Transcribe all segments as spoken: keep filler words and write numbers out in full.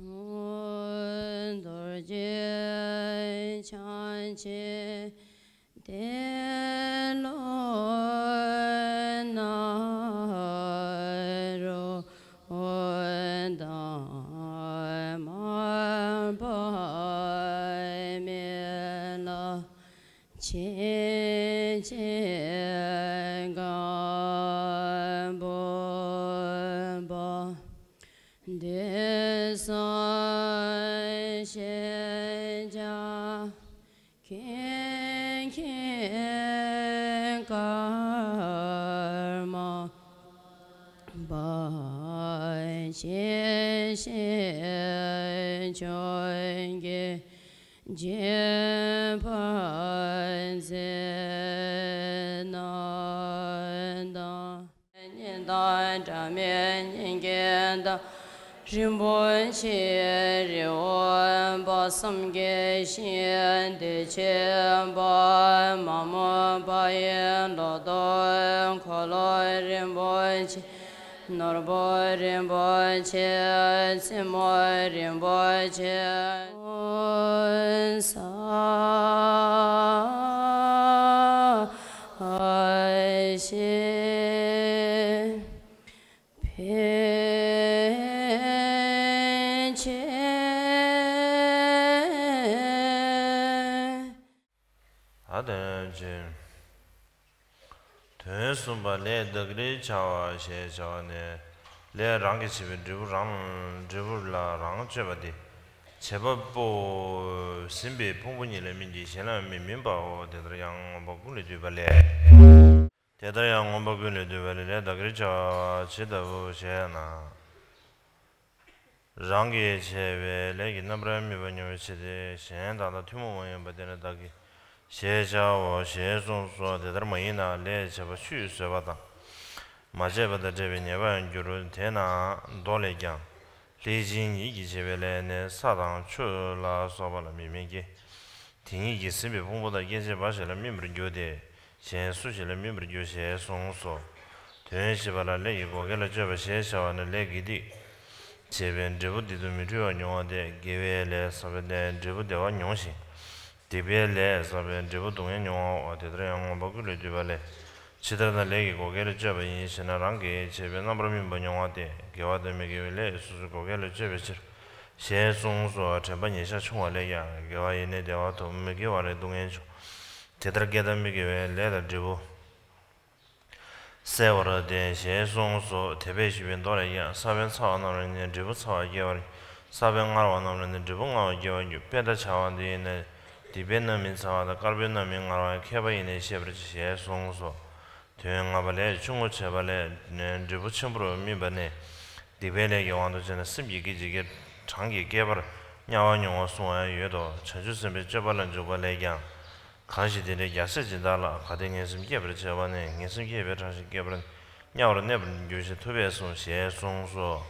རྡོ་རྗེ་འཆང་ཆེན་ཏེ་ལོ་ནཱ་རོ་དང་མར་པ་མི་ལ། ཆེན་ཆེན་སྒམ་པོ་པ། འདོད་སྲུང་ཤེས་བྱ་མཁན་མཁན་ཀརྨ་པ། ཆེ་ཤེས་ཆོས་རྒྱལ་རྗེ་དཔལ་མཛད་རྣམས་དང་། གཉེན་དང་འདྲ་མིན་གཉེན་གྱི་བདག་རིན་པོ་ཆེ་རི་བོ་པ། བསམ་གྱི་ཤིང་བདེ་ཆེན་པ། མ་མོ་པ་ཡི་ལོ་ཏོག་འཁོར་ལོ་རིན་པོ་ཆེ། ནོར་བུ་རིན་པོ་ཆེ། མཚན་མོ་རིན་པོ་ཆེ། ས་ཞེས་ཕན་ཆད། ད་དོན་ཅན། དོན་གསུམ་པ་ལས་བདག་གིར་བྱ་བ་ཞེས་བྱ་བ་ནས། ལས་རང་གིས་བྱས་པའི་འབྲས་བུ་རང་། འབྲས་བུ་ལ་རང་སྤྱོད་པ་སྟེ། བྱེད་པ་པོ། ཟིན་པའི་ཕུང་པོ་ཉིད་ལ་སྨིན་གྱི་གཞན་ལ་མི་སྨིན་པའོ། དེ་ལྟར་ཡང་མངོན་པ་ཀུན་ལས་བཏུས་པ་ལས། དེ་ལྟར་ཡང་མངོན་པ་ཀུན་ལས་བཏུས་པ་ལས། ལས་བདག་གིར་བྱ་བ་ཇི་ལྟ་བུ་ཞེ་ན། རང་གིས་བྱས་པའི་ལས་ཀྱི་རྣམ་པར་སྨིན་པ་མྱོང་བའི་ཕྱིར་ཏེ། གཞན་དག་དང་ཐུན་མོང་མ་ཡིན་པ་དེ་ནི་བདག་གི་ཞེས་བྱའོ་ཞེས་གསུངས་སོ། དེ་ལྟར་མ་ཡིན་ན་ལས་བྱས་པ་ཆུད་ཟོས་པ་དང་། མ་བྱས་པ་དང་འདྲ་བའི་ཉེས་པར་འགྱུར། དེས་ན་མདོ་ལས་ཀྱང་། ལྷས་བྱིན་ཉིད་ཀྱིས་བྱས་པའི་ལས་ནི་ས་དང་ཆུ་ལ་སོགས་པ་ལ་མི་སྨིན་གྱི། དེ་ཉིད་ཀྱིས་ཟིན་པའི་ཕུང་པོ་དང་སྐྱེ་མཆེད་འབའ་ཞིག་ལ་སྨིན་པར་འགྱུར་ཏེ། གཞན་སུ་ཞིག་ལ་སྨིན་པར་འགྱུར་ཞེས་གསུངས་སོ། དོན་བཞི་པ་ལ་ལས་ཀྱི་བགོ་སྐལ་ལ་སྤྱོད་པ་ཞེས་བྱ་བ་ནི་ལས་དགེ་སྡིག་བྱས་པའི་འབྲས་བུ་འདི་དུ་མི་འཁྲུལ་བ་མྱོང་བ་སྟེ། དགེ་བའི་ལས་བསགས་པའི་ནས་འབྲས་བུ་བདེ་བ་མྱོང་ཞིང་། སྡིག་པའི་ལས་བསགས་པའི་འབྲས་བུ་སྡུག་བསྔལ་མྱོང་བའོ། དེ་ལྟར་ཡང་མངོན་པ་ཀུན་ལས་བཏུས་པ་ལས། ཇི་ལྟར་ན་ལས་ཀྱི་བགོ་སྐལ་ལ་སྤྱོད་པ་ཡིན་ཞེ་ན། རང་གིས་བྱས་པའི་རྣམ་པར་སྨིན་པ་མྱོང་བ་སྟེ། དགེ་བ་དང་མི་དགེ་བའི་ལས་སོ་སོའི་བགོ་སྐལ་ལ་སྤྱོད་པའི་ཕྱིར་ཞེས་གསུངས་སོ། དྲན་པ་ཉེར་བཞག་ཆུང་བ་ལས་ཀྱང་། དགེ་བ་ཡིས་ནི་བདེ་བ་ཐོབ། མི་དགེ་བ་ལས་སྡུག་བསྔལ་འབྱུང་། དེ་ལྟར་དགེ་དང་མི་དགེ་བའི་ལས་དང་འབྲས་བུ་བསལ་བར་བསྟན་ཞེས་གསུངས་སོ། དེ་བས་ཞུས་པའི་མདོ་ལས་ཀྱང་། ས་བོན་ཚ་བ་རྣམས་ལ་ནི་འབྲས་བུ་ཚ་བ་སྐྱེ་བར། ས་བོན་མངར་བ་རྣམས་ལ་ནི་འབྲས་བུ་མངར་བ་སྐྱེ་བར་འགྱུར། དཔེ་ད་བྱ་བ་འདི་ཡིན་ན། སྡིག་པའི་རྣམ་སྨིན་ཚ་བ་དང་། དཀར་པོའི་རྣམ་སྨིན་མངར་བ། མཁས་པ་ཡིས་ནི་ཤེས་པར་བྱ་ཞེས་གསུངས་སོ། དོན་ལྔ་པ་ལས་ཆུང་ངུ་བྱས་པ་ལས་འབྲས་བུ་ཆེན་པོར་སྨིན་པ་ནི། སྡིག་པའི་ལས་ཀྱི་དབང་དུ་བྱས་ན་སེམས་ཀྱི་སྐད་ཅིག་གིས་གྲངས་ཀྱིས་བསྐལ་པར་དམྱལ་བ་མྱོང་བར་གསུངས་པ་ཡང་ཡོད་དོ། བྱང་ཆུབ་སེམས་དཔའི་སྤྱོད་པ་ལ་འཇུག་པ་ལས་ཀྱང་། གང་ཞིག་དེ་འདྲའི་རྒྱལ་སྲས་སྦྱིན་བདག་ལ། གལ་ཏེ་ངན་སེམས་སྐྱེས་པར་བྱ་བ་ནི། ངན་སེམས་སྐྱེས་པའི་གྲངས་ཤིག་བསྐལ་པར་དམྱལ་བར་གནས་པར་འགྱུར་ཞེས་ཐུབ་པས་གསུངས་ཞེས་གསུངས་སོ།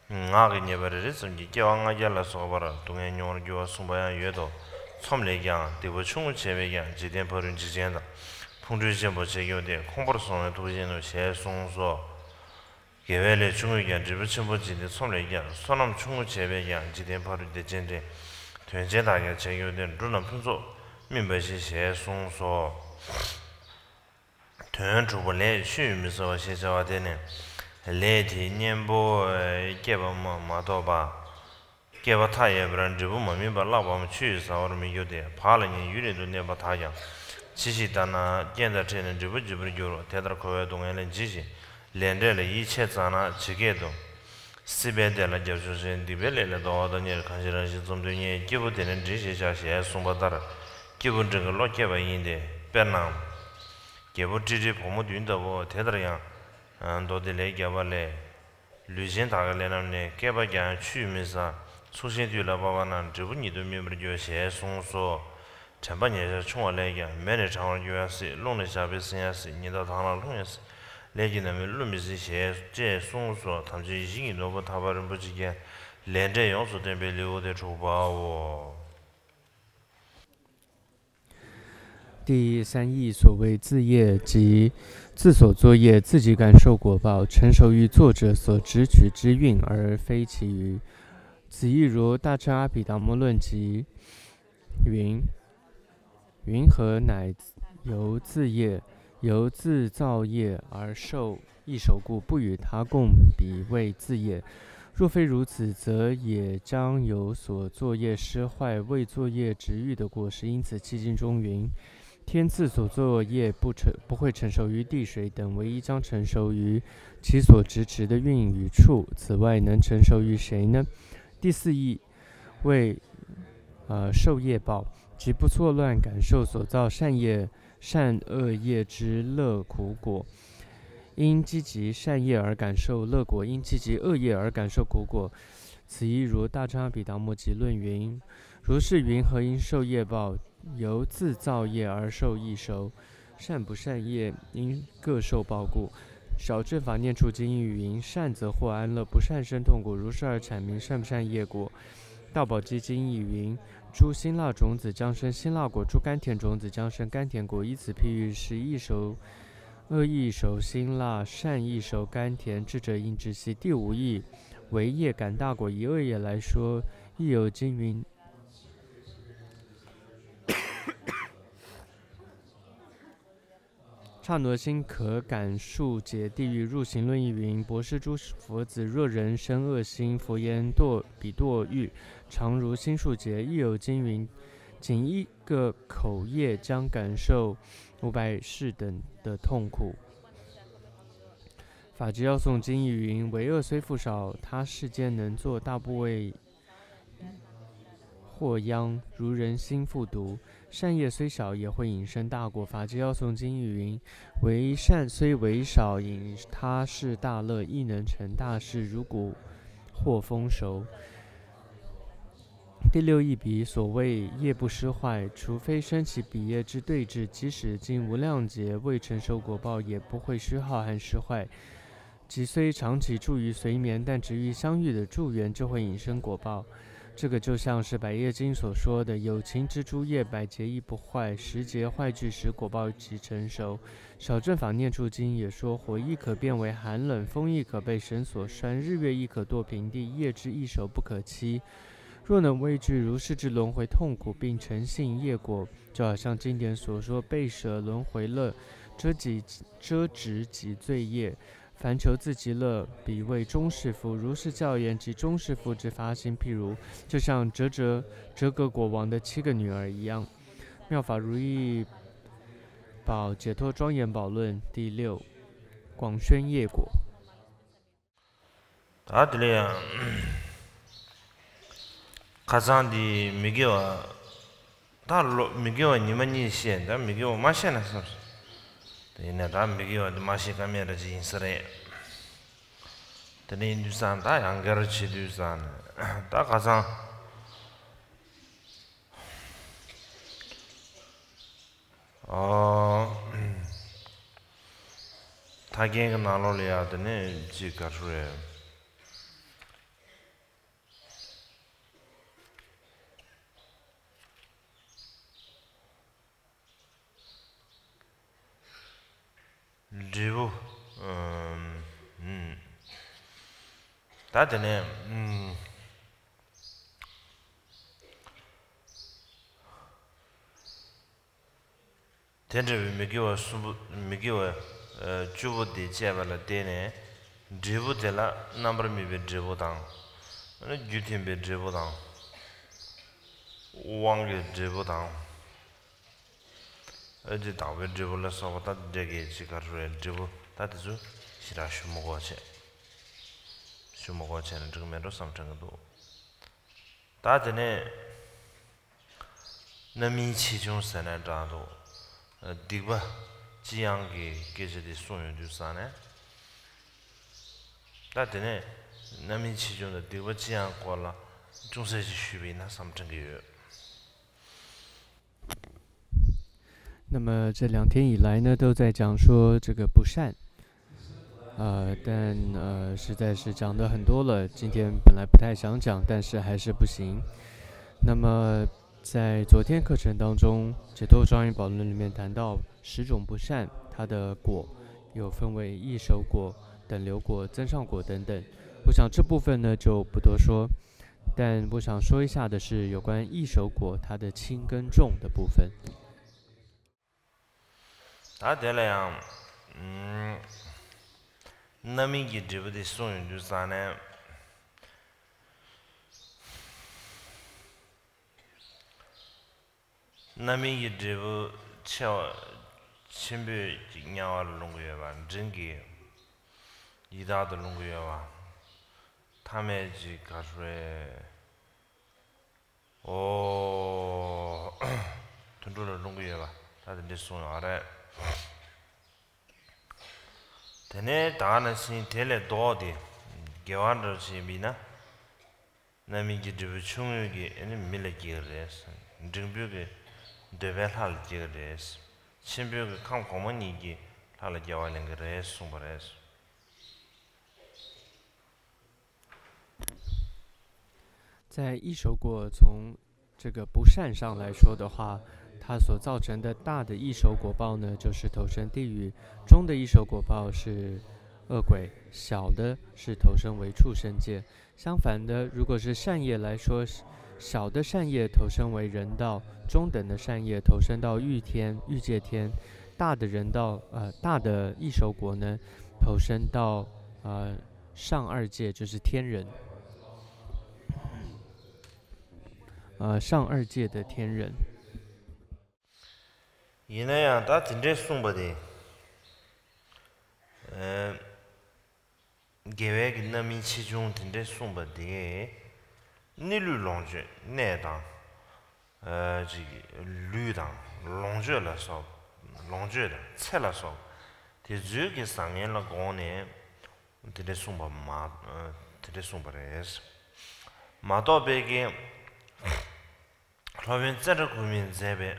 ངག་གི་ཉེས་པ་རེ་རེ་ཙམ་གྱིས་སྐྱེ་བ་ལྔ་བརྒྱ་ལ་སོགས་པར་སྡུག་བསྔལ་མྱོང་བར་འགྱུར་བར་གསུངས་པ་ཡང་ཡོད་དོ། ཚོམས་ལས་ཀྱང་། སྡིག་པ་ཆུང་ངུ་བྱས་པས་ཀྱང་། འཇིག་རྟེན་ཕ་རོལ་འཇིགས་ཆེན་དང་། ཕུང་ཁྲོལ་ཆེན་པོ་བྱེད་འགྱུར་ཏེ། ཁོང་པར་སོང་བའི་ཐུགས་རྗེ་ནོ། ཞེས་གསུངས་སོ། དགེ་བའི་ལས་ཆུང་ངུས་ཀྱང་། འབྲས་བུ་ཆེན་པོ་འབྱིན་ཏེ། ཚོམས་ལས་ཀྱང་། བསོད་ནམས་ཆུང་ངུ་བྱས་པས་ཀྱང་། འཇིག་རྟེན་ཕ་རོལ་བདེ་ཆེན་འདྲེན། དོན་ཆེན་དག་ཀྱང་བྱེད་འགྱུར་ཏེ། འབྲུ་རྣམས་ཕུན་ཚོགས་སྨིན་པ་བཞིན། ཞེས་གསུངས་སོ། དོན་དྲུག་པ་ལས་ཆུད་མི་ཟ་བ་ཞེས་བྱ་བ་དེ་ནི། ལས་དེའི་གཉེན་པོ་སྐྱེས་པ་མ་མ་གཏོགས་པ། སྐྱེས་པ་མཐའ་ཡས་པར་འབྲས་བུ་མ་སྨིན་པ་བརླག་པའམ་ཆུད་ཟ་བར་མི་འགྱུར་ཏེ། བག་ལ་ཉལ་ཡུན་རིང་དུ་གནས་པ་དག་ཀྱང་། ཇི་ཞིག་ལྟར་ན་རྐྱེན་དང་འཕྲད་ནས་འབྲས་བུ་འབྱིན་པར་འགྱུར་རོ། དེ་ལྟར་འཁོར་བའི་སྡུག་བསྔལ་ལས་འཇིགས་ཤིང་། ལས་འབྲས་ལ་ཡིད་ཆེས་བཙངས་ན་ཇི་སྐད་དུ། སྲིད་པའི་བདེ་ལ་རྒྱབ་ཕྱོགས་ཤིང་། སྡིག་པའི་ལས་ལ་སྡུག་བསྔལ་དང་ཉེར། གང་ཞིག་རང་བཞིན་བཅོམ་ལྡན་གཉིས། སྐྱེས་བུ་དེ་ནི་འདྲིས་ཞེས་བྱ། ཞེས་གསུངས་པ་ལྟར། སྐྱེས་བུ་འབྲིང་གི་བློ་སྐྱེས་པ་ཡིན་ཏེ། དཔེར་ན། རྒྱལ་པོ་ཀྲི་ཀྲིའི་བུ་མོ་བདུན་ལྟ་བུའོ། དེ་ལྟར་ཡང་། མདོ་སྡེ་ལས་བརྒྱ་པ་ལས། ལུས་ཅན་དག་གི་ལས་རྣམས་ནི། བསྐལ་པ་བརྒྱའང་ཆུད་མི་ཟ། ཚུགས་ཤིང་དུས་ལ་བབ་པ་ན། འབྲས་བུ་ཉིད་དུ་སྨིན་པར་འགྱུར། ཞེས་གསུངས་སོ། དྲན་པ་ཉེར་བཞག་ཆུང་བ་ལས་ཀྱང་། མེ་ནི་གྲང་བར་འགྱུར་ཡང་སྲིད། རླུང་ནི་ཞགས་པས་ཟིན་ཡང་སྲིད། ཉི་ཟླ་དྭངས་ལ་ལྷུང་ཡང་སྲིད། ལས་ཀྱི་རྣམ་སྨིན་བསླུ་མི་སྲིད། ཞེས་ཅེས་གསུངས་སོ། དམ་ཅན་ཡིད་བཞིན་གྱི་ནོར་བུ་ཐར་པ་རིན་པོ་ཆེ་ཀྱང་ལས་འབྲས་ཡོངས་སུ་བསྟན་པའི་ལེའུ་སྟེ་དྲུག་པའོ། 第三义所谓自业即自所作业，自己感受果报，成熟于作者所执取之运而非其余。此亦如大乘阿毗达摩论即云：云何乃由自业，由自造业而受 异熟故，不与他共彼为自业。若非如此，则也将有所作业失坏、未作业执欲的过失。因此契经中云：天赐所作业不成，不会成熟于地水等，唯一将成熟于其所执持的运与处。此外，能成熟于谁呢？第四义为，呃，受业报，即不错乱感受所造善业、善恶业之乐苦果。因积极善业而感受乐果，因积极恶业而感受苦果。此亦如大乘阿毗达摩集论云：如是云何因受业报？由自造业而受异熟，善不善业因各受报故。小乘法念处经义云：善则获安乐，不善生痛苦。如是而阐明善不善业果。大宝积经义云：诸辛辣种子将生辛辣果，诸甘甜种子将生甘甜果。依此譬喻，是异熟、恶异熟、辛辣、善异熟、甘甜，智者应知悉。第五义为业感大果。以恶业来说，亦有经云：刹那心可感数劫地狱。入行论亦云：博施诸佛子，若人生恶心，佛言堕彼堕狱，常如心数劫。亦有经云：仅一个口业将感受五百世等的痛苦。法执要颂经亦云：为恶虽复少，他世间能作大部位 祸殃，如人心复毒。善业虽小，也会引生大果。法执要颂经亦云：为善虽为少，引他是大乐，亦能成大事，如谷获丰熟。第六义彼所谓业不失坏，除非生起彼业之对治，即使经无量劫未曾受果报，也不会虚耗和失坏。 即虽长期住于随眠，但执于相遇的助缘，就会引生果报。这个就像是百业经所说的：有情之诸业，百劫亦不坏，时劫坏聚时，果报即成熟。小乘法念处经也说：火亦可变为寒冷，风亦可被绳索拴，日月亦可堕平地，业之异熟不可欺。若能畏惧如是之轮回痛苦，并诚信业果，就好像经典所说：被舍轮回乐，遮己，遮止己罪业， 凡求自己乐，彼谓终士夫。如是教言及终士夫之发心，譬如就像折折折格国王的七个女儿一样。妙法如意宝解脱庄严宝论第六，广宣业果。 ད་དེ་ལ་ཡང་ཁ་སང་དེ་མི་དགེ་བ། ད་ལོ་མི་དགེ་བ་ཉི་མ་གཉིས་བཤད། ད་མི་དགེ་བ་མ་བཤད་ན་བསམ་སོང་། དེ་ཡིན་ན་ད་མི་དགེ་བ་དེ་མ་བཤད་ཀ་མེད་ར་ཅིག་ཡིན་ས་རེད། དེ་འདྲ་ཡིན་དུས་ཙང་ད་ཡང་བསྐྱར་བྱེད་དུས་ཙང་ནས་ད་ཁ་སང་། ཨོ། ད་རྒན་གྱི་ནང་ལོགས་ལ་ཡ་དེ་ནས་ཅིག་ག་རེ་རེད། འབྲས་བུ། ཨམ། ད་དེ་ནས། ཨམ། དེ་འདྲ་བའི་མི་དགེ་བ་གསུམ་པོ། མི་དགེ་བ་བཅུ་པོ་དེ་བཅས་པ་ལ་བརྟེན་ནས་འབྲས་བུ་དེ་ལ་རྣམ་པར་སྨིན་པའི་འབྲས་བུ་དང་། རྒྱུ་མཐུན་པའི་འབྲས་བུ་དང་། དབང་གི་འབྲས་བུ་དང་། ཨ་ཙི་དག་པའི་འབྲས་བུ་ལ་སོགས་པ་ད་འདྲ་གི་ཅིག་ག་རེ་རེད། འབྲས་བུ་ད་དེ་ཚོ་ཞེ་དྲག་ཞུ་མི་དགོས་བྱས། ཞུ་མི་དགོས་བྱས་ན་འགྲིག་མེད་འགྲོ་བསམ་དྲན་གི་འདུག་ད་དེ་ནས་རྣམ་སྨིན་ཆེ་ཆུང་ཟེར་ནས་དྲངས་འདུག་སྡིག་པ་ཅི་ཡང་གི་སྐད་ཆ་དེ་གསུངས་ཡོང་དུས་ཙང་ནས། ད་དེ་ནས་རྣམ་སྨིན་ཆེ་ཆུང་དང་སྡིག་པ་ཅི་ཡང་སྐོར་ལ་ཅུང་ཟད་ཅིག་ཞུས་པ་ཡིན་ན་བསམ་དྲན་གི་ཡོད། 那么这两天以来呢，都在讲说这个不善，呃，但呃，实在是讲的很多了。今天本来不太想讲，但是还是不行。那么在昨天课程当中，解脱庄严宝论里面谈到十种不善，它的果有分为异熟果、等流果、增上果等等。我想这部分呢就不多说。但我想说一下的是，有关异熟果它的轻跟重的部分。 ད་དེ་ལ་ཡང་། རྣམ་སྨིན་གྱི་འབྲས་བུ་དེ་གསུངས་ཡོང་དུས་ཙང་ནས། རྣམ་སྨིན་གྱི་འབྲས་བུ་ཆེ་བ་ཆེན་པོས་ཀྱི་དམྱལ་བ་ལ་ལྷུང་གི་ཡོད་པ། འབྲིང་གིས་ཡི་དྭགས་དུ་ལྷུང་གི་ཡོད་པ། ཐ་མལ་གྱི་ག་རེ། ཨོ། དུད་འགྲོ་ལ་ལྷུང་གི་ཡོད་པ་ད་དེ་འདྲས་གསུངས་ཡོད་རེད། དེ་ནས་ད་ག་ནང་བཞིན་དེ་ལས་ལྡོག་སྟེ་དགེ་བ་འདྲ་བྱས་པས་ན། རྣམ་སྨིན་གྱི་འབྲས་བུ་ཆུང་ངུ་གིས་ཨ་ནི་མི་ལ་སྐྱེ་གི་རེད། འབྲིང་པོ་གིས་འདོད་པའི་ལྷ་ལ་སྐྱེ་གི་རེད། ཆེན་པོ་གིས་ཁམས་གོང་མ་གཉིས་ཀྱི་ལྷ་ལ་སྐྱེ་བ་ལེན་གི་རེད་གསུངས་པ་རེད། 在一手果从这个不善上来说的话，它所造成的大的一手果报呢，就是投生地狱；中的一手果报是恶鬼，小的是投生为畜生界。相反的，如果是善业来说，小的善业投生为人道，中等的善业投生到欲天、欲界天，大的人道，呃，大的一手果呢，投生到呃上二界，就是天人。 呃，上二界的天人。 ཡིན་ན་ཡང་ད་དེ་འདྲས་གསུངས་པ་དེ། དགེ་བའི་གི་རྣམ་སྨིན་ཆེ་ཆུང་དེ་འདྲས་གསུངས་པ་དེ། གནས་ལུས་ལོངས་སྤྱོད་གནས་དང་། ཅིག་ལུས་དང་ལོངས་སྤྱོད་ལ་སོགས། ལོངས་སྤྱོད་དང་ཚེ་ལ་སོགས་དེ་ཚོའི་གི་བཟང་ངན་ལ་དགོངས་ནས། དེ་འདྲས་གསུངས་པ་མ། དེ་འདྲས་གསུངས་པ་རེད། མ་གཏོགས་པའི་གི་སློབ་དཔོན་ཙནྡྲ་གོ་མིས་མཛད་པའི་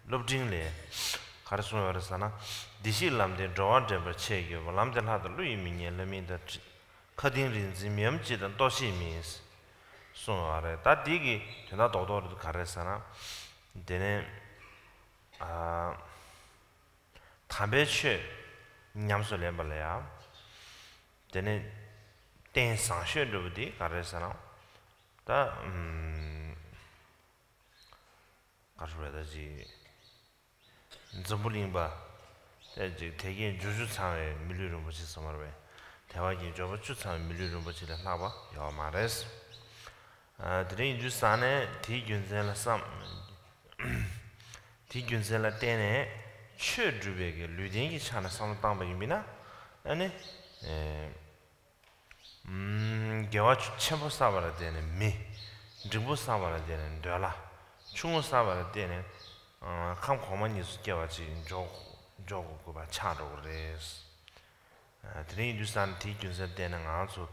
སློབ་འབྲིང་ལས་ག་རེ་གསུངས་ཡོད་རེད་ཟེར་ན། བདེ་གཤེགས་ལམ་བདེན་འགྲོ་བ་འདྲེན་པར་ཆས་ཀྱི་ལམ་བདེན་ལྷ་དང་ཀླུ་ཡི་མིང་སྙན་ལ་མིན་དང་། མཁའ་ལྡིང་རིག་འཛིན་མི་འམ་ཅི་དང་ལྟོ་ཤེས་མིན། གསུངས་ཡོད་རེད། ད་འདི་གི་དོན་དག་རྡོག་རྡོག་རེད་ག་རེ་ཟེར་ན། དེ་ནས་ཨ། དམ་པའི་ཆོས་ཉམས་སུ་ལེན་པ་ལ་ཡང་། དེ་ནས་རྟེན་བཟང་ཤོས་འདྲ་བོ་དེ་ག་རེ་ཟེར་ན། ད་ཨམ། ག་རེ་རེད་ད་ཅིག་འཛམ་བུ་གླིང་པ། དེ་ཅིག་དེ་གའི་འབྱོར་བཅུ་ཚང་བའི་མི་ལུས་རིན་པོ་ཆེ་ཟེར་བ་རེད། དེ་བ་གི་འབྱོར་བ་བཅུ་ཚང་བའི་མི་ལུས་རིན་པོ་ཆེ་ལས་ལྷག་པ་ཡོད་མ་རེད། ཨ། དེ་རིང་ཡིན་དུས་ཙང་ནས་དེའི་རྒྱུ་མཚན་ལ་བསམ། དེའི་རྒྱུ་མཚན་ལ་བརྟེན་ནས་ཆོས་སྒྲུབ་པའི་གི་ལུས་རྟེན་གྱི་ཆ་ནས་བསམ་བློ་བཏང་པ་ཡིན་པས་ན། ཨ་ནི། ཨེ། ཨམ། དགེ་བ་ཆེན་པོ་བསགས་པ་ལ་བརྟེན་ནས་མི། འབྲིང་པོ་བསགས་པ་ལ་བརྟེན་ནས་འདོད་ལྷ། ཆུང་ངུ་བསགས་པ་ལ་བརྟེན་ནས། ཨ། ཁམས་གོང་མ་གཉིས་སུ་སྐྱེ་བ་ཅིག་འཇོག་འཇོག་དགོས་པ་ཆགས་འགྲོ་གི་རེད། ཨ། དེ་རིང་ཡིན་དུས་ཙང་ནས་དེའི་རྒྱུ་མཚན་བརྟེན་ནས་ང་ཚོ་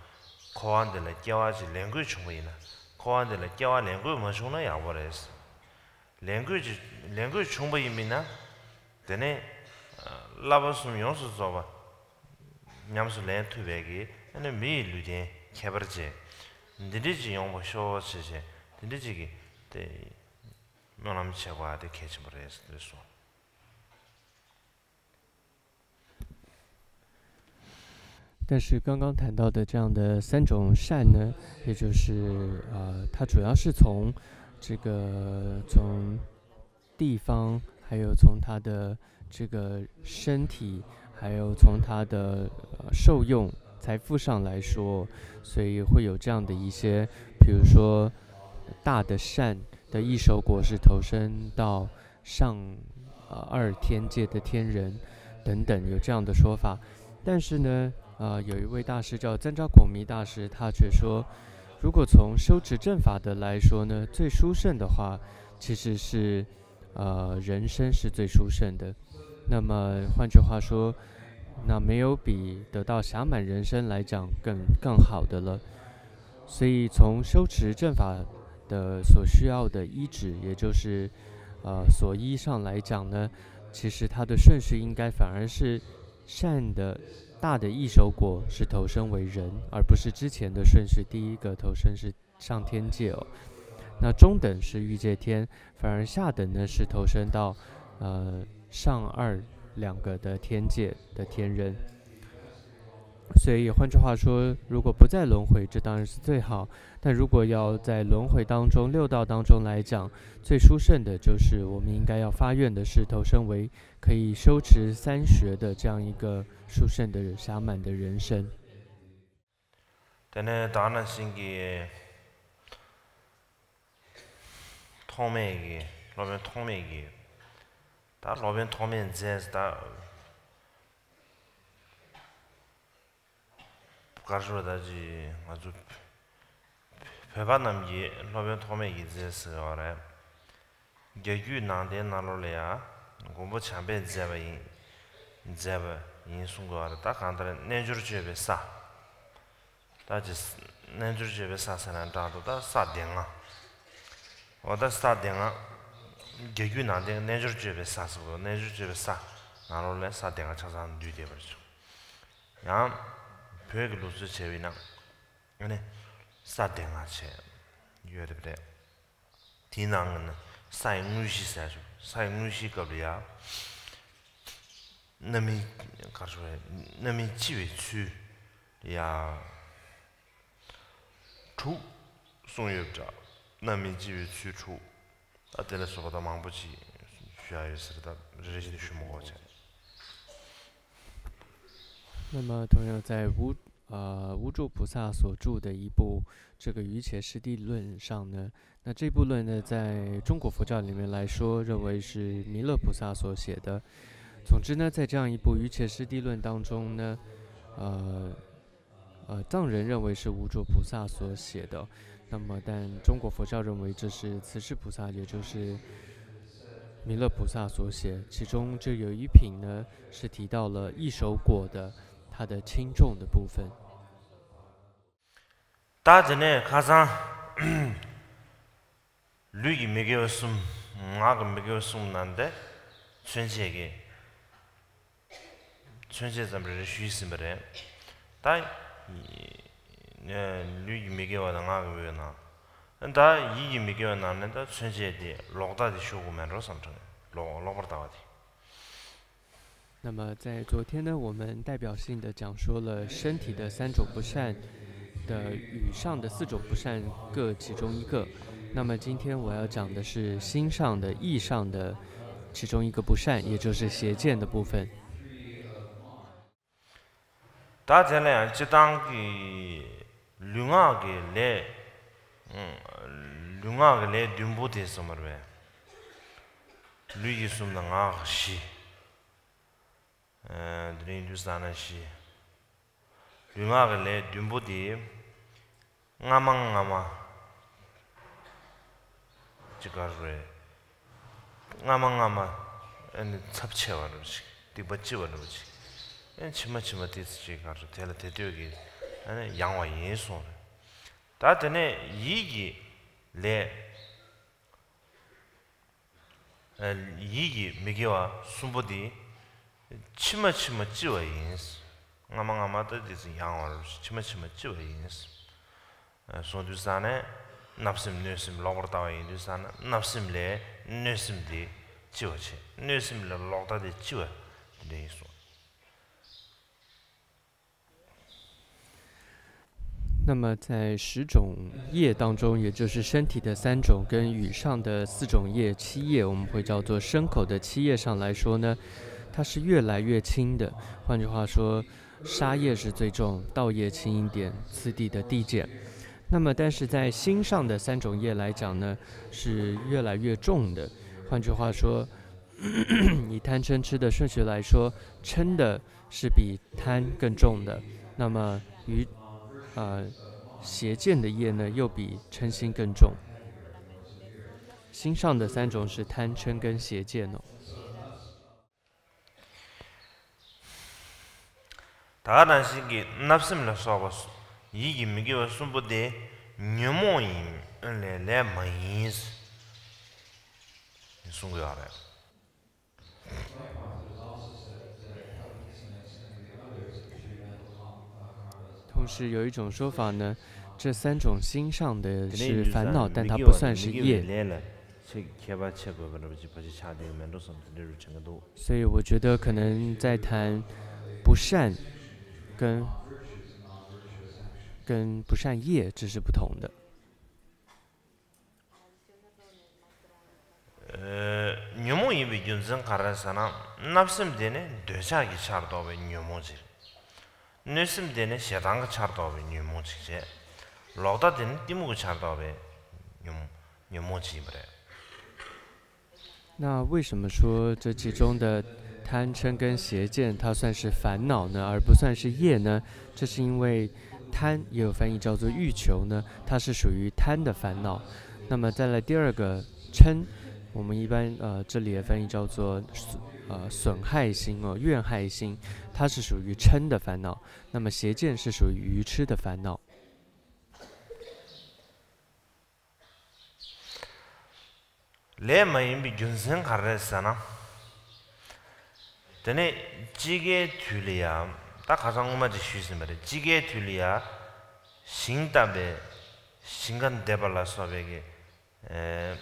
འཁོར་བ་འདི་ལ་སྐྱེ་བ་ཅིག་ལེན་དགོས་བྱུང་བ་ཡིན་ན། འཁོར་བ་འདི་ལ་སྐྱེ་བ་ལེན་དགོས་མ་བྱུང་ན་ཡག་པོ་རེད། ལེན་དགོས་ཅིག་ལེན་དགོས་བྱུང་བ་ཡིན་པས་ན། དེ་ནས་ཨ། བསླབ་པ་གསུམ་ཡོངས་སུ་རྫོགས་པ་ཉམས་སུ་ལེན་ཐུབ་པའི་གི་ཨ་ནི་མི་ཡི་ལུས་རྟེན་ཁྱད་པར་ཅན་འདི་འདྲས་ཅིག་ཡོང་བ་ཤོག་ཅེས་བྱས། དེ་འདྲས་ཅིག་གི་དེ་སྨོན་ལམ་བྱེད་དགོས་པ་དེ་གལ་ཆེན་པོ་རེད་ཟེར་གསུངས། 但是刚刚谈到的这样的三种善呢，也就是呃，它主要是从这个从地方，还有从它的这个身体，还有从它的呃受用财富上来说，所以会有这样的一些，比如说大的善的一手果是投身到上呃二天界的天人等等，有这样的说法。但是呢，呃，有一位大师叫增扎孔明大师，他却说，如果从修持正法的来说呢，最殊胜的话，其实是呃人身是最殊胜的。那么换句话说，那没有比得到暇满人身来讲更更好的了。所以从修持正法的所需要的依止，也就是呃所依上来讲呢，其实它的顺序应该反而是善的大的一手果是投生为人，而不是之前的顺序第一个投生是上天界哦。那中等是欲界天，反而下等呢是投生到呃上二两个的天界的天人。所以换句话说，如果不再轮回，这当然是最好。但如果要在轮回当中、六道当中来讲，最殊胜的就是我们应该要发愿的是投生为可以修持三学的这样一个殊胜的、暇满的人生。 དེ་ནས་ད་ག་ནང་བཞིན་གྱི་ཐོགས་མེད་ཀྱི་སློབ་དཔོན་ཐོགས་མེད་ཀྱི་ད་སློབ་དཔོན་ཐོགས་མེད་མཛད་ད། གར་ཞུ་ད་ཅི་ང་ཚོ་བོད་པ་རྣམས་ཀྱི་སློབ་དཔོན་ཐོགས་མེད་ཀྱི་མཛད་ཟེར་བ་རེད། རྒྱ་རྒྱུད་ནང་བསྟན་ནང་ལོགས་ལ་ཡང་མགོན་པོ་བྱམས་པས་མཛད་པ་ཡིན། མཛད་པ་ཡིན་གསུང་དགོས་པ་རེད། ད་གང་ལྟར་རྣལ་འབྱོར་སྤྱོད་པའི་ས། ད་ཅི་རྣལ་འབྱོར་སྤྱོད་པའི་ས་ཟེར་ན་འདྲ་འདུག་ད་ས་སྡེ་ལྔ། འོ་ད་ས་སྡེ་ལྔ། རྒྱ་རྒྱུད་ནང་བསྟན་རྣལ་འབྱོར་སྤྱོད་པའི་ས་ཟེར་བ་རྣལ་འབྱོར་སྤྱོད་པའི་ས་ནང་ལོགས་ལ་ས་སྡེ་ལྔ་ཆ་ཚང་འདུས་བསྡད་པ་རེད། ཡང་བོད་ཀྱི་ལུགས་སྲོལ་བྱས་པ་ཡིན་ན་ཨ་ནི་ས་སྡེ་ལྔ་བྱས་ཡོད་རེད་པ་རེད། དེའི་ནང་གི་ནི་ས་ཡི་དངོས་གཞི་ཟེར་ཞིང་ས་ཡི་དངོས་གཞིའི་སྐབས་ལ་ཡང་རྣམ་སྨིན་གར་ཞུ་བའི་རྣམ་སྨིན་ལྕི་བའི་ཚུལ་ཡང་དྲུག་གསུངས་ཡོད་པ་འདྲ། རྣམ་སྨིན་ལྕི་བའི་ཚུལ་དྲུག་ད་དེ་ལ་སོགས་པ་ད་མང་པོ་ཅིག་ཞུ་ཡ་ཡོད་ཟེར། ད་རེ་རེ་བཞིན་དུ་ཞུ་མི་དགོས་བྱས། 那么，同样在无呃无著菩萨所著的一部这个《瑜伽师地论》上呢，那这部论呢，在中国佛教里面来说，认为是弥勒菩萨所写的。总之呢，在这样一部《瑜伽师地论》当中呢，呃，呃，藏人认为是无著菩萨所写的，那么但中国佛教认为这是慈氏菩萨，也就是弥勒菩萨所写。其中就有一品呢，是提到了异熟果的它的轻重的部分。 ད་དེ་ནས་ཁ་སང་ལུས་ཀྱི་མི་དགེ་བ་གསུམ། ངག་གི་མི་དགེ་བ་གསུམ་ནང་དེ་མཚོན་བྱེད་ཀྱི་མཚོན་བྱེད་ཙམ་རེ་རེ་ཞུས་ཟིན་པ་རེད། ད་ལུས་ཀྱི་མི་དགེ་བ་དང་ངག་གི་མི་དགེ་བ་ནང་། ད་ཡིད་ཀྱི་མི་དགེ་བ་ནང་ནས་ད་མཚོན་བྱེད་དེ་ལོག་ལྟ་དེ་ཞུ་དགོས་མེད་འགྲོ་བསམ་དྲན། ལོག་ལོག་པར་ལྟ་བ་དེ། 那么在昨天呢，我们代表性的讲说了身体的三种不善的语上的四种不善各其中一个。那么今天我要讲的是心上的、意上的其中一个不善，也就是邪见的部分。 ད་དེ་ལ་ཡང་སྤྱི་བཏང་གི་ལུས་ངག་གི་ལས། ལུས་ངག་གི་ལས་བདུན་པོ་དེ་གསུམ་པ་རེད་པས། ལུས་ཀྱི་གསུམ་དང་ངག་གི་བཞི། དེ་རིང་དུས་བཟང་ན་བཞི། ལུས་ངག་གི་ལས་བདུན་པོ་དེ་སྔ་མ་སྔ་མ་ཅི་ག་རེ་རེད། སྔ་མ་སྔ་མ་ཨ་ནི་ཚབས་ཆེ་བ་འདྲ་པོ་ཅིག་སྡིག་པ་ལྕི་བ་འདྲ་པོ་ཅིག་ཨ་ནི་ཕྱི་མ་ཕྱི་མ་དེ་ཅི་ག་རེ་དེ་ལ་དེ་ལྟོས་ཀྱི་ཨ་ནི་ཡང་བ་ཡིན་གསུངས་རེད། ད་དེ་ནས་ཡིད་ཀྱི་ལས། ཡིད་ཀྱི་མི་དགེ་བ་གསུམ་པོ་དེ་ཕྱི་མ་ཕྱི་མ་ལྕི་བ་ཡིན། སྔ་མ་སྔ་མ་ད་དེ་ཚོ་ཡང་བར་ཕྱི་མ་ཕྱི་མ་ལྕི་བ་ཡིན། གསུངས་དུས་ཙང་ནས་བརྣབ་སེམས་གནོད་སེམས་ལོག་པར་ལྟ་བ་ཡིན་དུས་ཙང་ན་བརྣབ་སེམས་ལས་གནོད་སེམས་དེ་ལྕི་བ་བྱེད། གནོད་སེམས་ལས་ལོག་ལྟ་དེ་ལྕི་བ་དེ་འདྲ་ཡིན་གསུངས། 那么在十种业当中，也就是身体的三种跟语上的四种业、七业，我们会叫做身口的七业上来说呢，它是越来越轻的。换句话说，杀业是最重，盗业轻一点，次第的递减。那么，但是在心上的三种业来讲呢，是越来越重的。换句话说，以贪嗔痴的顺序来说，嗔的是比贪更重的，那么愚呃邪见的业呢，又比嗔心更重。心上的三种是贪嗔跟邪见哦。 ད་ག་ནང་བཞིན་གྱི་བརྣབ་སེམས་ལ་སོགས་པ་ཡིད་ཀྱི་མི་དགེ་བ་གསུམ་པོ་དེ་ཉོན་མོངས་ཡིན་ལས་ལས་མ་ཡིན་གསུང་གི་ཡོད་རེད། 同时有一种说法呢，这三种心上的是烦恼，但它不算是业。 ཁྱད་པར་ཕྱེ་དགོས་པ་འདྲ་པོ་ཅིག་ཕལ་ཆེར་ཆགས་བསྡད་ཀྱི་མེད་འགྲོ་བསམ་དེ་འདྲ་རུ་དྲན་གྱི་འདུག 所以我觉得可能在谈不善跟跟不善业这是不同的。 ཉོན་མོངས་ཡིན་པའི་རྒྱུ་མཚན་ག་རེ་ཟེར་ན། བརྣབ་སེམས་དེ་ནི་འདོད་ཆགས་ཀྱི་ཆར་གཏོགས་པའི་ཉོན་མོངས་ཅིག་གནོད་སེམས་དེ་ནི་ཞེ་སྡང་གི་ཆར་གཏོགས་པའི་ཉོན་མོངས་ཅིག་བྱས། ལོག་ལྟ་དེ་ནི་གཏི་མུག་གི་ཆར་གཏོགས་པའི་ཉོན་ཉོན་མོངས་ཅིག་ཡིན་པ་རེད། 那为什么说这其中的贪嗔跟邪见它算是烦恼呢，而不算是业呢？这是因为贪也有翻译叫做欲求呢，它是属于贪的烦恼。那么再来第二个嗔，我们一般呃这里也翻译叫做呃损害心哦，怨害心，它是属于嗔的烦恼。那么邪见是属于愚痴的烦恼。 ལས་མ་ཡིན་པའི་རྒྱུ་མཚན་ག་རེ་རེད་ཟེར་ན། དེ་ནས་དཔྱིད་ཀའི་དུས་ལ་ཡ། ད་ཁ་སང་སྔོན་མ་ཅིག་ཞུས་ཟིན་པ་རེད། དཔྱིད་ཀའི་དུས་ལ་ཡ། ཞིང་བཏབ་པའི་ཞིང་ཁ་འདེབས་པ་ལ་སོགས་པའི་གི། ཨེ།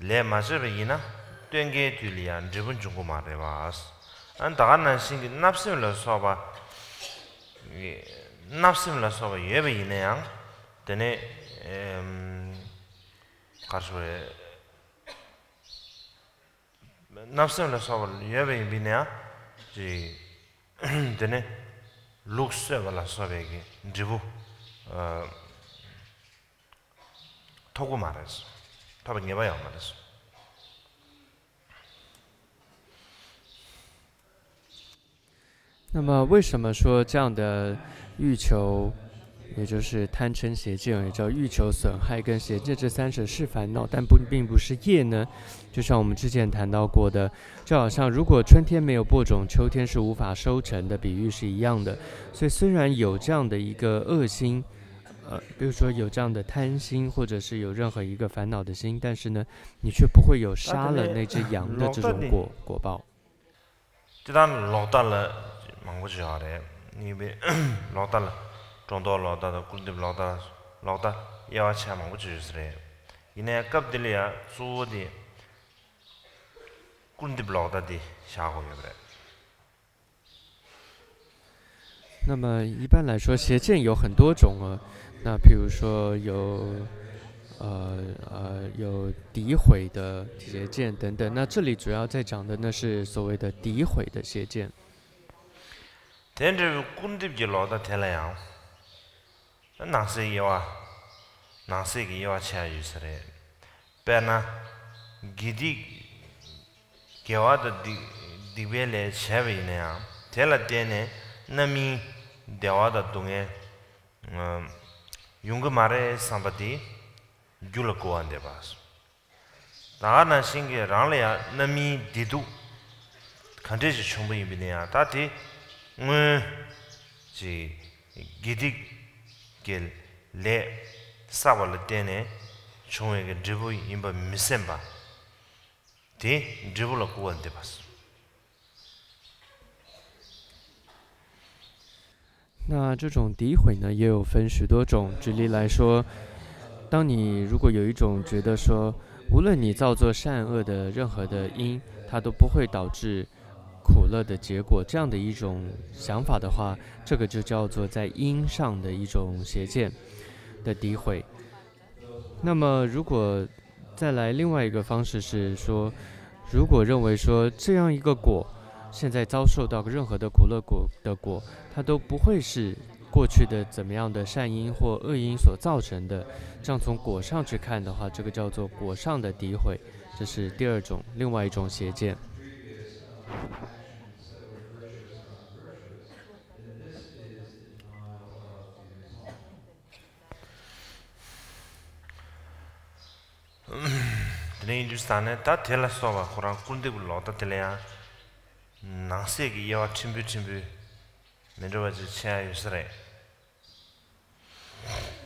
ལས་མ་བྱས་པ་ཡིན་ན་སྟོན་ཀའི་དུས་ལ་ཡ་འབྲས་བུ་འབྱུང་གི་མ་རེད་པ། ཨ་ད་ག་ནང་བཞིན་གྱི་བརྣབ་སེམས་ལ་སོགས་པ། བརྣབ་སེམས་ལ་སོགས་པ་ཡོད་པ་ཡིན་ན་ཡང་། དེ་ནས་ཨེམ། ག་རེ་ཞུ་དགོས་རེད། བརྣབ་སེམས་ལ་སོགས་པ་ཡོད་པ་ཡིན་པས་ན་ཡང་། ཅིག་དེ་ནི་ལུག་གསོད་པ་ལ་སོགས་པའི་གི་འབྲས་བུ། ཨ། ཐོབ་ཀྱི་མ་རེད། ཐོབ་པའི་ངེས་པ་ཡང་མ་རེད། 那么为什么说这样的欲求，也就是贪嗔邪见，也叫欲求损害跟邪见这三者是烦恼，但不，并不是业呢？就像我们之前谈到过的，就好像如果春天没有播种，秋天是无法收成的比喻是一样的。所以虽然有这样的一个恶心，呃，比如说有这样的贪心，或者是有任何一个烦恼的心，但是呢，你却不会有杀了那只羊的这种果，果报。 དེ་ལྟར་ལོག་ལྟ་ལ་མང་པོ་ཅིག་ཡོད་རེད། ཡིན་པས་ལོག་ལྟ་ལ་སྒྲོ་འདོགས་ལོག་ལྟ་དང་སྐུར་འདེབས་ལོག་ལྟ། ལོག་ལྟ་དབྱེ་བ་ཕྱེ་མང་པོ་ཅིག་ཡོད་ས་རེད། ཡིན་ནའི་སྐབས་འདི་ལ་ཡང་གཙོ་བོ་དེ་སྐུར་འདེབས་ལོག་ལྟ་དེ་བཞག་དགོས་ཡོད་པ་རེད། 那么一般来说，邪见有很多种啊。那譬如说有，呃，呃，有诋毁的邪见等等。那这里主要在讲的，那是所谓的诋毁的邪见。 དེ་འདྲ་བའི་སྐུར་འདེབས་ཀྱི་ལོག་ལྟ་དེ་ལ་ཡང་། ནང་གསེས་དབྱེ་བ། ནང་གསེས་ཀྱི་དབྱེ་བ་ཕྱེ་ཡ་ཡོད་ས་རེད། དཔེར་ན། དགེ་སྡིག་དགེ་བ་དང་སྡིག་སྡིག་པའི་ལས་བྱས་པ་ཡིན་ན་ཡང་། དེ་ལ་བརྟེན་ནས་རྣམ་སྨིན་བདེ་བ་དང་སྡུག་བསྔལ་ཡོང་གི་མ་རེད་བསམ་པ་དེ་རྒྱུ་ལ་སྐུར་བ་འདེབས་པ། ད་ག་ནང་བཞིན་གྱི་རང་ལ་ཡང་རྣམ་སྨིན་བདེ་སྡུག་ག་འདྲས་ཞིག་བྱུང་བ་ཡིན་པ་ཡིན་ན་ཡང་། ད་དེ་སྔོན་གྱི་དགེ་སྡིག་གི་ལས་བསགས་པ་ལ་བརྟེན་ནས་བྱུང་བའི་གི་འབྲས་བུ་ཡིན་པ་མི་སེམས་པ། དེ་འབྲས་བུ་ལ་སྐུར་བ་འདེབས་པ། 那这种诋毁呢，也有分许多种。举例来说，当你如果有一种觉得说，无论你造作善恶的任何的因，它都不会导致苦乐的结果，这样的一种想法的话，这个就叫做在因上的一种邪见的诋毁。 那么，如果再来另外一个方式是说，如果认为说这样一个果，现在遭受到任何的苦乐果的果，它都不会是过去的怎么样的善因或恶因所造成的，这样从果上去看的话，这个叫做果上的诋毁，这是第二种，另外一种邪见。 དེ་ནས་ཡིན་དུས་ཙང་ནས་ད་དེ་ལ་སོགས་པ་ཁོ་རང་སྐུར་འདེབས་ཀྱི་ལོག་ལྟ་དེ་ལ་ཡང་ནང་གསེས་ཀྱི་དབྱེ་བ་ཕྲན་བུ་ཕྲན་བུ་མི་འདྲ་བ་ཅིག་ཕྱེ་ཡ་ཡོད་ས་རེད།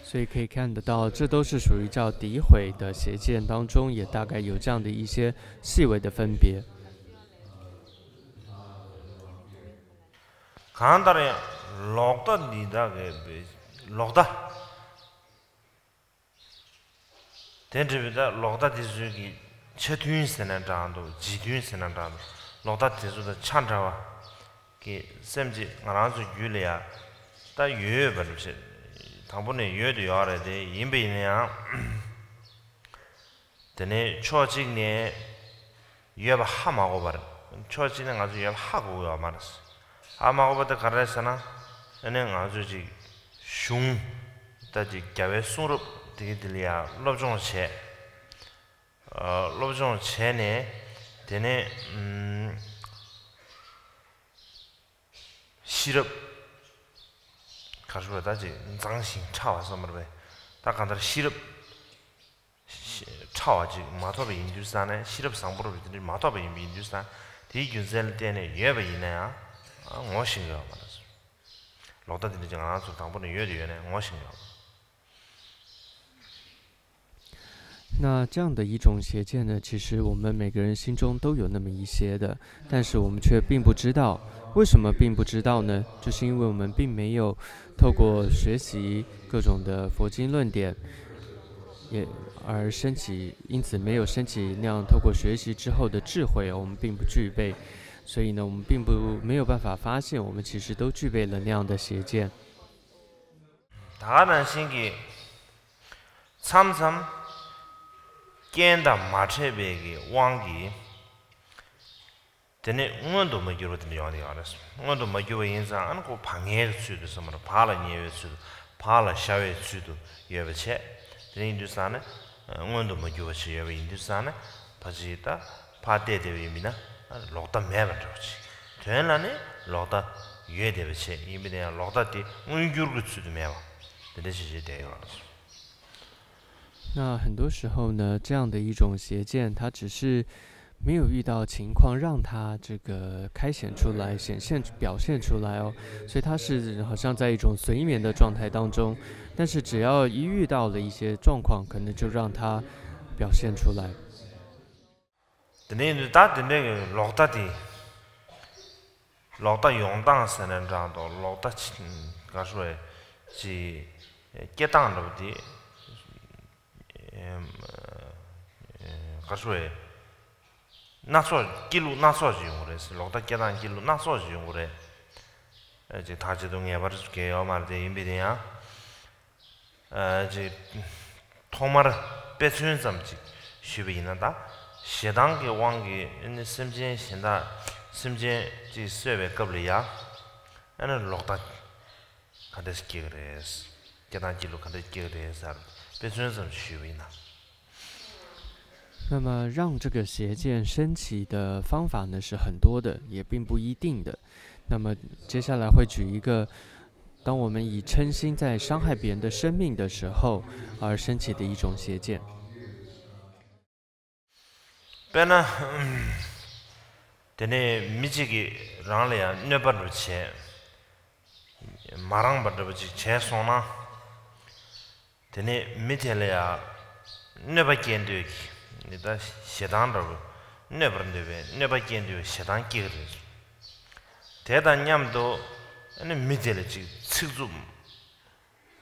所以可以看得到，这都是属于叫诋毁的邪见当中，也大概有这样的一些细微的分别。 གང་ལྟར་ཡང་ལོག་ལྟ་འདི་དག་གི་ལོག་ལྟ། དེ་འདྲ་བའི་ད་ལོག་ལྟ་དེ་ཚོའི་གི་ཆ་མཐུན་ཟེར་ན་འདྲ་འདུག་རྗེས་མཐུན་ཟེར་ན་འདྲ་འདུག་ལོག་ལྟ་དེ་ཚོ་དང་ཆ་འདྲ་བ་གི་སེམས་ཅིག་ང་རང་ཚོའི་རྒྱུད་ལ་ཡ་ད་ཡོད་ཡོད་པ་འདྲ་བྱེད། དང་པོ་ནས་ཡོད་དུ་ཡོད་རེད་དེ། ཡིན་པ་ཡིན་ན་ཡང་དེ་ནས་ཕྱོགས་གཅིག་ནས་ཡོད་པ་ཧ་མ་གོ་བར། ཕྱོགས་གཅིག་ནས་ང་ཚོ་ཡོད་པ་ཧ་གོ་གི་ཡོད་མ་རེད། ཧ་མ་གོ་བ་དེ་ག་རེ་རེད་ཟེར་ན། ཨ་ནི་ང་ཚོ་ཅིག་གཞུང་ད་ཅིག་རྒྱལ་བའི་གསུང་རབ་དེ་གི་དེ་ལ་ཡང་སློབ་སྦྱོང་བྱས། ཨ། སློབ་སྦྱོང་བྱས་ནས་དེ་ནས་ཨམ། ཤེས་རབ་ག་རེ་ཟེར་ད་ཅིག་མཛངས་ཤིང་ཕྲ་བ་བསམ་པར་བས། ད་གང་ལྟར་ཤེས་རབ་ཕྲ་བ་ཅིག་མ་ཐོབ་པ་ཡིན་དུས་ཙང་ནས། ཤེས་རབ་བཟང་པོ་རབ་ཅིག་དེ་འདྲ་མ་ཐོབ་པ་ཡིན་པ་ཡིན་དུས་ཙང་། དེའི་རྒྱུ་མཚན་ལ་བརྟེན་ནས་ཡོད་པ་ཡིན་ན་ཡང་ངོ་ཤེས་ཀྱི་ཡོད་མ་རེད། ལོག་ལྟ་དེ་འདྲ་ཅིག་ང་རང་ཚོ་དང་པོ་ནས་ཡོད་དུ་ཡོད་ནས་ངོ་ཤེས་ཀྱི་ཡོད་མ་རེད། 那这样的一种邪见呢，其实我们每个人心中都有那么一些的，但是我们却并不知道。为什么并不知道呢？就是因为我们并没有透过学习各种的佛经论点，也而升起，因此没有升起那样透过学习之后的智慧，我们并不具备。所以呢，我们并不，没有办法发现我们其实都具备了那样的邪见。 ད་ག་ནང་བཞིན་གྱི་མཚམས་མཚམས་རྐྱེན་དང་མ་འཕྲད་པའི་གི་དབང་གིས། དེ་ནས་མངོན་དུ་མ་གྱུར་པ་དེ་འདྲ་ཡོང་གི་ཡོད་རེད། མངོན་དུ་མ་གྱུར་པ་ཡིན་ཙང་། ཨ་ནི་ཁོ་བག་ཉལ་གྱི་ཚུལ་དུ་བསམ་པ་རེད། བག་ལ་ཉལ་བའི་ཚུལ་དུ། བག་ལ་ཞ་བའི་ཚུལ་དུ་ཡོད་པ་བྱས། དེ་ཡིན་དུས་ཙང་ནས་མངོན་དུ་མ་གྱུར་པ་ཞིག་ཡོད་པ་ཡིན་དུས་ཙང་ནས། ཕར་ཅིག་ད་ཕར་བལྟས་བསྡད་པ་ཡིན་པ་ཡིན་ན་ལོག་ལྟ་མེད་པ་འདྲ་བོ་ཅིག་དོན་ལ་ནི་ལོག་ལྟ་ཡོད་བསྡད་པ་བྱས། ཡིན་པ་ཡིན་ན་ཡང་ལོག་ལྟ་དེ་མངོན་གྱུར་གྱི་ཚུལ་དུ་མེད་པ་དེ་འདྲ་ཞིག་བྱས་བསྡད་ཡོད་རེད། 那很多时候呢，这样的一种邪见，它只是没有遇到情况让它这个开显出来、显现、表现出来哦，所以它是好像在一种催眠的状态当中，但是只要一遇到了一些状况，可能就让它表现出来。 དེ་ནས་ད་དེ་འདྲའི་ལོག་ལྟ་དེ། ལོག་ལྟ་ཡོང་སྟངས་ཟེར་ན་འདྲ་འདུག་ལོག་ལྟ་ཅི་ག་རེ་ཟེར་བས། ཅི་སྐྱེ་སྟངས་འདྲ་པོ་དེ། ཨེམ། ཨེ། ག་རེ་ཟེར་བས། སྣ་ཚོགས་སྐྱེ་ལུགས་སྣ་ཚོགས་ཤིག་ཡོང་གི་རེད། ལོག་ལྟ་སྐྱེ་སྟངས་སྐྱེ་ལུགས་སྣ་ཚོགས་ཤིག་ཡོང་གི་རེད། ཨེ། ཅིག་ཐག་ཆོད་དུ་ངེས་པར་གལ་ཡོད་མ་རེད་དེ། ཡིན་པས་དེ་ཡང་། ཨ། ཅིག་ཐོག་མར་དཔེ་མཚོན་ཙམ་ཅིག་ཞུས་པ་ཡིན་ན། ད་ཞེ་སྡང་གི་དབང་གིས་ཨ་ནི་སེམས་ཅན་གཞན་དག་སེམས་ཅན་ཅིག་གསོད་པའི་སྐབས་ལ་ཡ། ཨ་ནི་ལོག་ལྟ་ག་འདྲ་ཞིག་སྐྱེ་གི་རེད། སྐྱེ་སྟངས་སྐྱེ་ལུགས་ག་འདྲ་སྐྱེ་གི་རེད་ཟེར། དཔེ་མཚོན་ཙམ་ཞིག་ཞུས་པ་ཡིན་ན། 那么让这个邪见升起的方法呢，是很多的，也并不一定的。那么接下来会举一个，当我们以嗔心在伤害别人的生命的时候而升起的一种邪见。 དཔེར་ན། དེ་ནས་མི་གཅིག་གིས་རང་ལ་ཡང་གནོད་པ་འདྲ་བྱས། མ་རངས་པ་འདྲ་བ་ཅིག་བྱས་སོང་ན། དེ་ནས་མི་དེ་ལ་ཡང་གནོད་པ་སྐྱེལ་འདོད་ཀྱི། འདི་ལྟར་ཞེ་སྡང་འདྲ་བོ། གནོད་པར་འདོད་པའི་གནོད་པ་སྐྱེལ་འདོད་པའི་ཞེ་སྡང་སྐྱེ་གི་རེད། དེ་དང་མཉམ་དུ་ཨ་ནི་མི་དེ་ལ་ཅིག་ཚིག་རྩུབ་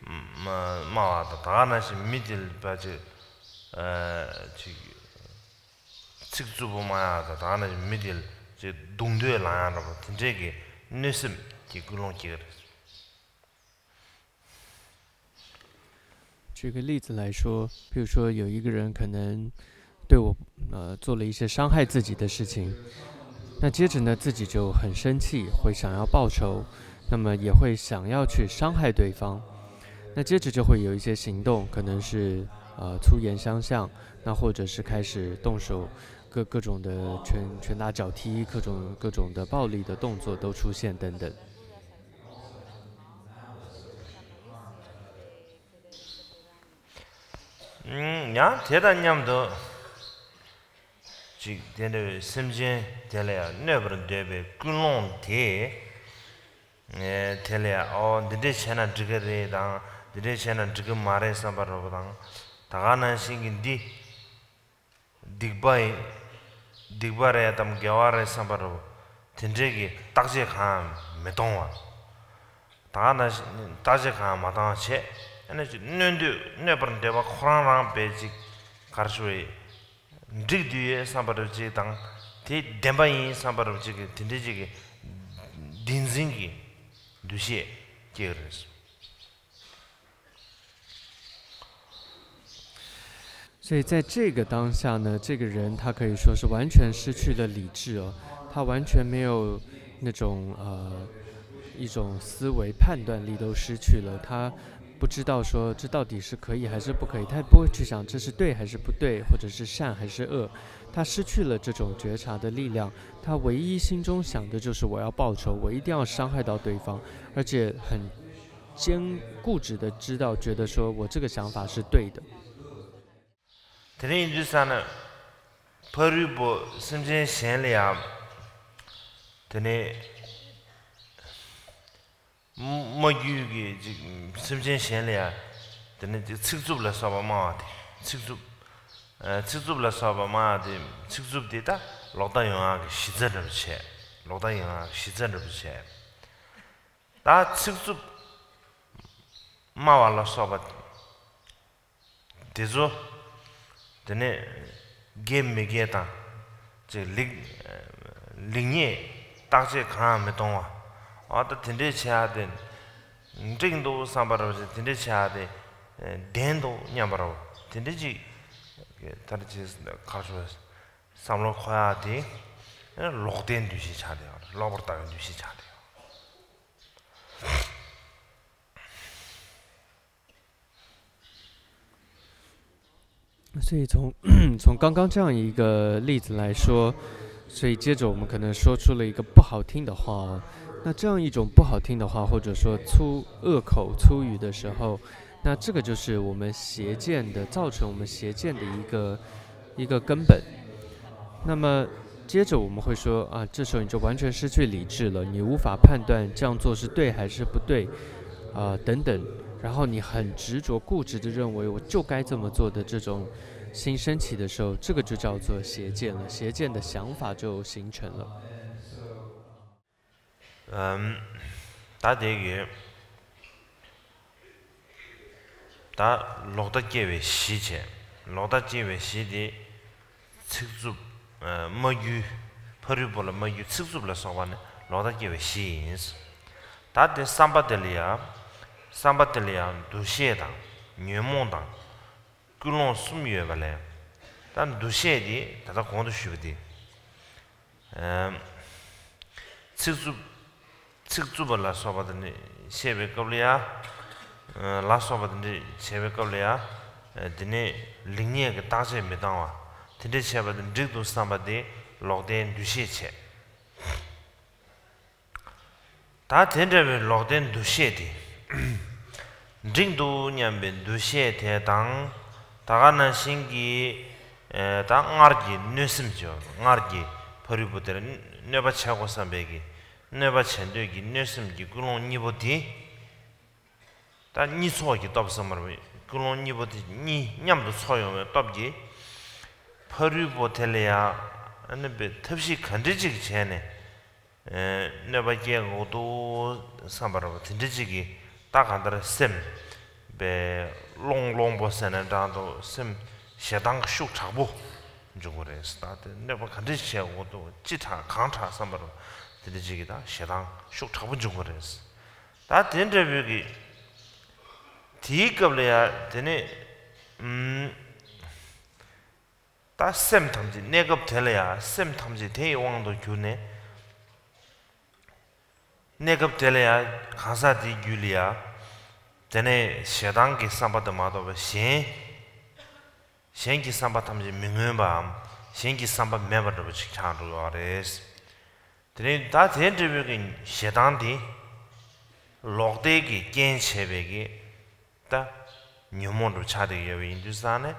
སྨྲ་བ་དང་། ད་ག་ནང་བཞིན་མི་དེ་ལ་ཕར་ཅིག་ཨ། ཅིག་ཚིག་རྩུབ་པོ་སྨྲ་ཡག་དང་། ད་ག་ནང་བཞིན་མི་དེ་ལ་ཅིག་རྡུང་རྡེག་ལངས་ཡག་འདྲ་པོ་དེ་འདྲས་ཀྱི་གནོད་སེམས་ཀྱི་ཀུན་སློང་སྐྱེ་གི་རེད། 举个例子来说，比如说有一个人可能对我，呃，做了一些伤害自己的事情，那接着呢，自己就很生气，会想要报仇，那么也会想要去伤害对方。那接着就会有一些行动，可能是，呃，粗言相向，那或者是开始动手，各，各种的拳，拳打脚踢，各种，各种的暴力的动作都出现等等。 ཡང་དེ་དང་མཉམ་དུ་ཅིག་དེ་འདྲ་བའི་སེམས་ཅན་དེ་ལ་ཡང་གནོད་པར་འདོད་པའི་ཀུན་སློང་དེ། ཨེ། དེ་ལ་ཡང་ཨོ་འདི་འདྲས་བྱས་ན་འགྲིག་གི་རེད་དང་། འདི་འདྲས་བྱས་ན་འགྲིག་གི་མ་རེད་བསམ་པ་འདྲ་པོ་དང་། ད་ག་ནང་བཞིན་གྱི་འདི་སྡིག་པ་ཡིན། སྡིག་པ་རེད་དམ་དགེ་བ་རེད་བསམ་པ་འདྲ་པོ་དེ་འདྲས་ཀྱི་བརྟག་དཔྱད་གང་ཡང་མི་གཏོང་བ། ད་ག་ནང་བཞིན་བརྟག་དཔྱད་གང་ཡང་མ་བཏང་བ་བྱས། ཨ་ནི་ཅིག་གནོད་འདོད་གནོད་པར་འདོད་པ་ཁོ་རང་རང་དཔེ་ཅིག་ག་རེ་ཞུ་དགོས། འགྲིག་བསྡད་ཡོད་བསམ་པ་འདྲ་པོ་ཅིག་དང་། དེ་བདེན་པ་ཡིན་བསམ་པ་འདྲ་པོ་ཅིག་གི་དེ་འདྲས་ཅིག་གི་བདེན་འཛིན་གྱི་འདུ་ཤེས་སྐྱེ་གི་རེད། 所以在这个当下呢，这个人他可以说是完全失去了理智哦，他完全没有那种呃一种思维判断力都失去了，他不知道说这到底是可以还是不可以，他不会去想这是对还是不对，或者是善还是恶，他失去了这种觉察的力量，他唯一心中想的就是我要报仇，我一定要伤害到对方，而且很坚固执的知道，觉得说我这个想法是对的。 དེ་ནས་ཡིན་དུས་ཙ་ན་ཕ་རོལ་པོ་སེམས་ཅན་གཞན་ལ་ཡང་དེ་ནས་མ་རྒྱུད་ཀྱི་ཅིག་སེམས་ཅན་གཞན་ལ་ཡང་དེ་ནས་ཅིག་ཚིག་རྩུབ་ལ་སོགས་པ་སྨྲ་བ་དེ་ཚིག་རྩུབ། ཨ། ཚིག་རྩུབ་ལ་སོགས་པ་སྨྲ་བ་དེ་ཚིག་རྩུབ་དེ་ད་ལོག་ལྟ་ཡོང་ཡག་གི་གཞི་རྩ་འདྲ་པོ་བྱས། ལོག་ལྟ་ཡོང་ཡག་གི་གཞི་རྩ་འདྲ་པོ་བྱས། ད་ཚིག་རྩུབ་སྨྲ་བ་ལ་སོགས་པ་དེ་ཚོ་དེ་ནས་དགེ་མི་དགེ་དང་ཅིག་ལེགས་ལེགས་ཉེས་བརྟག་དཔྱད་གང་ཡང་མི་གཏོང་བ། ཨ། ད་དེ་འདྲའི་བྱེད་ཡག་དེ་འགྲིག་འདུག་བསམ་པ་རེད་པ། དེ་འདྲའི་བྱེད་ཡག་དེ་བདེན་འདུག་སྙམ་པ་རེད་པ། དེ་འདྲའི་ཅིག་ད་ཅིག་ག་རེ་ཞུ། བསམ་བློ་འཁོར་ཡག་དེ་ལོག་ལྟའི་འདུ་ཤེས་ཆགས་བསྡད་ཡོད་རེད། ལོག་པར་ལྟ་བའི་འདུ་ཤེས་ཆགས་བསྡད་ཡོད། 所以从从刚刚这样一个例子来说，所以接着我们可能说出了一个不好听的话哦。那这样一种不好听的话，或者说粗恶口粗语的时候，那这个就是我们邪见的，造成我们邪见的一个一个根本。那么接着我们会说啊，这时候你就完全失去理智了，你无法判断这样做是对还是不对，啊、等等。然后你很执着固执的认为我就该这么做的这种心升起的时候，这个就叫做邪见了，邪见的想法就形成了。 ཨམ། ད་དེ་གི་ད་ལོག་ལྟ་སྐྱེ་བའི་གཞི་བྱས། ལོག་ལྟ་སྐྱེ་བའི་གཞི་དེ་ཚིག་རྩུབ། ཨ། སྨྲ་རྒྱུ། ཕ་རོལ་པོ་ལ་སྨྲ་རྒྱུ། ཚིག་རྩུབ་ལ་སོགས་པ་ནི་ལོག་ལྟ་སྐྱེ་བའི་གཞི་ཡིན། ད་དེ་བསམ་པ་དེ་ལ་ཡང་། བསམ་པ་དེ་ལ་ཡང་འདུ་ཤེས་དང་ཉོན་མོངས་དང་ཀུན་སློང་གསུམ་ཡོད་པ་ལས། ད་འདུ་ཤེས་དེ་ད་ལྟ་གོང་དུ་ཞུས་པ་དེ། ཨམ། ཚིག་རྩུབ། ཚིག་རྩུབ་པ་ལ་སོགས་པ་དེ་ནི་བཤད་པའི་སྐབས་ལ་ཡ། ཨ། ལ་སོགས་པ་དེ་འདྲ་བྱས་པའི་སྐབས་ལ་ཡ། ཨ། དེ་ནས་ལེགས་ཉེས་ཀྱི་བརྟག་དཔྱད་མི་བཏང་བ། དེ་འདྲ་བྱས་པ་དེ་འགྲིག་འདུག་བསམ་པ་དེ་ལོག་ལྟའི་འདུ་ཤེས་བྱས། ད་དེ་འདྲ་བའི་ལོག་ལྟའི་འདུ་ཤེས་དེ། འགྲིག་འདུག་སྙམ་པའི་འདུ་ཤེས་དེ་དང་། ད་ག་ནང་བཞིན་གྱི། ཨེ། ད་སྔར་གྱི་གནོད་སེམས་ཀྱི། སྔར་གྱི་ཕ་རོལ་པོ་དེར་གནོད་པ་བྱེད་དགོས་བསམ་པའི་གི། གནོད་པ་བྱེད་འདོད་ཀྱི་གནོད་སེམས་ཀྱི་ཀུན་སློང་གཉིས་པོ་དེ། ད་གཉིས་ཚོགས་ཀྱི་སྟོབས་ཟེར་མ་རེད། ཀུན་སློང་གཉིས་པོ་དེ་གཉིས་མཉམ་དུ་ཚོགས་ཡོང་བའི་སྟོབས་ཀྱིས། ཕ་རོལ་པོ་དེ་ལ་ཡང་། ཨ་ནི་པའི་ཐབས་ཤེས་ག་འདྲ་ཅིག་བྱས་ནས། ཨེ། གནོད་པ་སྐྱེལ་དགོས་འདུག་བསམ་པ་རེད་པ། དེ་འདྲ་ཅིག་གིས་ད་གང་ལྟར་སེམས་པའི་སློང་སློང་པོ་ཟེར་ན་འདྲ་འདུག་སེམས་ཞེ་སྡང་གི་ཤུགས་དྲག་པོ་འབྱུང་གི་རེད། ད་དེ་གནོད་པ་ག་འདྲ་ཞིག་བྱེད་དགོས་འདུག་ཅི་དྲག་གང་དྲག་བསམ་པ་རེད་པ། དེ་འདྲ་ཅིག་གིས་ད་ཞེ་སྡང་ཤུགས་དྲག་པོ་འབྱུང་གི་རེད། ད་དེ་འདྲ་བོའི་གི། དེའི་སྐབས་ལ་ཡ། དེ་ནས། ཨུམ། ད་སེམས་ཐམས་ཅད། གནས་སྐབས་དེ་ལ་ཡ་སེམས་ཐམས་ཅད་དེ་ཡི་དབང་དུ་གྱུར་ནས། གནས་སྐབས་དེ་ལ་ཡ་གང་ཟག་དེའི་རྒྱུད་ལ་ཡ། དེ་ནས་ཞེ་སྡང་གི་བསམ་པ་དེ་མ་གཏོགས་པ་གཞན། གཞན་གྱི་བསམ་པ་ཐམས་ཅད་མི་མངོན་པའམ། གཞན་གྱི་བསམ་པ་མེད་པ་འདྲ་པོ་ཅིག་ཆགས་འགྲོ་ཡོད་རེད། དེ་ནས་ད་དེ་འདྲ་བོའི་གི་ཞེ་སྡང་དེ། ལོག་ལྟའི་གི་རྐྱེན་བྱས་པའི་གི། ད་ཉོན་མོངས་འདྲ་པོ་ཆགས་བསྡད་ཡོད་པ་ཡིན་དུས་ཙང་ནས།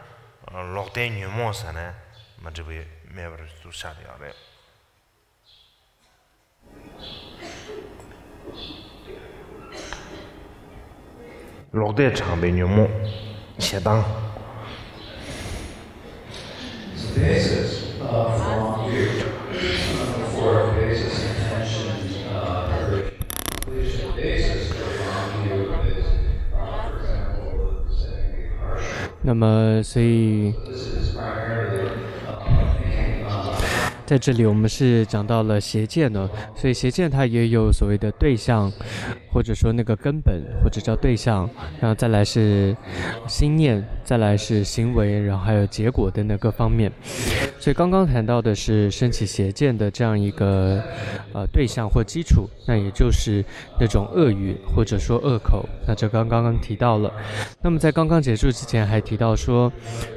ལོག་ལྟའི་ཉོན་མོངས་ཟེར་ན་མ་འགྲིག་པ་མེད་པར་ཚུར་ཆགས་བསྡད་ཡོད་རེད། ལོག་ལྟས་དྲངས་པའི་ཉོན་མོངས། ཞེ་སྡང་།那么，所以在这里我们是讲到了邪见呢，所以邪见它也有所谓的对象，或者说那个根本，或者叫对象，然后再来是心念，再来是行为，然后还有结果等等各方面。所以刚刚谈到的是升起邪见的这样一个呃对象或基础，那也就是那种恶语或者说恶口。那这刚刚刚提到了。那么在刚刚结束之前还提到说，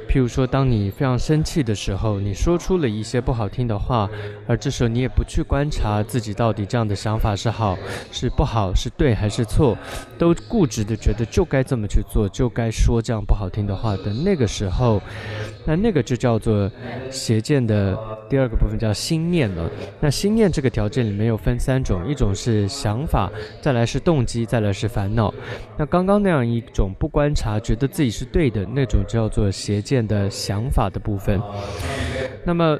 譬如说当你非常生气的时候，你说出了一些不好听的话，而这时候你也不去观察自己到底这样的想法是好是不好，是对还是错，都固执的觉得就该这么去做，就该说这样不好听的话的那个时候，那那个就叫做邪见的第二个部分叫心念了。那心念这个条件里面又分三种，一种是想法，再来是动机，再来是烦恼。那刚刚那样一种不观察，觉得自己是对的那种，叫做邪见的想法的部分。那么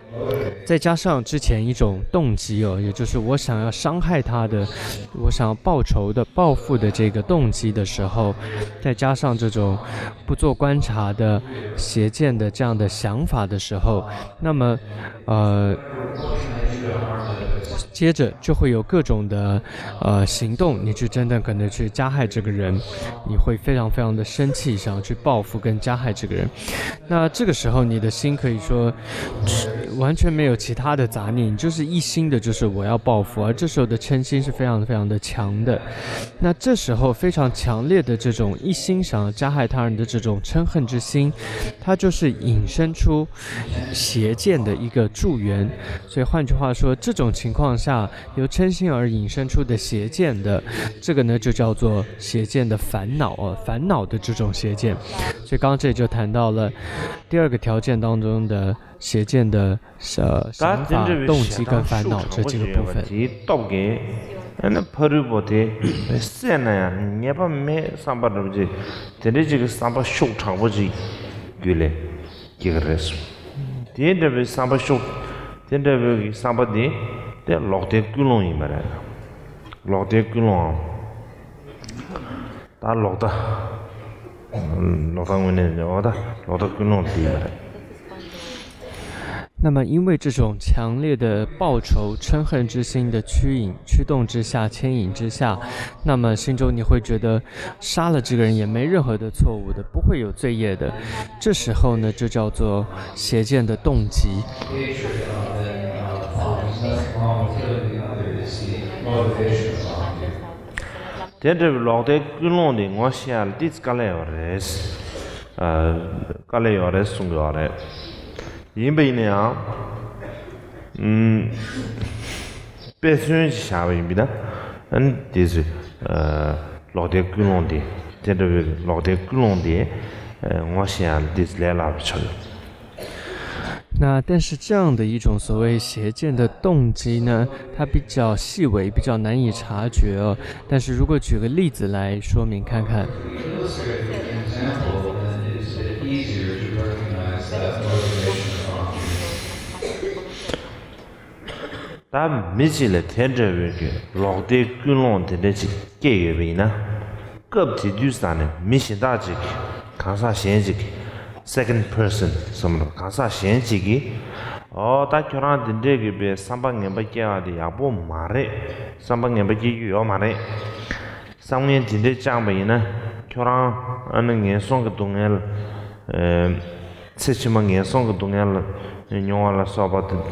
再加上之前一种动机哦，也就是我想要伤害他的，我想要报仇的、报复的这个动机的时候，再加上这种不做观察的邪见的这样的想法的时候，那么，呃，接着就会有各种的呃行动，你去真正可能去加害这个人，你会非常非常的生气，想要去报复跟加害这个人。那这个时候你的心可以说完全没有其他的杂念，你就是一心的就是我要报复，而这时候的嗔心是非常非常的强的。那这时候非常强烈的这种一心想要加害他人的这种嗔恨之心，它就是引申出邪见的一个助缘。所以换句话说，这种情况下由嗔心而引申出的邪见的这个呢，就叫做邪见的烦恼啊，烦恼的这种邪见。所以刚刚这就谈到了第二个条件当中的邪见的呃想法、动机跟烦恼这几个部分。 དེའི་སྟོབས་ཀྱིས་ཨ་ནི་ཕ་རོལ་པོ་དེ་བསད་ན་ཡང་ཉེས་པ་མེད་བསམ་པ་འདྲ་པོ་ཅིག་དེ་འདྲའི་ཅིག་གི་བསམ་པ་ཤུགས་དྲག་པོ་ཅིག་རྒྱུད་ལ་སྐྱེ་གི་རེད། དེ་འདྲ་བའི་བསམ་པ་ཤུགས་དེ་འདྲ་བའི་བསམ་པ་དེ་དེ་ལོག་ལྟའི་ཀུན་སློང་ཡིན་པ་རེད། ལོག་ལྟའི་ཀུན་སློང་ད་ལོག་ལྟ། ལོག་ལྟ་དངོས་གནས་ལོག་ལྟ་ལོག་ལྟ་ཀུན་སློང་དེ་ཡིན་པ་རེད། 那么，因为这种强烈的报仇、嗔恨之心的驱引、驱动之下、牵引之下，那么心中你会觉得杀了这个人也没任何的错误的，不会有罪业的。这时候呢，就叫做邪见的动机。 དེ་འདྲ་བའི་ལོག་ལྟའི་ཀུན་སློང་དེ་ངོ་ཤེས་ཡ་ལ་ཏིས་དཀའ་ལས་ཡོད་རེད། ཨ། དཀའ་ལས་ཡོད་རེད་གསུང་གི་ཡོད་རེད། ཡིན་པ་ཡིན་ན་ཡང་། ཨུམ། དཔེ་མཚོན་ཅིག་བཞག་པ་ཡིན་པ་ན། ཨ་ནི་དེ་ཚོས། ཨ། ལོག་ལྟའི་ཀུན་སློང་དེ། དེ་འདྲ་བའི་ལོག་ལྟའི་ཀུན་སློང་དེ། ཨ། ངོ་ཤེས་ཡ་ལ་ཏིས་ལས་སླ་པོ་ཆགས་ཡོད། 那但是这样的一种所谓邪见的动机呢，它比较细微，比较难以察觉哦。但是如果举个例子来说明看看， ད་མི་གཅིག་ལ་དེ་འདྲ་བའི་གི་ལོག་ལྟའི་ཀུན་སློང་དེ་འདྲ་ཅིག་སྐྱེས་ཡོད་པ་ཡིན་ན། སྐབས་དེ་དུས་ཙང་ནས་མི་གཞན་དག་ཅིག་གང་ཟག་གཞན་ཅིག་second person་བསམ་བློ་གང་ཟག་གཞན་ཅིག་གིས། ཨོ་ད་ཁྱོད་རང་དེ་འདྲས་ཀྱི་པའི་བསམ་པ་ངན་པ་སྐྱེ་བ་དེ་ཡག་པོ་མ་རེད། བསམ་པ་ངན་པ་སྐྱེ་རྒྱུ་ཡོད་མ་རེད། བསམ་ངན་དེ་འདྲས་བཅངས་པ་ཡིན་ན་ཁྱོད་རང་ཨ་ནི་ངན་སོང་གི་སྡུག་བསྔལ། ཨེ། ཚེ་ཕྱི་མ་ངན་སོང་གི་སྡུག་བསྔལ་མྱོང་བ་ལ་སོགས་པ་དེ།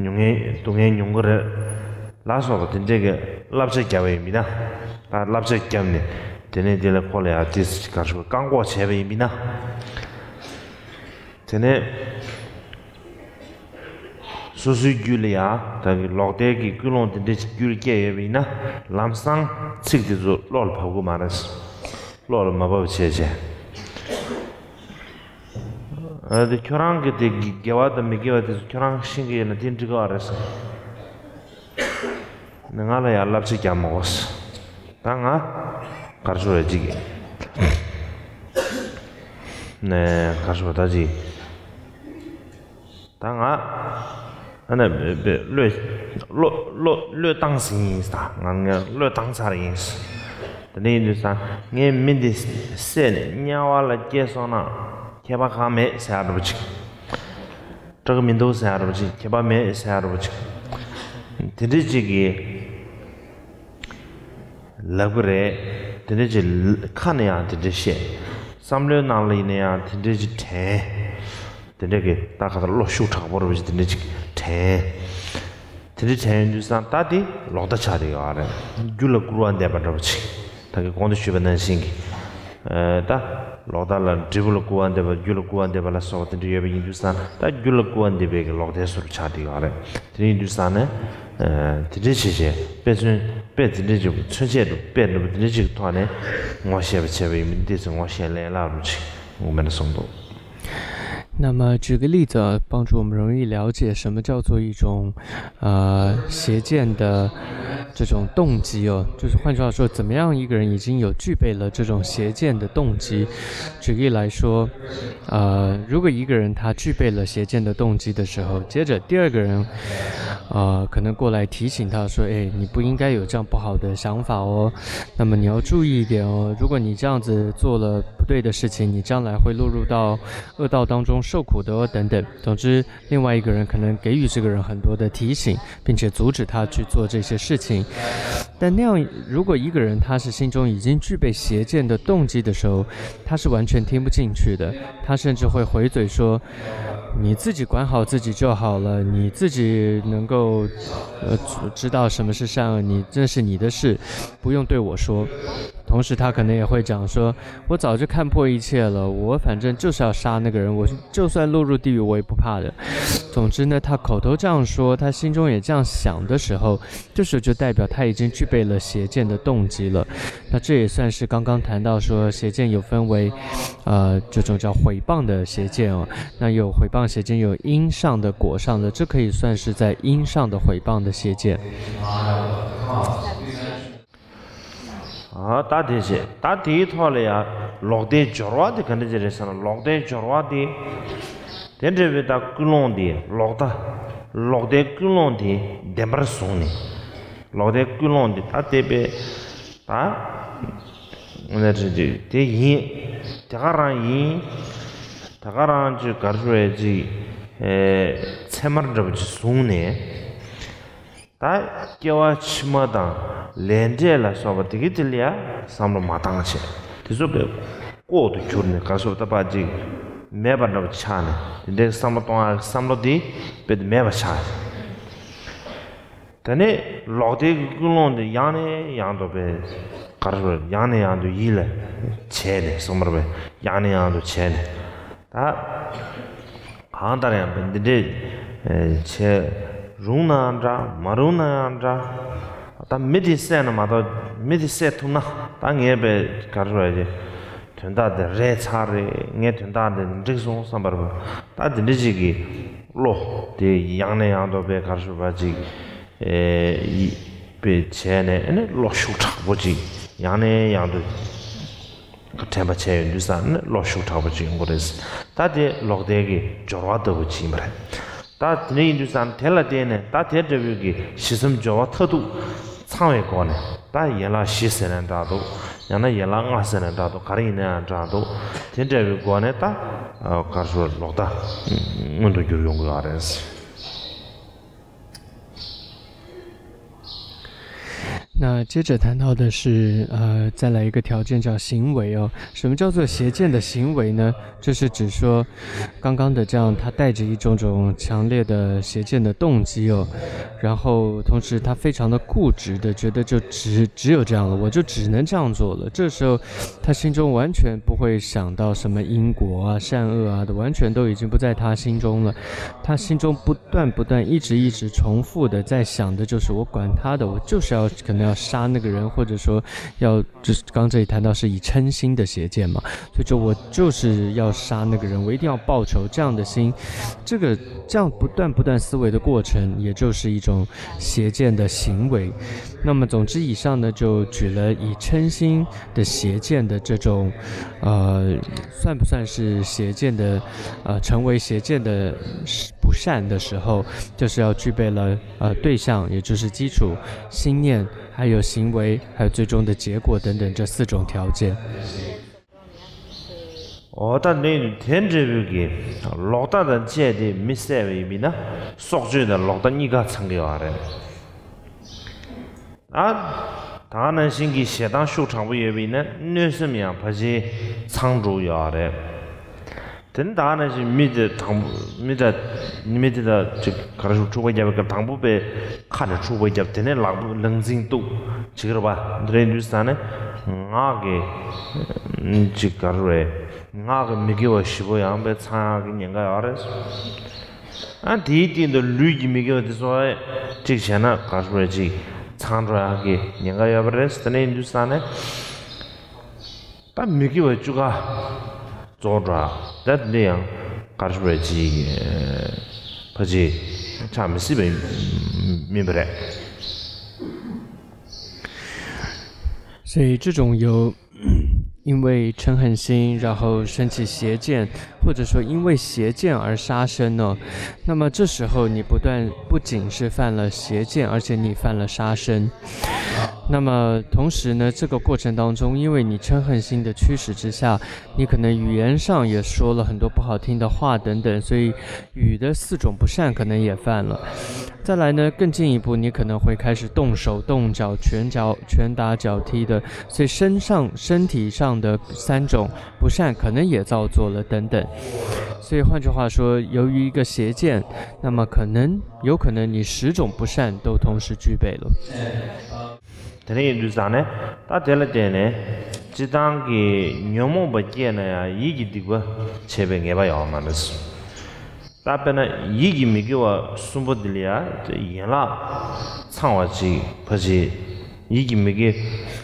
མྱོང་ངན་སྡུག་བསྔལ་མྱོང་གི་རེད། ལ་སོགས་པ་དེ་འདྲས་ཀྱི་བསླབ་བྱ་བརྒྱབ་པ་ཡིན་པས་ན། ད་བསླབ་བྱ་བརྒྱབ་ནས་དེ་ནས་དེ་ལ་ཁོ་ལ་ཡང་དེ་ག་རེ་ཞུ་བཀག་འགོག་བྱས་པ་ཡིན་པས་ན། དེ་ནས་སོ་སོའི་རྒྱུད་ལ་ཡང་ད་གི་ལོག་ལྟའི་གི་ཀུན་སློང་དེ་འདྲས་ཀྱི་རྒྱུད་ལ་སྐྱེས་ཡོད་པ་ཡིན་ན། ལམ་སང་ཚིག་དེ་ཚོ་བློ་ལ་བབས་ཀྱི་མ་རེད། བློ་ལ་མ་བབས་བྱས་བྱས། ཨ། དེ་ཁྱོད་རང་གི་དེ་དགེ་བ་དང་མི་དགེ་བ་དེ་ཚོ་ཁྱོད་རང་ཤེས་ཀྱི་ཡོད་ན་དེ་འགྲིག་གི་རེད་ཟེར། ནི་ང་ལ་ཡང་བསླབ་བྱ་རྒྱག་མ་དགོས། ད་ང་གར་ཤོར་བའི་ཅིག་ནས་གར་ཤོར་ད་ཅིག་ད་ང་ཨ་ནི་བློས་བློས་བློས་བཏང་ཟིན་ཡིན་ས། ང་ངས་བློས་བཏང་ཚར་ཡིན་ས། དེ་འདྲ་ཡིན་དུས་ས་ངས་མི་འདི་བསད་ནས་དམྱལ་བ་ལ་སྐྱེས་སོང་ན་ཁྱད་པར་གང་མེད་ཟེར་ཡ་འདྲ་པོ་ཅིག་སྐྲག་གི་མི་འདུག་ཟེར་ཡ་འདྲ་པོ་ཅིག་ཁྱད་པར་མེད་ཟེར་ཡ་འདྲ་པོ་ཅིག་དེ་འདྲ་ཅིག་གིས། ལབ་གི་རེད། དེ་འདྲ་ཅིག་ཁ་ནས་ཡང་དེ་འདྲ་བཤད། བསམ་བློའི་ནང་ལ་ཡིན་ན་ཡང་དེ་འདྲ་ཅིག་དྲན། དེ་འདྲ་གི་ད་ག་ད་བློ་ཤུགས་དྲག་པོ་རུ་ཅིག་དེ་འདྲ་ཅིག་དྲན། དེ་འདྲ་དྲན་ཡོང་དུས་ཙང་ད་དེ་ལོག་ལྟ་ཆགས་བསྡད་ཡོད་རེད། རྒྱུ་ལ་སྐུར་བ་འདེབས་པ་འདྲ་པོ་ཅིག་ད་གི་གོང་དུ་ཞུས་པ་ནང་བཞིན་གྱི། ཨ་ད་ལོག་ལྟ་ལ་འབྲས་བུ་ལ་སྐུར་བ་འདེབས་པ། རྒྱུ་ལ་སྐུར་བ་འདེབས་པ་ལ་སོགས་པ་དེ་འདྲ་ཡོད་པ་ཡིན་དུས་ཙང་ད་རྒྱུ་ལ་སྐུར་བ་འདེབས་པའི་གི་ལོག་ལྟའི་བཟོ་འདྲ་ཆགས་བསྡད་ཡོད་རེད། དེ་འདྲ་ཡིན་དུས་ཙང་ནས། ཨ་དེ་འདྲ་བྱས་བྱས་དཔེ་མཚོན་དཔེ་དེ་འདྲ་བྱས་མཚོན་བྱེད་དུ་དཔེ་འདྲ་པོ་དེ་འདྲ་ཅིག་གི་ཐོག་ནས་ངོ་ཤེས་པ་བྱས་པ་ཡིན་མིན་ཏོག་ཙམ་ངོ་ཤེས་ལས་སླ་རུ་ཅིག་ངོ་མ་ནས་གསུངས་འདུག། 那么举个例子啊，帮助我们容易了解什么叫做一种，呃，邪见的这种动机哦。就是换句话说，怎么样一个人已经有具备了这种邪见的动机？举例来说，呃，如果一个人他具备了邪见的动机的时候，接着第二个人，呃，可能过来提醒他说：“哎，你不应该有这样不好的想法哦。那么你要注意一点哦。如果你这样子做了不对的事情，你将来会落入到恶道当中受苦的哦。”等等。总之，另外一个人可能给予这个人很多的提醒，并且阻止他去做这些事情。但那样，如果一个人他是心中已经具备邪见的动机的时候，他是完全听不进去的。他甚至会回嘴说：“你自己管好自己就好了，你自己能够，呃，知道什么是善恶，你，那是你的事，不用对我说。”同时，他可能也会讲说：“我早就看破一切了，我反正就是要杀那个人，我就算落入地狱，我也不怕的。”总之呢，他口头这样说，他心中也这样想的时候，这时候就代表他已经具备了邪见的动机了。那这也算是刚刚谈到说邪见有分为，呃，这种叫毁谤的邪见哦。那有毁谤邪见，有因上的、果上的，这可以算是在因上的毁谤的邪见。 ཨ་ད་དེ་བྱས། ད་དེའི་ཐོག་ལ་ཡང་ལོག་ལྟའི་སྦྱོར་བ་དེ་ག་འདྲ་ཅིག་རེད་ཟེར་ན། ལོག་ལྟའི་སྦྱོར་བ་དེ། དེ་འདྲ་བའི་ད་ཀུན་སློང་དེ་ལོག་ལྟ། ལོག་ལྟའི་ཀུན་སློང་དེ་བདེན་པར་བཟུང་ནས། ལོག་ལྟའི་ཀུན་སློང་དེ་ད་དེ་པས་ད་ནས་དེ་ཡིན། དེ་ག་རང་ཡིན། དེ་ག་རང་ཅིག་ག་རེ་ཟེར་བས་ཅིག་ཚད་མར་འདྲ་པོ་ཅིག་བཟུང་ནས། ད་སྐྱེ་བ་ཕྱི་མ་དང་ལས་འབྲས་ལ་སོགས་པ་དེ་གི་དེ་ལ་ཡང་བསམ་བློ་མ་བཏང་བྱས། དེ་ཚོ་དཔེ་ལྐོག་ཏུ་གྱུར་ནས་ག་སོགས་ད་པ་ཅིག་མེད་པ་འདྲ་པོ་ཆགས་ནས། དེ་འདྲའི་བསམ་བློ་གཏོང་ཡག་བསམ་བློ་དེ་དཔེ་དེ་མེད་པ་ཆགས། དེ་ནས་ལོག་ལྟའི་གི་ཀུན་སློང་དེ་ཡང་ནས་ཡང་དུ་དཔེ་ག་རེ་ཟེར། ཡང་ནས་ཡང་དུ་ཡིད་ལ་བྱས་ནས། གསུངས་པར་དཔེ་ཡང་ནས་ཡང་དུ་བྱས་ནས། ད་གང་ལྟར་ཡང་འདི་འདྲས་བྱེད་རུང་ན་འདྲ། མ་རུང་ན་ཡང་འདྲ། ད་མི་དེ་བསད་ན་མ་གཏོགས། མི་དེ་བསད་ཐུབ་ན་ད་ངས་དཔེ་ག་རེ་ཟེར་གྱི། དོན་དག་དེ་རེད་ཚར་རེད། ངས་དོན་དག་དེ་འགྲིག་སོང་བསམ་པར། ད་འདི་འདྲ་ཅིག་གི་བློ་དེ་ཡང་ནས་ཡང་དུ་དཔེ་ག་རེ་ཟེར་བ་ཅིག་ཨེ་ཡི་དཔེ་བྱས་ནས། ཨ་ནི་བློ་ཤུགས་དྲག་པོ་ཅིག་ཡང་ནས་ཡང་དུ་དྲན་པ་བྱས་ཡོང་དུས་ཙང་ནི་བློ་ཤུགས་དྲག་པོ་ཅིག་ཡོང་གི་རེད། ད་དེ་ལོག་ལྟའི་གི་སྦྱོར་བ་ལྟ་བུ་ཅིག་ཡིན་པ་རེད། ད་དེ་འདྲ་ཡིན་དུས་ཙང་དེ་ལ་བརྟེན་ནས་ད་དེ་འདྲ་བོའི་གི་ཞི་འཛུམ་སྦྱོར་བ་མཐར་ཐུག་ཚང་བའི་སྒོ་ནས། ད་ཡན་ལག་བཞི་ཟེར་ནའང་འདྲ་འདུག། ཡང་ན་ཡན་ལག་ལྔ་ཟེར་ནའང་འདྲ་འདུག། ག་རེ་ཡིན་ནའང་འདྲ་འདུག། དེ་འདྲ་བའི་སྒོ་ནས་ད་ག་རེ་ཟེར། ལོག་ལྟ་མངོན་དུ་གྱུར་ཡོང་གི་ཡོད་རེད། 那接着谈到的是，呃，再来一个条件叫行为哦。什么叫做邪见的行为呢？就是指说，刚刚的这样，他带着一种种强烈的邪见的动机哦，然后同时他非常的固执的，觉得就只只有这样了，我就只能这样做了。这时候他心中完全不会想到什么因果啊、善恶啊的，完全都已经不在他心中了。他心中不断不断、一直一直重复的在想的就是，我管他的，我就是要可能要杀那个人，或者说要，就是刚这里谈到是以嗔心的邪见嘛，所以就我就是要杀那个人，我一定要报仇这样的心，这个这样不断不断思维的过程，也就是一种邪见的行为。那么总之以上呢，就举了以嗔心的邪见的这种，呃，算不算是邪见的，呃，成为邪见的不善的时候，就是要具备了，呃，对象，也就是基础、心念、还有行为、还有最终的结果等等这四种条件。 འོ་ད་ནི་དེ་འདྲ་བོའི་གི་ལོག་ལྟ་དང་བཅས་ཏེ་མི་བསད་པ་ཡིན་ན་སྲོག་གཅོད་དང་ལོག་ལྟ་གཉིས་ཀ་ཚང་གི་ཡོད་རེད། ཨ་ ད་ག་ནང་བཞིན་གྱི་ཞེ་སྡང་ཤུགས་དྲག་པོ་ཡོད་པ་ཡིན་ན་གནོད་སེམས་ཡང་ཕལ་ཆེར་ཚང་འགྲོ་ཡོད་རེད། དེ་ནི་ད་ག་ནང་བཞིན་མི་དེ་དང་པོ་མི་དང་མི་དེ་དང་ཅིག་ག་རེ་ཞུ་འཁྲུག་པ་བརྒྱབ་པའི་སྐབས་དང་པོ་པའི་ཁ་ནས་འཁྲུག་པ་བརྒྱབ། དེ་ནས་ལག་ལག་འཛིང་གཏུག་བྱེད་ཀྱི་རེད་པ། འདི་རེད་དུས་ཙང་ནས་ངག་གི་ཅིག་ག་རེ་རེད། ངག་གི་མི་དགེ་བ་བཞི་པོ་ཡང་དཔེ་ཚང་ཡག་གི་ཉེན་ཁ་ཡོད་རེད། ཨ་དེའི་སྟེང་དུ་ལུས་ཀྱི་མི་དགེ་བ་དེ་ཚོ་ཅིག་བྱས་ན་ག་རེ་ཅིག་ཚང་འགྲོ་ཡག་གི་ཉེན་ཁ་ཡོད་པ་རེད། དེ་ནས་ཡིན་དུས་ཙང་ནས་ད་མི་དགེ་བ་བཅུ་ཀ་རྫོགས་འགྲོ་ཡག་ད་འདི་ཡང་ག་རེ་ཅིག་ཕལ་ཆེར་ཆགས་མི་སྲིད་པ་མིན་པ་རེད། 所以这种由因为嗔恨心，然后升起邪见，或者说因为邪见而杀生呢，那么这时候你不断，不仅是犯了邪见，而且你犯了杀生。那么同时呢，这个过程当中，因为你嗔恨心的驱使之下，你可能语言上也说了很多不好听的话等等，所以语的四种不善可能也犯了。再来呢，更进一步，你可能会开始动手动脚，拳脚拳打脚踢的，所以身上身体上的三种不善可能也造作了等等。所以换句话说，由于一个邪见，那么可能有可能你十种不善都同时具备了。 དེ་ནས་ཡིན་དུས་ཙང་ནས་ད་དེ་ལ་བརྟེན་ནས་སྤྱིར་བཏང་གི་ཉོན་མོངས་པ་སྐྱེས་ན་ཡང་ཡིད་ཀྱི་སྡིག་པ་བྱས་པའི་ངེས་པ་ཡོད་མ་རེད། ད་དཔེར་ན་ཡིད་ཀྱི་མི་དགེ་བ་གསུམ་པོ་འདི་ལ་ཡང་ཡན་ལག་ཚང་བ་ཅིག་ཕལ་ཆེར་ཡིད་ཀྱི་མི་དགེ་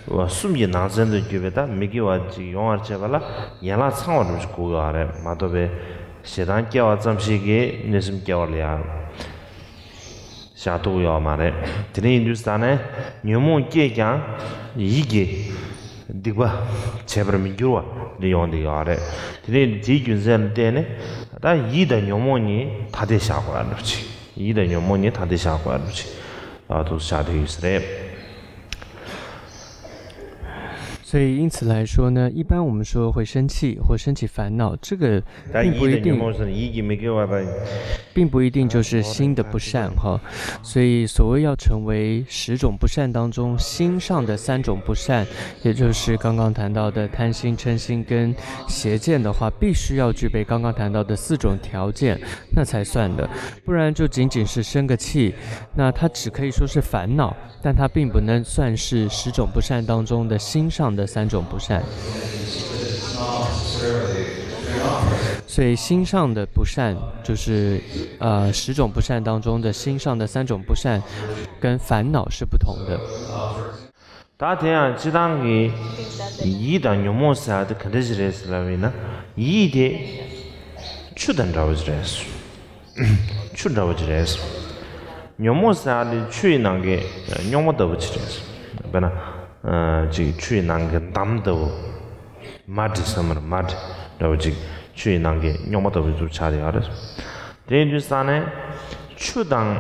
བ་གསུམ་གྱི་ནང་ཚན་དུ་གྱུར་པའི་ད་མི་དགེ་བ་ཅིག་ཡོང་བར་བྱེད་པ་ལ་ཡན་ལག་ཚང་བ་འདྲ་ཅིག་དགོས་ཡོད་རེད་མ་གཏོགས་པའི་ཞེ་སྡང་སྐྱེ་བ་ཙམ་ཞིག་གིས་གནོད་སེམས་སྐྱེ་བ་ལ་ཡང་བཞག་ཐུབ་ཡོད་མ་རེད། དེ་འདྲ་ཡིན་དུས་ཙང་ནས་ཉོན་མོངས་སྐྱེས་ཀྱང་ཡིད་ཀྱི་སྡིག་པ་བྱས་པར་མི་འགྱུར་བ་འདི་ཡོང་བསྡད་ཡོད་རེད། དེ་འདྲ་ཡིན་དུས་དེའི་རྒྱུ་མཚན་ལ་བརྟེན་ནས་ད་ཡིད་དང་ཉོན་མོངས་གཉིས་ཐ་དད་བཞག་དགོས་ཡ་འདྲ་ཅིག་ཡིད་དང་ཉོན་མོངས་གཉིས་ཐ་དད་བཞག་དགོས་ཡ་འདྲ་ཅིག་ཨ་འདུག་བཞག་བསྡད་ཡོད་ས་རེད། 所以因此来说呢，一般我们说会生气或升起烦恼，这个 ད་并不一定，ཡིད་དང་ཉོན་མོངས་ཟེར་ན་ཡིད་ཀྱི་མི་དགེ་བ་དང་། 并不一定就是心的不善哈。所以所谓要成为十种不善当中心上的三种不善，也就是刚刚谈到的贪心、嗔心跟邪见的话，必须要具备刚刚谈到的四种条件，那才算的。不然就仅仅是生个气，那它只可以说是烦恼， 但它并不能算是十种不善当中的心上的三种不善。所以心上的不善就是，呃，十种不善当中的心上的三种不善，跟烦恼是不同的。ད་དེ་ཡང་སྤྱིར་བཏང་གི་ཡིད་དང་ཉོན་མོངས་ཟེར་བ་དེ་ག་འདྲ་ཞིག་རེད་ཟེར་ལབ་ཡིན་ན། ཡིད་དེ་ཆུ་དང་འདྲ་བ་ཞིག་རེད། ཆུ་འདྲ་བོ་ཅིག་རེད། ཉོན་མོངས་ཟེར་ཡག་དེ་ཆུ་ཡི་ནང་གི་རྙོག་མ་ལྟ་བུ་ཅིག་རེད། དཔེར་ན། ཅིག་ཆུ་ཡི་ནང་གི་འདམ་ལྟ་བུ། མཌ་ཟེར་མ་རེད། མཌ་འདྲ་བོ་ཅིག་ཆུ་ཡི་ནང་གི་རྙོག་མ་ལྟ་བུ་ཅིག་ཆགས་བསྡད་ཡོད་རེད། དེ་ཡིན་དུས་ཙང་ནས་ཆུ་དང་།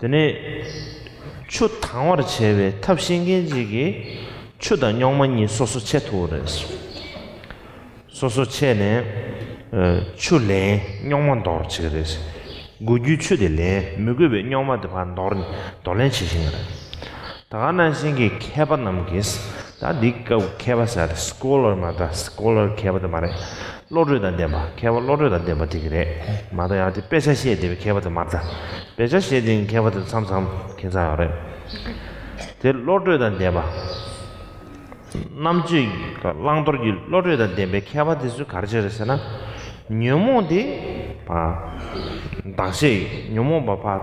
དེ་ནས་ཆུ་དྭངས་པར་བྱེད་པའི་ཐབས་ཤེས་མཁན་ཅིག་གིས་ཆུ་དང་རྙོག་མ་གཉིས་སོ་སོ་ཕྱེ་ཐུབ་པ་རེད། སོ་སོ་ཕྱེ་ནས། ཨ། ཆུ་ལེན། རྙོག་མ་འདོར་བྱེད་ཀྱི་རེད། དགོས་རྒྱུའི་ཆུ་དེ་ལེན། མི་དགོས་པའི་རྙོག་མ་དེ་ཕར་འདོར། འདོར་ལེན་བྱེད་བཞིན་ཡོད་རེད། ད་ག་ནང་བཞིན་གྱི་མཁས་པ་རྣམས་ཀྱིས། ད་འདི་སྐབས་མཁས་པ་ཟེར་ཏེ་སྐོ་ལར་མ་རེད། སྐོ་ལར་མཁས་པ་དེ་མ་རེད། བློ་གྲོས་དང་ལྡན་པ། མཁས་པ་བློ་གྲོས་དང་ལྡན་པ་དེ་གི་རེད་མ་གཏོགས་ཡང་དེ་དཔེ་ཆ་བཤད་བསྡད་པའི་མཁས་པ་དེ་མ་རེད། དཔེ་ཆ་བཤད་བསྡད་མཁས་པ་དེ་མཚམས་མཚམས་ཁྱད་མཚར་ཡོད་རེད། དེ་བློ་གྲོས་དང་ལྡན་པ། རྣམ་དཔྱོད་ཀྱི་བླང་དོར་གྱི་བློ་གྲོས་དང་ལྡན་པའི་མཁས་པ་དེ་ཚོས་ག་རེ་བྱས་རེད་ཟེར་ན། ཉོན་མོངས་དེ་ཕར་འདག་ཤེས། ཉོན་མོངས་པ་ཕར་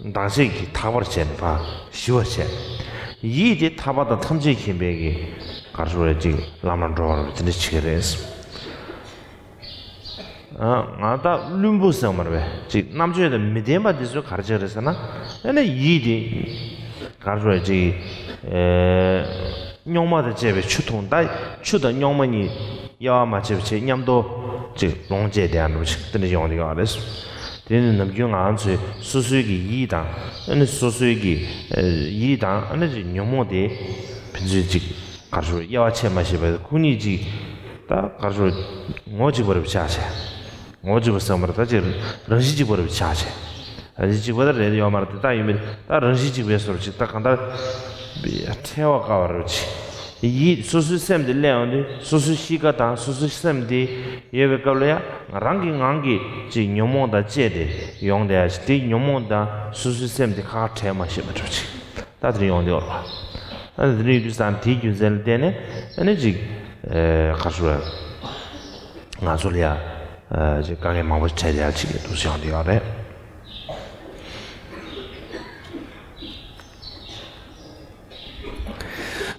འདག་ཤེས་ཀྱིས་དག་པར་བྱས་ནས་ཕར་ཞི་བར་བྱས། ཡིད་དེ་ཐར་པ་དང་ཐམས་ཅད་མཁྱེན་པའི་གི་ག་རེ་ཟེར་དགོས་རེད། ཅིག་ལམ་ལ་འགྲོ་བར་དེ་འདྲ་བྱེད་ཀྱི་རེད། ཨ། ང་ད་བླུན་པོ་ཟེར་བ་མ་རེད་པས། ཅིག་རྣམ་དཔྱོད་དང་མི་ལྡན་པ་འདི་ཚོས་ག་རེ་བྱེད་རེད་ཟེར་ན། ཨ་ནི་ཡིད་དེ་ག་རེ་ཟེར། ཅིག་ཨེ། རྙོག་མ་དང་བཅས་པའི་ཆུ་འཐུང་། ད་ཆུ་དང་རྙོག་མ་གཉིས་དབྱེ་བ་མ་ཕྱེ་བ་བྱས་མཉམ་དུ་ཅིག་ལོངས་སྤྱད་བསྡད་ཡ་འདྲ་པོ་ཅིག་དེ་འདྲ་ཡོང་བསྡད་ཡོད་རེད། དེ་ནི་ནམ་རྒྱུན་ང་ཚོས་སོ་སོའི་གི་ཡིད་དང་། ཨ་ནི་སོ་སོའི་གི་ཨེ། ཡིད་དང་། ཨ་ནི་ཅིག་ཉོན་མོངས་དེ་ཕན་ཚུན་ཅིག་ག་རེ་ཟེར། དབྱེ་བ་ཕྱེ་མ་ཤེས་པ། ཁོ་གཉིས་ཅིག་ད་ག་རེ་ཟེར། ངོ་གཅིག་པ་རེད་པས་ཆགས་བྱས། ངོ་གཅིག་པ་ཟེར་བ་མ་རེད། ད་ཅིག་རང་བཞིན་གཅིག་པ་རེད་པས་ཆགས་བྱས། ད་གཅིག་པ་ད་རེད་ཡོད་མ་རེད་དེ། ད་ཡིན་མིན་ད་རང་བཞིན་གཅིག་པའི་བཟོ་འདྲ་ཅིག་ད་གང་ལྟར་ཕྲལ་བ་དཀའ་བ་རེད་ཅིག་ཡིད་སོ་སོའི་སེམས་དེ་སླེབས་ཡོང་དུས་སོ་སོའི་གཤིས་ཀ་དང་སོ་སོའི་སེམས་དེ་ཡོད་པའི་སྐབས་ལ་ཡང་རང་གི་ངང་གིས་ཅིག་ཉོན་མོངས་དང་བཅས་ཏེ་ཡོང་བསྡད་ཡ་ཅིག་དེ་ཉོན་མོངས་དང་སོ་སོའི་སེམས་དེ་ཁ་ཁ་བྲལ་མ་ཤེས་པ་འདྲ་ཅིག་ད་དེ་རིང་ཡོང་དེ་བར་ཨ་ནི་དེ་རིང་ཡོད་དུས་ཙང་དེའི་རྒྱུ་མཚན་ལ་བརྟེན་ནས་ཨ་ནི་ཅིག་ཨེ་ག་རེ་ཞུ་དགོས་ང་ཚོ་ལ་ཡ་ཨེ་ཅིག་དཀའ་ངལ་མང་པོ་འཕྲད་ཡ་ཅིག་འདུག་སེ་ཡོང་དེ་ཡོད་རེད།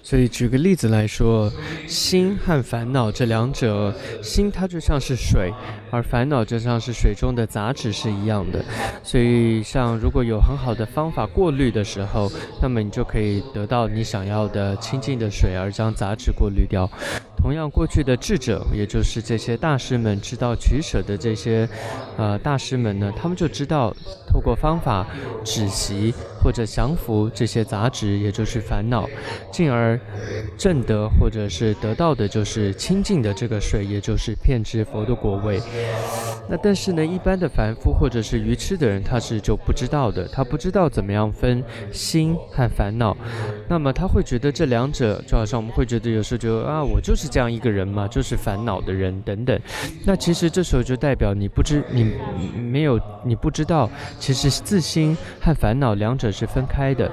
所以举个例子来说，心和烦恼这两者，心它就像是水，而烦恼就像是水中的杂质是一样的。所以，像如果有很好的方法过滤的时候，那么你就可以得到你想要的清净的水，而将杂质过滤掉。同样，过去的智者，也就是这些大师们，知道取舍的这些，呃，大师们呢，他们就知道透过方法止息或者降服这些杂质，也就是烦恼，进而证得或者是得到的就是清净的这个水，也就是遍知佛的果位。那但是呢，一般的凡夫或者是愚痴的人，他是就不知道的，他不知道怎么样分心和烦恼。那么他会觉得这两者，就好像我们会觉得有时候觉得啊，我就是这样一个人嘛，就是烦恼的人等等。那其实这时候就代表你不知，你没有，你不知道，其实自心和烦恼两者是分开的。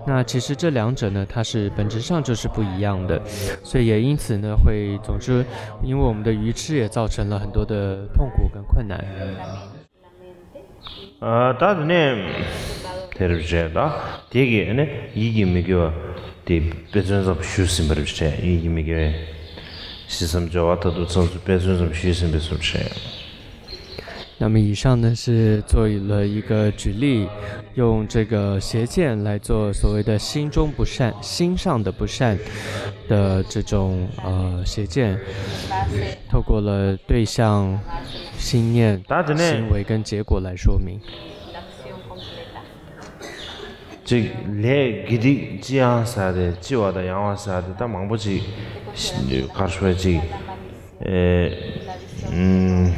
那其实这两者呢，它是本质上就是不一样的，所以也因此呢，会总之，因为我们的愚痴也造成了很多的痛苦跟困难。 ཨ་ད་དེ་ནས་དེ་རུ་བྱས་ད་དེ་གི་ནི་ཡིད་ཀྱི་མི་དགེ་བ་དེ་དཔེ་མཚོན་ཙམ་ཞུས་ཟིན་པ་རུ་བྱས། ཡིད་ཀྱི་མི་དགེ་བའི་ཞེ་མཚམས་སྦྱོར་བ་ད་དུ་ཚང་ཚུལ་དཔེ་མཚོན་ཙམ་ཞུས་ཟིན་པའི་སོར་བྱས། 那么以上呢是做了一个举例，用这个邪见来做所谓的心中不善、心上的不善的这种呃邪见，透过了对象、心念、ད་དེ་ནས་行为跟结果来说明。 ཅིག་ལས་དགེ་སྡིག་ཅི་ཡང་ཟ་སྟེ་ལྕི་བ་དང་ཡང་བ་ཟ་སྟེ་ད་མང་པོ་ཅིག་གར་ཤོར་ཅིག་ཨེ་ཨུམ་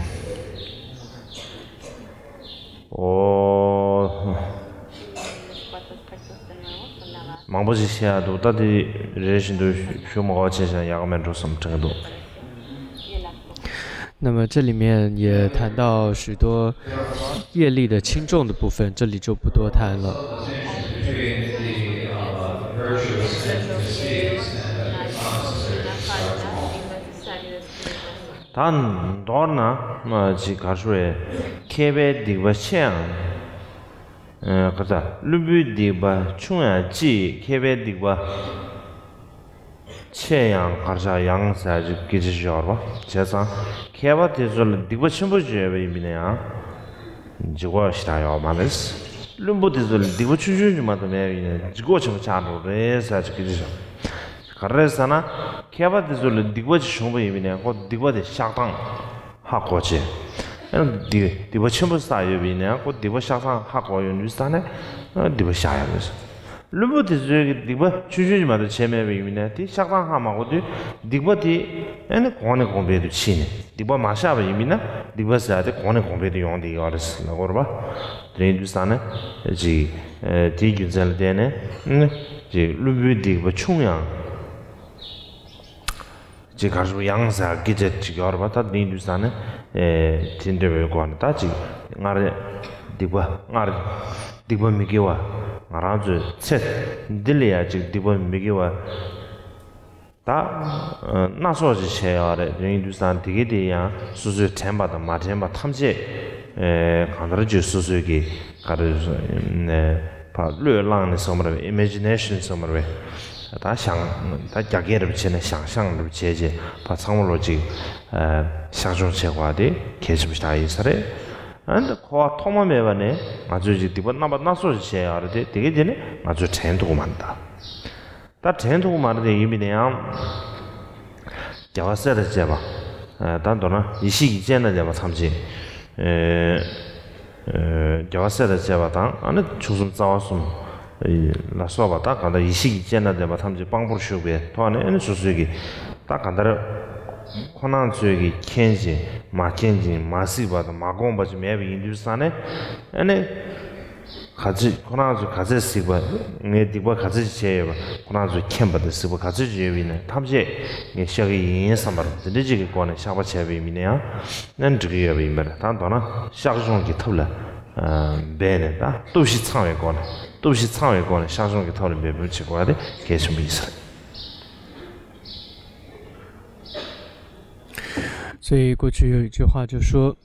ཨོ་མང་པོ་ཅིག་བཤད་ཡ་འདུག་ད་དེ་རེ་རེ་བཞིན་དུ་ཞུ་མ་དགོས་བྱས་ཤག་ཡག་མེད་འགྲོ་བསམ་དྲན་གྱི་འདུག那么这里面也谈到许多业力的轻重的部分，这里就不多谈了。 ད་མདོར་ན་མ་ཅིག་གར་ཤོར་བའི་མཁས་པའི་སྡིག་པ་ཆེ་ཡང་། ཨ་ག་ད་བླུན་པོའི་སྡིག་པ་ཆུང་ཡང་ཅི། མཁས་པའི་སྡིག་པ་ཆེ་ཡང་གར་ཆག་ཡང་ཟེར་ཅིག་སྐད་ཆ་ཞིག་ཡོད་རེད་པ། བྱས་ཙང་མཁས་པ་དེ་ཚོ་ལ་སྡིག་པ་ཆེན་པོ་ཅིག་ཡོད་པ་ཡིན་པ་ཡིན་ན་ཡང་། འཇིགས་པ་ཞེ་དྲག་ཡོད་མ་རེད། བླུན་པོ་དེ་ཚོ་ལ་སྡིག་པ་ཆུང་ཆུང་ཅིག་མ་གཏོགས་མེད་པ་ཡིན་ན་འཇིགས་པ་ཆེན་པོ་ཆགས་འགྲོ་རེད་ཟེར་ཅིག་སྐད་ཆ་ཞིག་ག་རེ་རེད་ཟེར་ན། མཁས་པ་དེ་ཚོ་ལ་སྡིག་པ་ཅིག་བྱུང་བ་ཡིན་པ་ཡིན་ན་ཁོ་སྡིག་པ་དེ་བཤགས་སྟངས་ཧ་གོ་བྱས། ཨ་ནི་སྡིག་སྡིག་པ་ཆེན་པོ་བསགས་ཡོད་པ་ཡིན་ན་ཁོ་སྡིག་པ་བཤགས་སྟངས་ཧ་གོ་ཡོང་དུས་ཙང་ནས་ཨ་སྡིག་པ་བཤགས་ཡ་རེད། བླུན་པོ་དེ་ཚོའི་གི་སྡིག་པ་ཆུང་ཆུང་ཅིག་མ་གཏོགས་བྱས་མེད་པ་ཡིན་པ་ཡིན་ན་དེ་བཤགས་སྟངས་ཧ་མ་གོ་དུས་སྡིག་པ་དེ་ཨ་ནི་གོང་ནས་གོང་འཕེལ་དུ་ཕྱིན་ནས། སྡིག་པ་མ་བཤགས་པ་ཡིན་པ་ཡིན་ན་སྡིག་པ་ཟེར་ཡ་དེ་གོང་ནས་གོང་འཕེལ་དུ་ཡོང་བསྡད་ཡོད་རེད་ཟེར་ལབ་ཀྱི་ཡོད་རེད་པ། དེ་ཡིན་དུས་ཙང་ནས་ཅིག་ཨ་དེའི་རྒྱུ་མཚན་ལ་བརྟེན་ནས་ཨ་ནི་ཅིག་བླུན་པོའི་སྡིག་པ་ཆུང་ཡང་། ཅིག་གར་ཞོག་ཡང་ཟེར་སྐད་ཆ་ཅིག་ཡོད་རེད་པ། ད་དེ་ཡིན་དུས་ཙང་ནས་ཨེ་དེ་འདོད་པའི་སྒོ་ནས་ད་ཅིག་སྔར་སྡིག་པ་སྔར་སྡིག་པ་མི་དགེ་བ་ང་རང་ཚོའི་ཚེ་འདི་ལ་ཡང་ཅིག་སྡིག་པ་མི་དགེ་བ་ད་ཨ་སྣ་ཚོགས་ཅིག་བྱས་ཡོད་རེད། དེ་ཡིན་དུས་ཙང་དེ་གའི་དེ་ཡང་སོ་སོས་དྲན་པ་དང་མ་དྲན་པ་ཐམས་ཅད་ཨེ་གང་ལྟར་ཅིག་སོ་སོའི་གི་ག་རེ་ཨེ་ཕར་བློས་བསླངས་ནས་ཟེར་བ་རེད་པ། ཨི་མེ་ཇི་ནེ་ཤན་ཟེར་བ་རེད་པ། ད་ཞང་ད་རྒྱ་སྐད་རེ་བྱས་ན་ཞང་ཞང་རེ་བྱས་རྗེས་ཕར་ཚང་མ་ལོ་ཅིག་ཨ་བཤགས་སྦྱོང་བྱེད་དགོས་པ་དེ་གལ་ཆེན་པོ་ཞིག་ཡིན་ས་རེད། ཨ་ནི་འཁོར་བ་ཐོག་མ་མེད་པ་ནས་ང་ཚོས་ཅིག་སྡིག་པ་རྣམ་པ་སྣ་ཚོགས་ཤིག་བྱས་ཡོད་རེད་དེ། དེ་གའི་དེ་ནི་ང་ཚོས་དྲན་ཐུབ་ཀྱི་མ་རེད་ད། ད་དྲན་ཐུབ་ཀྱི་མ་རེད་དེ། ཡིན་པ་ཡིན་ན་ཡང་རྒྱལ་བ་སྲས་དང་བཅས་པ། ཨ་ད་མདོར་ན་ཡེ་ཤེས་ཀྱི་སྤྱན་དང་ལྡན་པ་ཐམས་ཅད། ཨེ་ཨེ་རྒྱལ་བ་སྲས་དང་བཅས་པ་དང་། ཨ་ནི་བྱང་སེམས་རྩ་བ་གསུམ་ལ་སོགས་པ་ད་གང་ལྟར་ཡེ་ཤེས་ཀྱི་སྤྱན་དང་ལྡན་པ་ཐམས་ཅད་དཔང་པོར་བཞུགས་པའི་ཐོག་ནས། ཨ་ནི་སོ་སོའི་གི་ད་གང་ལྟར་ཁོ་རང་ཚོའི་གི་མཁྱེན་ཅིང་མ་མཁྱེན་ཅིང་མ་གཟིགས་པ་དང་མ་དགོངས་པ་ཅིག་མེད་པ་ཡིན་དུས་ཙང་ནས། ཨ་ནི། ག་ཚོད་ཁོ་རང་ཚོས་ག་ཚོད་གཟིགས་པ། ངས་སྡིག་པ་ག་ཚོད་ཅིག་བྱས་ཡོད་པ། ཁོ་རང་ཚོས་མཁྱེན་པ་དང་གཟིགས་པ་ག་ཚོད་ཅིག་ཡོད་པ་ཡིན་ན་ཐམས་ཅད་ངས་བཤགས་ཀྱི་ཡིན་བསམ་པར་དེ་འདྲ་ཅིག་གི་སྒོ་ནས་བཤགས་པ་བྱས་པ་ཡིན་ན་ཡང་ན་འགྲིག་གི་ཡོད་པ་ཡིན་པར། ད་མདོར་ན་བཤགས་སྦྱོང་གི་ཐབས་ལ་ཨ་འབད་ནས། ད་སྟོབས་བཞི་ཚང་བའི་སྒོ་ནས། སྟོབས་བཞི་ཚང་བའི་སྒོ་ནས་བཤགས་སྦྱོང་གི་ཐབས་ལ་འབད་འབུལ་བྱེད་དགོས་པ་དེ་གལ་ཆེན་པོ་ཡིན་ས་རེད། 所以过去有一句话就说，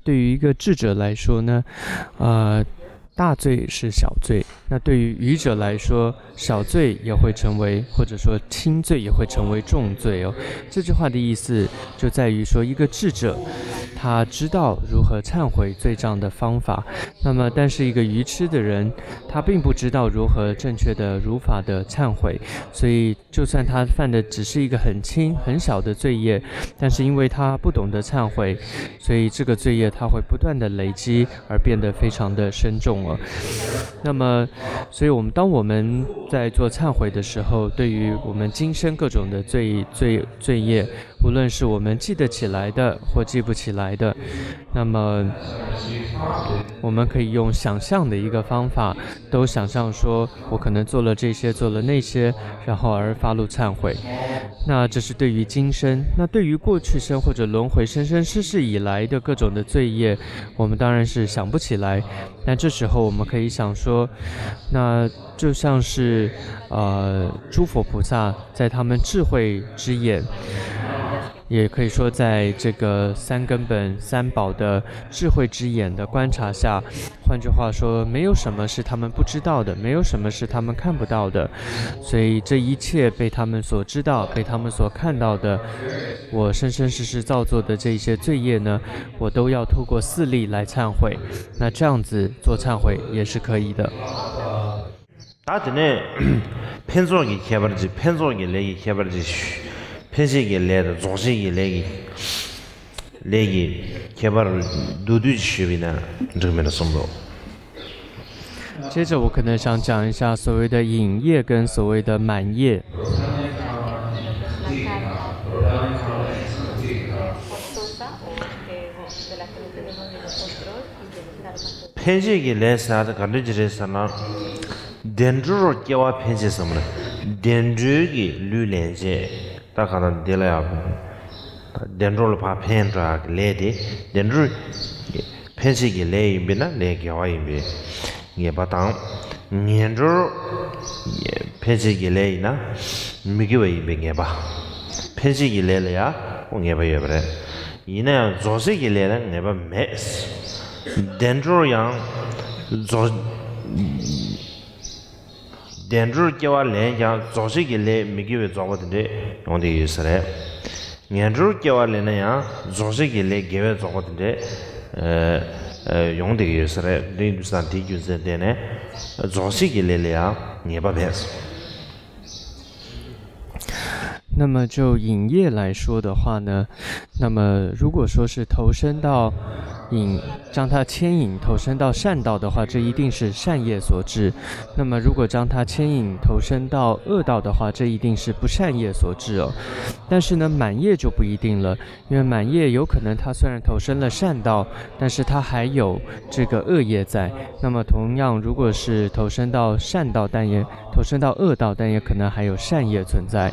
对于一个智者来说呢，呃，大罪是小罪；那对于愚者来说，小罪也会成为，或者说轻罪也会成为重罪哦。这句话的意思就在于说，一个智者他知道如何忏悔罪障的方法，那么但是一个愚痴的人，他并不知道如何正确的如法的忏悔，所以就算他犯的只是一个很轻很小的罪业，但是因为他不懂得忏悔，所以这个罪业他会不断的累积，而变得非常的深重了。那么，所以我们当我们在做忏悔的时候，对于我们今生各种的罪罪罪业，无论是我们记得起来的或记不起来的，那么我们可以用想象的一个方法，都想象说我可能做了这些，做了那些，然后而发露忏悔。那这是对于今生。那对于过去生或者轮回生生世世以来的各种的罪业，我们当然是想不起来。那这时候我们可以想说，那就像是呃诸佛菩萨在他们智慧之眼，也可以说在这个三根本三宝的智慧之眼的观察下，换句话说，没有什么是他们不知道的，没有什么是他们看不到的。所以这一切被他们所知道、被他们所看到的，我生生世世造作的这一些罪业呢，我都要透过四力来忏悔。那这样子做忏悔也是可以的。 ད་དེ་ནས་ཕན་ཚོགས་ཀྱི་ཁྱད་པར་ཅིག་ཕན་ཚོགས་ཀྱི་ལས་ཀྱི་ཁྱད་པར་ཅིག་ཕན་བྱེད་ཀྱི་ལས་དང་རྫོགས་བྱེད་ཀྱི་ལས་ཀྱི་ལས་ཀྱི་ཁྱད་པར་མདོར་བསྡུས་ཤིག་ཞུས་པ་ཡིན་ན་འགྲིག་མེད་ན་བསམ་འདུག 接着我可能想讲一下所谓的引业跟所谓的满业。 ཕན་བྱེད་ཀྱི་ལས་ཟེར་ཡ་དེ་ག་འདྲ་ཅིག་རེད་ཟེར་ན། བདེ་འགྲོར་སྐྱེ་བ་ཕན་བྱེད་ཟེར་བ་ལ། བདེ་འགྲོའི་གི་ལུས་ལེན་བྱེད། ད་ག་ད་འདི་ལ་ཡང་བདེ་འགྲོ་ལ་ཕར་ཕན་འགྲོ་ཡག་གི་ལས་དེ་བདེ་འགྲོ་ཕན་བྱེད་ཀྱི་ལས་ཡིན་པས་ན་ལས་དགེ་བ་ཡིན་པའི་ངེས་པ་དང་། ངན་འགྲོར་ཕན་བྱེད་ཀྱི་ལས་ཡིན་ན་མི་དགེ་བ་ཡིན་པའི་ངེས་པ། ཕན་བྱེད་ཀྱི་ལས་ལ་ཡང་ངེས་པ་ཡོད་པ་རེད། ཡིན་ན་ཡང་རྫོགས་བྱེད་ཀྱི་ལས་ལ་ངེས་པ་མེད། བདེ་འགྲོར་ཡང་རྫོགས། བདེ་འགྲོར་སྐྱེ་བ་ལེན་ཀྱང་རྫོགས་བྱེད་ཀྱི་ལས་མི་དགེ་བའི་རྫོགས་པ་དེ་འདྲས་ཡོང་བསྡད་ཡོད་ས་རེད། ངན་འགྲོར་སྐྱེ་བ་ལེན་ན་ཡང་རྫོགས་བྱེད་ཀྱི་ལས་དགེ་བའི་རྫོགས་པ་དེ་འདྲས་ཨ་ཨ་ཡོང་བསྡད་ཡོད་ས་རེད། དེ་ཡིན་དུས་ཙང་དེའི་རྒྱུ་མཚན་བརྟེན་ནས་རྫོགས་བྱེད་ཀྱི་ལས་ལ་ཡང་ངེས་པ་མེད། 那么就引业来说的话呢，那么如果说是投身到引，将它牵引投身到善道的话，这一定是善业所致。那么如果将它牵引投身到恶道的话，这一定是不善业所致哦。但是呢，满业就不一定了，因为满业有可能他虽然投身了善道，但是他还有这个恶业在。那么同样，如果是投身到善道，但也投身到恶道，但也可能还有善业存在。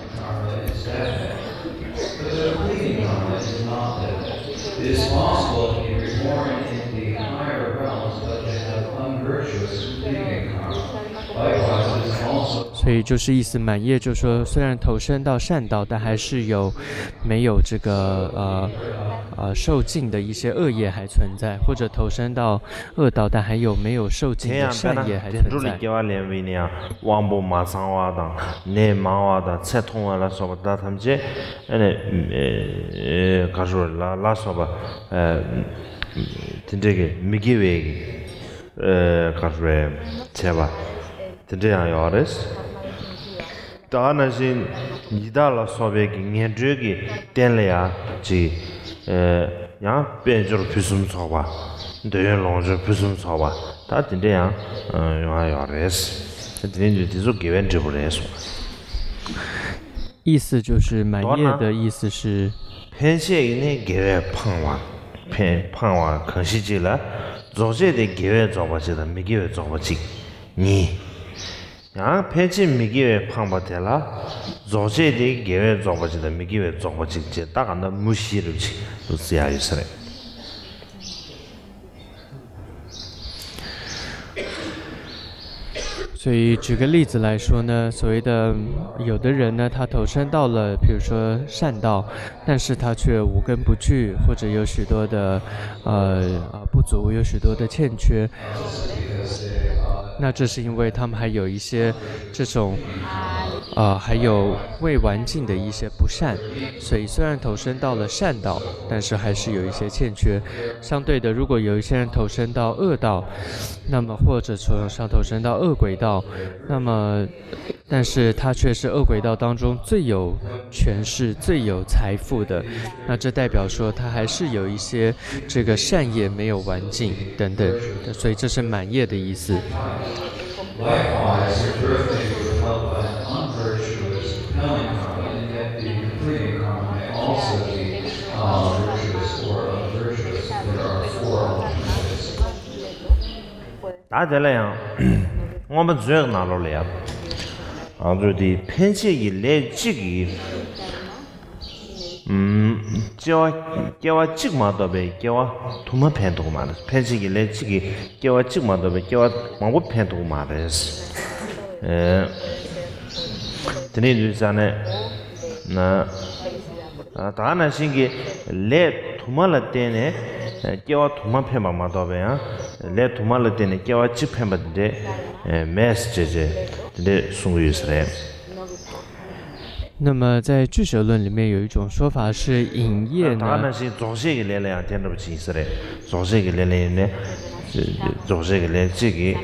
It is possible to be reborn in the higher realms, but to have unvirtuous completing karma. Likewise, it is also 所以就是意思，满业就说，虽然投身到善道，但还是有没有这个呃呃受尽的一些恶业还存在，或者投身到恶道，但还有没有受尽的善业还存在。 དེ་ཡང་དཔེར་ན་བདེ་འགྲོ་ལ་སྐྱེ་བ་ལེན་པ་ཡིན་ན་ཡང་དབང་པོ་མ་ཚང་བ་དང་ནད་མང་བ་དང་ཚེ་ཐུང་བ་ལ་སོགས་པ་དག་ཐམས་ཅད་ཨ་ནི་ག་རེ་ལ་ལ་སོགས་པ་དེ་འདྲའི་གི་མི་དགེ་བའི་ག་རེ་བྱས་པ་དེ་འདྲ་ཡང་ཡོད་རེད། ད་ག་ནང་བཞིན་ཡི་དྭགས་ལ་སོགས་པའི་གི་ངན་འགྲོའི་གི་རྟེན་ལ་ཡང་ཅིག་ཡང་དཔལ་འབྱོར་ཕུན་སུམ་ཚོགས་པ། འདོད་ཡོན་ལོངས་སྤྱོད་ཕུན་སུམ་ཚོགས་པ་ད་དེ་འདྲ་ཡང་ཡོང་ཡ་ཡོད་རེད། དེ་འདྲ་འདི་དེ་ཚོ་དགེ་བའི་འབྲས་བུ་རེད་གསུངས།意思就是满业的意思是 ཕན་བྱེད་ནི་དགེ་བས་འཕངས་པ། ཕན་འཕངས་པ་གང་ཞིག་ཅིག་ལ་ རྫོགས་བྱེད་དེ་དགེ་བས་རྫོགས་པ་གཅིག་དང་མི་དགེ་བས་རྫོགས་པ་གཅིག་གཉིས། ཡང་ཕན་ཆད་མི་དགེ་བས་འཕངས་པ་དེ་ལ་རྫོགས་བྱེད་དེ་དགེ་བས་རྫོགས་པ་གཅིག་དང་མི་དགེ་བས་རྫོགས་པ་གཅིག་ཅེས་ད་ག་འདྲ་མུ་བཞི་རུ་གཅིག་ཏུ་བརྩི་ཡག་ཡོད་ས་རེད། 所以举个例子来说呢，所谓的有的人呢，他投身到了，比如说善道，但是他却五根不具，或者有许多的呃呃不足，有许多的欠缺。那这是因为他们还有一些这种呃还有未完尽的一些不善，所以虽然投身到了善道，但是还是有一些欠缺。相对的，如果有一些人投身到恶道，那么或者从上投身到恶鬼道，那么但是他却是恶鬼道当中最有权势、最有财富的，那这代表说他还是有一些这个善业没有完尽等等，所以这是满业的意思。Likewise, your birth may be withheld by an unvirtuous compelling karma, and yet the completing karma may also be uh, virtuous or unvirtuous. There are four alternatives. ད་དེ་ལ་ཡང་མངོན་པ་མཛོད་ཀྱི་ནང་ལོགས་ལ་ཡང་ང་ཚོས་དེ་ཕན་ཆད་ཀྱི་ལས་གཅིག་གིས་ཨམ་སྐྱེ་བ་སྐྱེ་བ་གཅིག་མ་གཏོགས་པའི་སྐྱེ་བ་དུ་མ་འཕེན་ཐུབ་ཀྱི་མ་རེད། ཕན་ཆད་ཀྱི་ལས་གཅིག་གིས་སྐྱེ་བ་གཅིག་མ་གཏོགས་པའི་སྐྱེ་བ་མང་པོ་འཕེན་ཐུབ་ཀྱི་མ་རེད། ཨེ། དེ་ནས་དུས་ཙ་ནས་ན། ད་ནང་བཞིན་གྱི་ལས་དུ་མ་ལ་བརྟེན་ནས་སྐྱེ་བ་དུ་མ་འཕེན་པ་མ་གཏོགས་པའི་ཡང་ལས་དུ་མ་ལ་བརྟེན་ནས་སྐྱེ་བ་གཅིག་འཕེན་པ་དེ་འདྲས་མེད་ཟེར་བྱས་བྱས་དེ་འདྲས་གསུང་གི་ཡོད་ས་རེད། 那么在俱舍论里面有一种说法是引业呢，ད་ནང་བཞིན་རྫོགས་བྱེད་ཀྱི་ལས་ལ་ཡང་དེ་འདྲ་པོ་ཅིག་ཡིན་ས་རེད། རྫོགས་བྱེད་ཀྱི་ལས་ལ་ཡིན་ནས་རྫོགས་བྱེད་ཀྱི་ལས་གཅིག་གིས་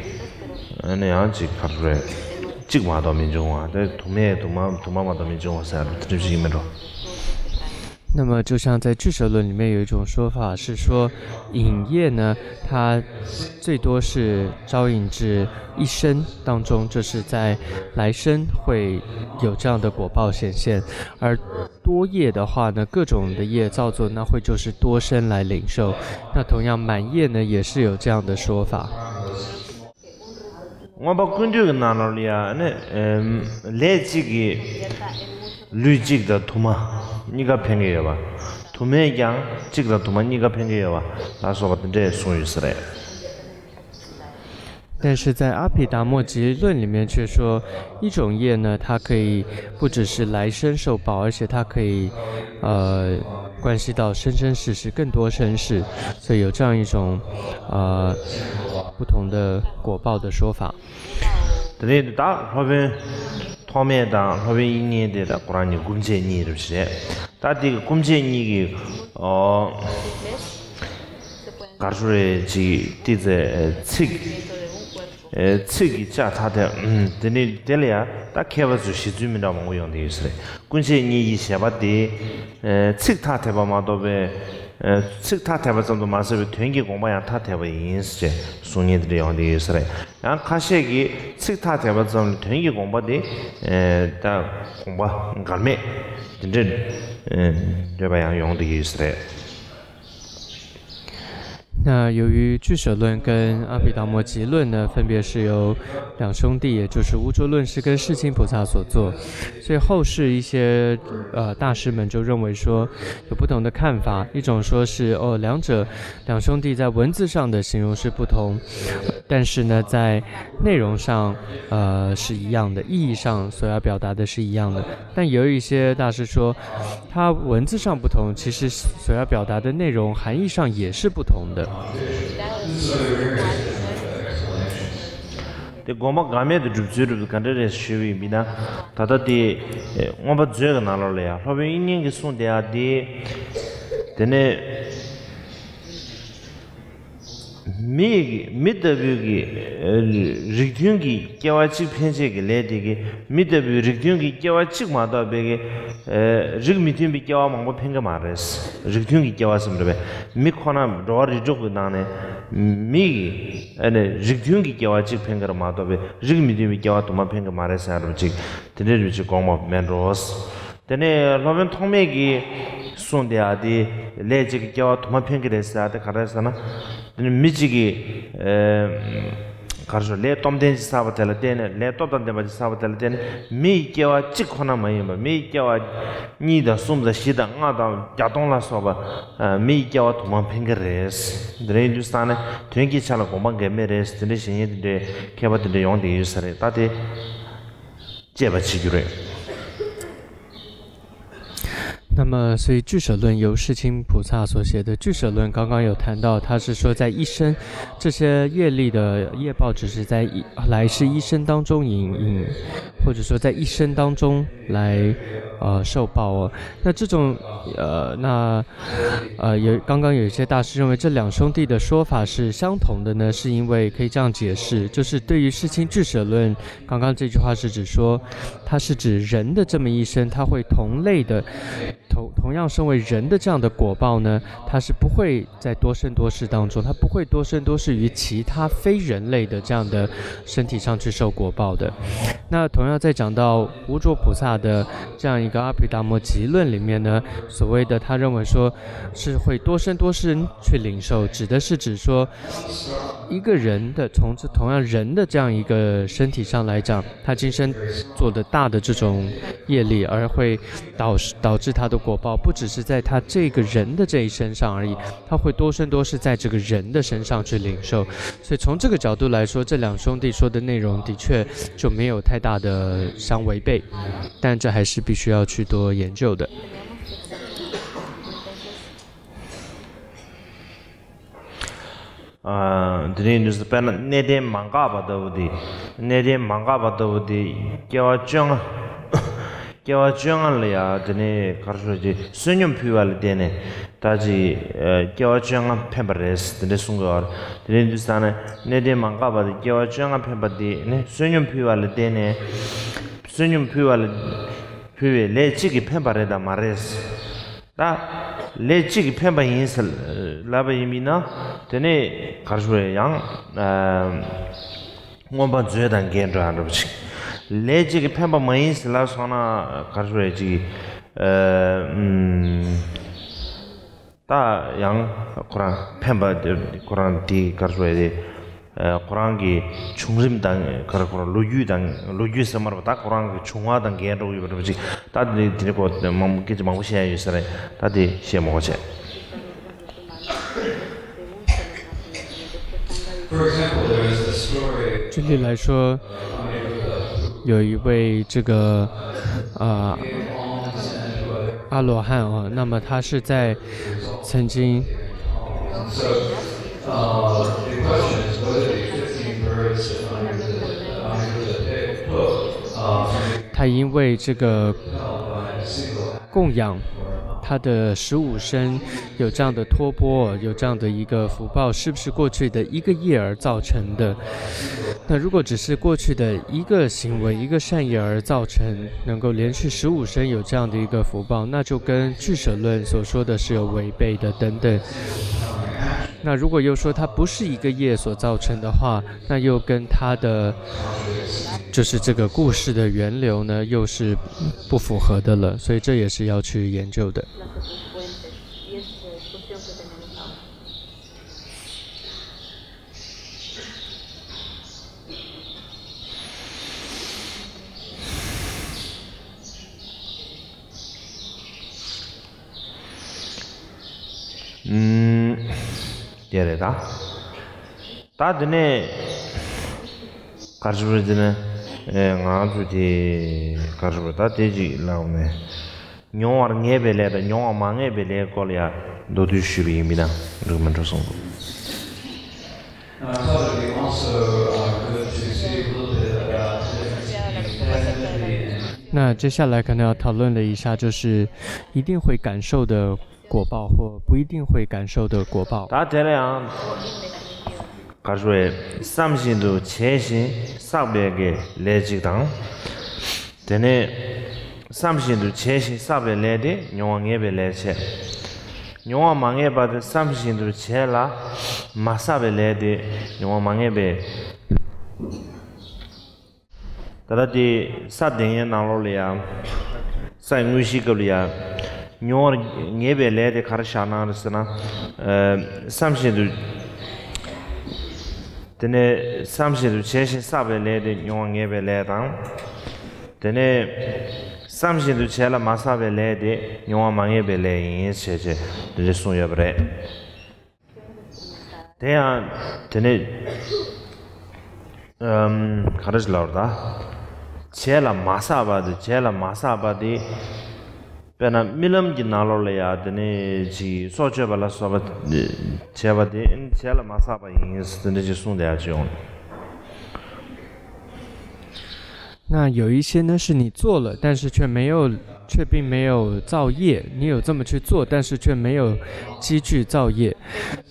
ཨ་ནི་ཡང་ཅིག་ག་རེ་རེད། གཅིག་མ་གཏོགས་མི་འབྱུང་བ་དེ་དུ་མས་དུ་མ་དུ་མ་མ་གཏོགས་མི་འབྱུང་བ་ཟེར་དེ་འདྲ་ཞིག་ཡིན་མིན་འགྲོ། 那么，就像在俱舍论里面有一种说法是说，引业呢，它最多是招引至一生当中，就是在来生会有这样的果报显现，而多业的话呢，各种的业造作，那会就是多生来领受。那同样满业呢，也是有这样的说法。 མངོན་པ་ཀུན་བཏུས་ཀྱི་ནང་ལོགས་ལ་ཡང་ནི་ལས་གཅིག་གིས་ལུས་གཅིག་དང་དུ་མ་གཉིས་ཀ་འཕེན་གྱི་ཡོད་པ། དུ་མས་ཀྱང་གཅིག་དང་དུ་མ་གཉིས་ཀ་འཕེན་གྱི་ཡོད་པ་ལ་སོགས་པ་དེ་འདྲས་གསུངས་ཡོད་ས་རེད། 但是在阿毗达摩集论里面却说，一种业呢，它可以不只是来生受报，而且它可以，呃，关系到生生世世更多生世，所以有这样一种，呃，不同的果报的说法。 དེ་ནས་ད་སློབ་དཔོན་ཐོགས་མེད་དང་སློབ་དཔོན་དབྱིག་གཉེན་དེ་ད་ཁོ་རང་གཉིས་སྐུ་མཆེད་གཉིས་རེད་ཟེར། ད་དེ་གི་སྐུ་མཆེད་གཉིས་ཀྱི་ཨོ་གར་ཧྲུ་རེ་ཅིག་ཏི་ཙེ་ཚིག་ཚིག་གི་ལྕགས་ཐག་དེ་དེ་ནས་དེ་ལ་ཡང་ད་མཁས་པ་ཚོས་བཞེད་ཚུལ་མི་འདྲ་མང་པོ་ཡོང་བསྡད་ཡོད་ཟེར། སྐུ་མཆེད་གཉིས་ཀྱི་བཞེད་པ་དེ་ཚིག་ཐག་དད་པ་མ་གཏོགས་པའི་ཚིག་ཐག་དད་པ་ཙམ་དུ་མ་ཟད་པའི་དོན་གྱི་དགོངས་པ་ཡང་ཐག་དད་པ་ཡིན་ཟེར་གསུང་མཁན་དེ་འདྲ་ཡོང་བསྡད་ཡོད་ས་རེད། ཡང་ཁ་ཤས་ཀྱིས་ཚིག་ཐག་དད་པ་ཙམ་ལས་དོན་གྱི་དགོངས་པ་དེ་ད་དགོངས་པ་འགལ་མེད་དེ་འདྲ་འདོད་པ་ཡང་ཡོང་བསྡད་ཡོད་ས་རེད། 那由于俱舍论跟阿毗达摩集论呢，分别是由两兄弟，也就是乌珠论师跟世亲菩萨所作，所以后世一些呃大师们就认为说有不同的看法。一种说是哦，两者两兄弟在文字上的形容是不同，但是呢，在内容上呃是一样的，意义上所要表达的是一样的。但有一些大师说，它文字上不同，其实所要表达的内容含义上也是不同的。 དེ་དགོངས་པ་འགལ་མེད་དུ་སྒྲུབ་ཚུལ་སྒྲུབ་ཚུལ་ག་འདྲ་རེད་ཞུས་པ་ཡིན་ན། ད་ལྟ་དེ་མངོན་པ་མཛོད་ཀྱི་ནང་ལོགས་ལ་ཡང་སློབ་དཔོན་དབྱིག་གཉེན་གྱིས་གསུངས་བསྡད་ཡག་དེ། དེ་ནས། མི་ཡི་མི་ལྟ་བུའི་གི་རིགས་མཐུན་གྱི་སྐྱེ་བ་གཅིག་འཕེན་བྱེད་ཀྱི་ལས་དེ་གི་མི་ལྟ་བུའི་རིགས་མཐུན་གྱི་སྐྱེ་བ་གཅིག་མ་གཏོགས་པའི་གི་རིགས་མི་མཐུན་པའི་སྐྱེ་བ་མང་པོ་འཕེན་གི་མ་རེད། རིགས་མཐུན་གྱི་སྐྱེ་བ་ཟེར་བ་རེད་པས། མི་ཁོ་ན་འགྲོ་བ་རིགས་དྲུག་གི་ནང་ནས་མི་ཡི་རིགས་མཐུན་གྱི་སྐྱེ་བ་གཅིག་འཕེན་གི་རེད་མ་གཏོགས་པའི་རིགས་མི་མཐུན་པའི་སྐྱེ་བ་དུ་མ་འཕེན་གི་མ་རེད་ཟེར་ཡ་རུ་ཅིག་དེ་འདྲའི་རུ་ཅིག་དགོངས་པ་མེད་འགྲོ། དེ་ནས་སློབ་དཔོན་ཐོགས་མེད་ཀྱིས་གསུངས་བསྡད་ཡག་དེ་ལས་གཅིག་གི་སྐྱེ་བ་དུ་མ་འཕེན་གི་རེད་ཟེར་ཡག་དེ་ག་རེ་ཟེར་ན། དེ་ནི་མི་གཅིག་གིས་ཨེ་ག་རེ་ཞུ། ལས་སྟོབས་ལྡན་ཅིག་བསགས་པ་དེ་ལ་བརྟེན་ནས། ལས་སྟོབས་དང་ལྡན་པ་ཅིག་བསགས་པ་དེ་ལ་བརྟེན་ནས། མིའི་སྐྱེ་བ་གཅིག་ཁོ་ན་མ་ཡིན་པར། མིའི་སྐྱེ་བ་གཉིས་དང་གསུམ་དང་བཞི་དང་ལྔ་དང་བརྒྱ་སྟོང་ལ་སོགས་པ། ཨ། མིའི་སྐྱེ་བ་དུ་མ་འཕེན་གྱི་རེད། དེ་འདྲ་ཡིན་དུས་ཙང་ནས་དོན་གྱི་ཆ་ལ་དགོངས་པ་འགལ་མེད་རེད། དེ་འདྲའི་བཤད་མཁན་དེ་འདྲའི་མཁས་པ་དེ་འདྲ་ཡོང་བསྡད་ཡོད་ས་རེད། ད་དེ་དཔྱད་པ་བྱེད་རྒྱུ་རེད། 那么，所以俱舍论由世亲菩萨所写的俱舍论，刚刚有谈到，他是说在一生，这些业力的业报只是在一来世一生当中引引，或者说在一生当中来呃受报哦。那这种呃那呃有刚刚有一些大师认为这两兄弟的说法是相同的呢，是因为可以这样解释，就是对于世亲俱舍论，刚刚这句话是指说，它是指人的这么一生，他会同类的同同样身为人的这样的果报呢，他是不会在多生多世当中，他不会多生多世于其他非人类的这样的身体上去受果报的。那同样在讲到无着菩萨的这样一个阿毗达摩集论里面呢，所谓的他认为说是会多生多世去领受，指的是指说一个人的从这同样人的这样一个身体上来讲，他今生做的大的这种业力，而会导导致他的果报，不只是在他这个人的这一生上而已，他会多生多世在这个人的身上去领受。所以从这个角度来说，这两兄弟说的内容的确就没有太大的相违背，但这还是必须要去多研究的。 ཨ། དེ་རིང་ནི་དཔེར་ན་གནས་བརྟན་མ་འགགས་པ་ལྟ་བུ་དེ། གནས་བརྟན་མ་འགགས་པ་ལྟ་བུ་དེ་སྐྱེ་བ་བཅོ་ལྔ། སྐྱེ་བ་བཅོ་ལྔ་ལ་ཡང་དེ་ནས་ག་རེ་ཞུ་རྒྱུ། བསོད་སྙོམས་ཕུལ་བ་ལ་བརྟེན་ནས་ད་ཅི་སྐྱེ་བ་བཅོ་ལྔ་འཕེན་པ་རེད་དེ་འདྲ་གསུང་གི་ཡོད་རེད། དེ་རིང་དུས་ཙང་ནས་གནས་བརྟན་མ་འགགས་པ་དེ་སྐྱེ་བ་བཅོ་ལྔ་འཕེན་པ་དེ་ནི་བསོད་སྙོམས་ཕུལ་བ་ལ་བརྟེན་ནས། བསོད་སྙོམས་ཕུལ་བ་ལ་ཕུལ་བའི་ལས་གཅིག་གིས་འཕེན་པ་རེད་དམ་མ་རེད། ད་ལས་གཅིག་གིས་འཕེན་པ་ཡིན་ཟེར་ལབ་པ་ཡིན་པས་ན། དེ་ནས་ག་རེ་ཞུ་ཡང་ཨ་མངོན་པ་མཛོད་དང་འགལ་འགྲོ་ཡ་འདྲ་པོ་ཅིག་ལས་གཅིག་གིས་འཕེན་པ་མ་ཡིན་ཟེར་ལབ་སོང་ན་ག་རེ་ཞུ་ཡ་ཅིག་ཨ་ཨུམ། ད་ཡང་ཁོ་རང་འཕེན་པ་དེ་ཁོ་རང་དེ་ག་རེ་ཞུ་ཡ་དེ། ཨ། ཁོ་རང་གི་བྱུང་རིམ་དང་ག་རེ་ཁོ་རང་ལོ་རྒྱུས་དང་། ལོ་རྒྱུས་ཟེར་མ་རེད་པ། ད་ཁོ་རང་གི་བྱུང་བ་དང་འགལ་འགྲོ་གི་ཡོད་པ་འདྲ་པོ་ཅིག་ད་དེ་དེ་རིང་ཁོ་མང་པོ་སྐད་ཆ་མང་པོ་བཤད་ཡ་ཡོད་ས་རེད། ད་དེ་བཤད་མ་དགོས་བྱས། For example, there is a story. 举例来说，有一位这个呃阿罗汉啊，那么他是在曾经 So, uh, the question is whether the fifteen birds under the, under the pit, uh, 他因为这个供养他的十五生有这样的托钵，有这样的一个福报，是不是过去的一个业而造成的？那如果只是过去的一个行为、一个善业而造成，能够连续十五生有这样的一个福报，那就跟俱舍论所说的是有违背的等等。那如果又说它不是一个业所造成的话，那又跟它的，就是这个故事的源流呢，又是不符合的了，所以这也是要去研究的。 ཨུམ། དེ་རེད་ད། ད་དེ་ནས་ག་རེ་ཞུ་དགོས་རེད་ཟེར་ན། ཨེ། ང་ཚོ་དེ་ག་རེ་ཞུ་དགོས་རེད། ད་དེ་ཅིག་ལབ་ནས། མྱོང་བར་ངེས་པའི་ལས་དང་མྱོང་བར་མ་ངེས་པའི་ལས་སྐོར་ལ་ཡང་མདོར་བསྡུས་ཞུས་པ་ཡིན་པས་ན་འགྲིག་མི་འགྲིག་གསུངས་འདུག Uh, probably also, uh, good to see a little bit about the difference between definitely and 那接下来可能要讨论的一下，就是一定会感受的果报或不一定会感受的果报。 ད་དེ་ལ་ཡང་ག་རེ་ཞུ་དགོས་རེད། བསམ་བཞིན་དུ་བྱས་ཤིང་བསགས་པའི་གི་ལས་གཅིག་དང་། དེ་ནས་བསམ་བཞིན་དུ་བྱས་ཤིང་བསགས་པའི་ལས་དེ་མྱོང་བ་ངེས་པའི་ལས་བྱས། མྱོང་བ་མ་ངེས་པ་དེ་བསམ་བཞིན་དུ་བྱས་ལ་མ་བསགས་པའི་ལས་དེ་མྱོང་བ་མ་ངེས་པའི། ད་ལྟ་དེ་ས་བསྡད་མཁན་ནང་ལོགས་ལ་ཡང་། སའི་དངོས་གཞིའི་སྐབས་ལ་ཡང་། མྱོང་བར་ངེས་པའི་ལས་དེ་ག་རེ་བཞག་གནང་རེད་ཟེར་ན། ཨ། བསམ་བཞིན་དུ་ དེ་ནས་བསམ་བཞིན་དུ་བྱས་ཤིང་བསགས་པའི་ལས་དེ་མྱོང་བ་ངེས་པའི་ལས་དང་། དེ་ནས་བསམ་བཞིན་དུ་བྱས་ལ་མ་བསགས་པའི་ལས་དེ་མྱོང་བ་མ་ངེས་པའི་ལས་ཡིན་ཞེས་བྱས་དེ་འདྲ་གསུངས་ཡོད་པ་རེད། དེ་ཡང་དེ་ནས་ཨམ་ག་རེ་ཞིག་ལབ་རེད་ད། བྱས་ལ་མ་བསགས་པ་དེ་བྱས་ལ་མ་བསགས་པ་དེ། དཔེར་ན་རྨི་ལམ་གྱི་ནང་ལོགས་ལ་ཡང་དེ་ནས་ཅིག་སྲོག་གཅོད་པ་ལ་སོགས་པ་བྱས་པ་དེ་བྱས་ལ་མ་བསགས་པ་ཡིན་དེ་འདྲ་ཅིག་གསུངས་བསྡད་ཡ་ཅིག་ཡོང་། 那有一些呢是你做了，但是却没有，却并没有造业。你有这么去做，但是却没有积聚造业。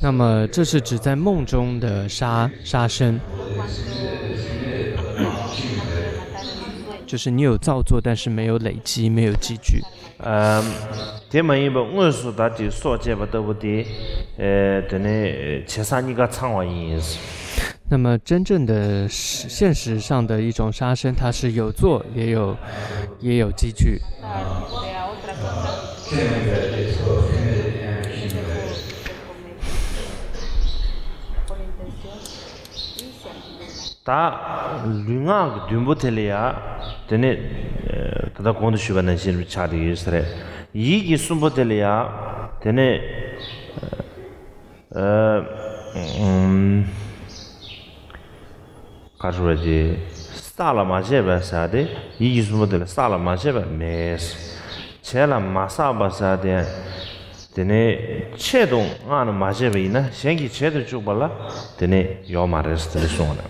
那么这是指在梦中的杀杀生，就是你有造作，但是没有累积，没有积聚。 དེ་མ་ཡིན་པར་དངོས་སུ་ད་དེ་སྲོག་བཅད་པ་ལྟ་བུ་དེ། དེ་ནས་བྱས་བསགས་གཉིས་ཀ་ཚང་བ་ཡིན། 那么真正的现实上的一种杀生，它是有做也有也有积聚。ད་ལུས་ངག་གི་བདུན་པོ་དེ་ལ་ཡ། དེ་ནས་ད་ལྟ་གོང་དུ་ཞུས་པ་ནང་བཞིན་ཆགས་ཏེ་ཡོད་ས་རེད། ཡིད་ཀྱི་གསུམ་པོ་དེ་ལ་ཡ། དེ་ནས་ཨ་ཨམ། ག་རེ་ཟེར་བ་དེ། བསགས་ལ་མ་བྱས་པ་ཟེར་ཏེ། ཡིད་ཀྱི་གསུམ་པོ་དེ་ལ་བསགས་ལ་མ་བྱས་པ་མེད། བྱས་ལ་མ་བསགས་པ་ཟེར་ཏེ། དེ་ནས་ཆེད་དུ་མངགས་ནས་མ་བྱས་པ་ཡིན་ན་གཞན་གྱིས་བྱེད་དུ་བཅུག་པ་ལ་དེ་ནས་ཡོད་མ་རེད་ཟེར་ཏེ་གསུངས་པ་རེད།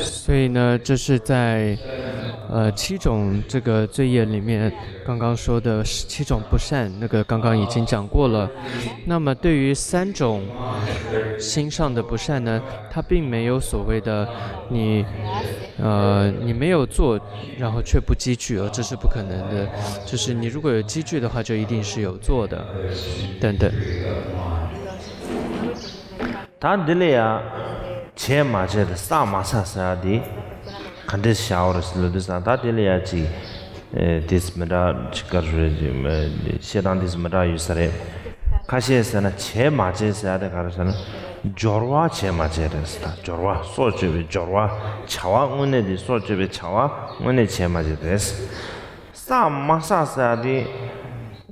所以呢，这是在呃七种这个罪业里面，刚刚说的七种不善，那个刚刚已经讲过了。那么对于三种心上的不善呢，它并没有所谓的你呃你没有做，然后却不积聚，而这是不可能的。就是你如果有积聚的话，就一定是有做的，等等。 ད་འདི་ལ་ཡ། བྱས་མ་བྱས་དང་བསགས་མ་བསགས་ཟེར་ཡ་འདི། ག་འདྲས་བྱ་བ་རེད་ཟེར་ལབ་དུས་ཙང་ད་དེ་ལ་ཡ་ཅིག་ཨེ་དེས་མི་འདྲ་ཅིག་ག་རེ་རེད་ཅིག་བཤད་སྟངས་དེས་མི་འདྲ་ཡོད་ས་རེད། ཁ་ཤས་ཟེར་ན་བྱས་མ་བྱས་ཟེར་ཡ་དེ་ག་རེ་ཟེར་ན། སྦྱོར་བ་བྱས་མ་བྱས་རེད་ཟེར་ད་སྦྱོར་བ་སྲོག་གཅོད་པའི་སྦྱོར་བ་བྱ་བ་དངོས་གནས་དེ་སྲོག་གཅོད་པའི་བྱ་བ་དངོས་གནས་བྱས་མ་བྱས་རེད། བསགས་མ་བསགས་ཟེར་ཡ་དེ།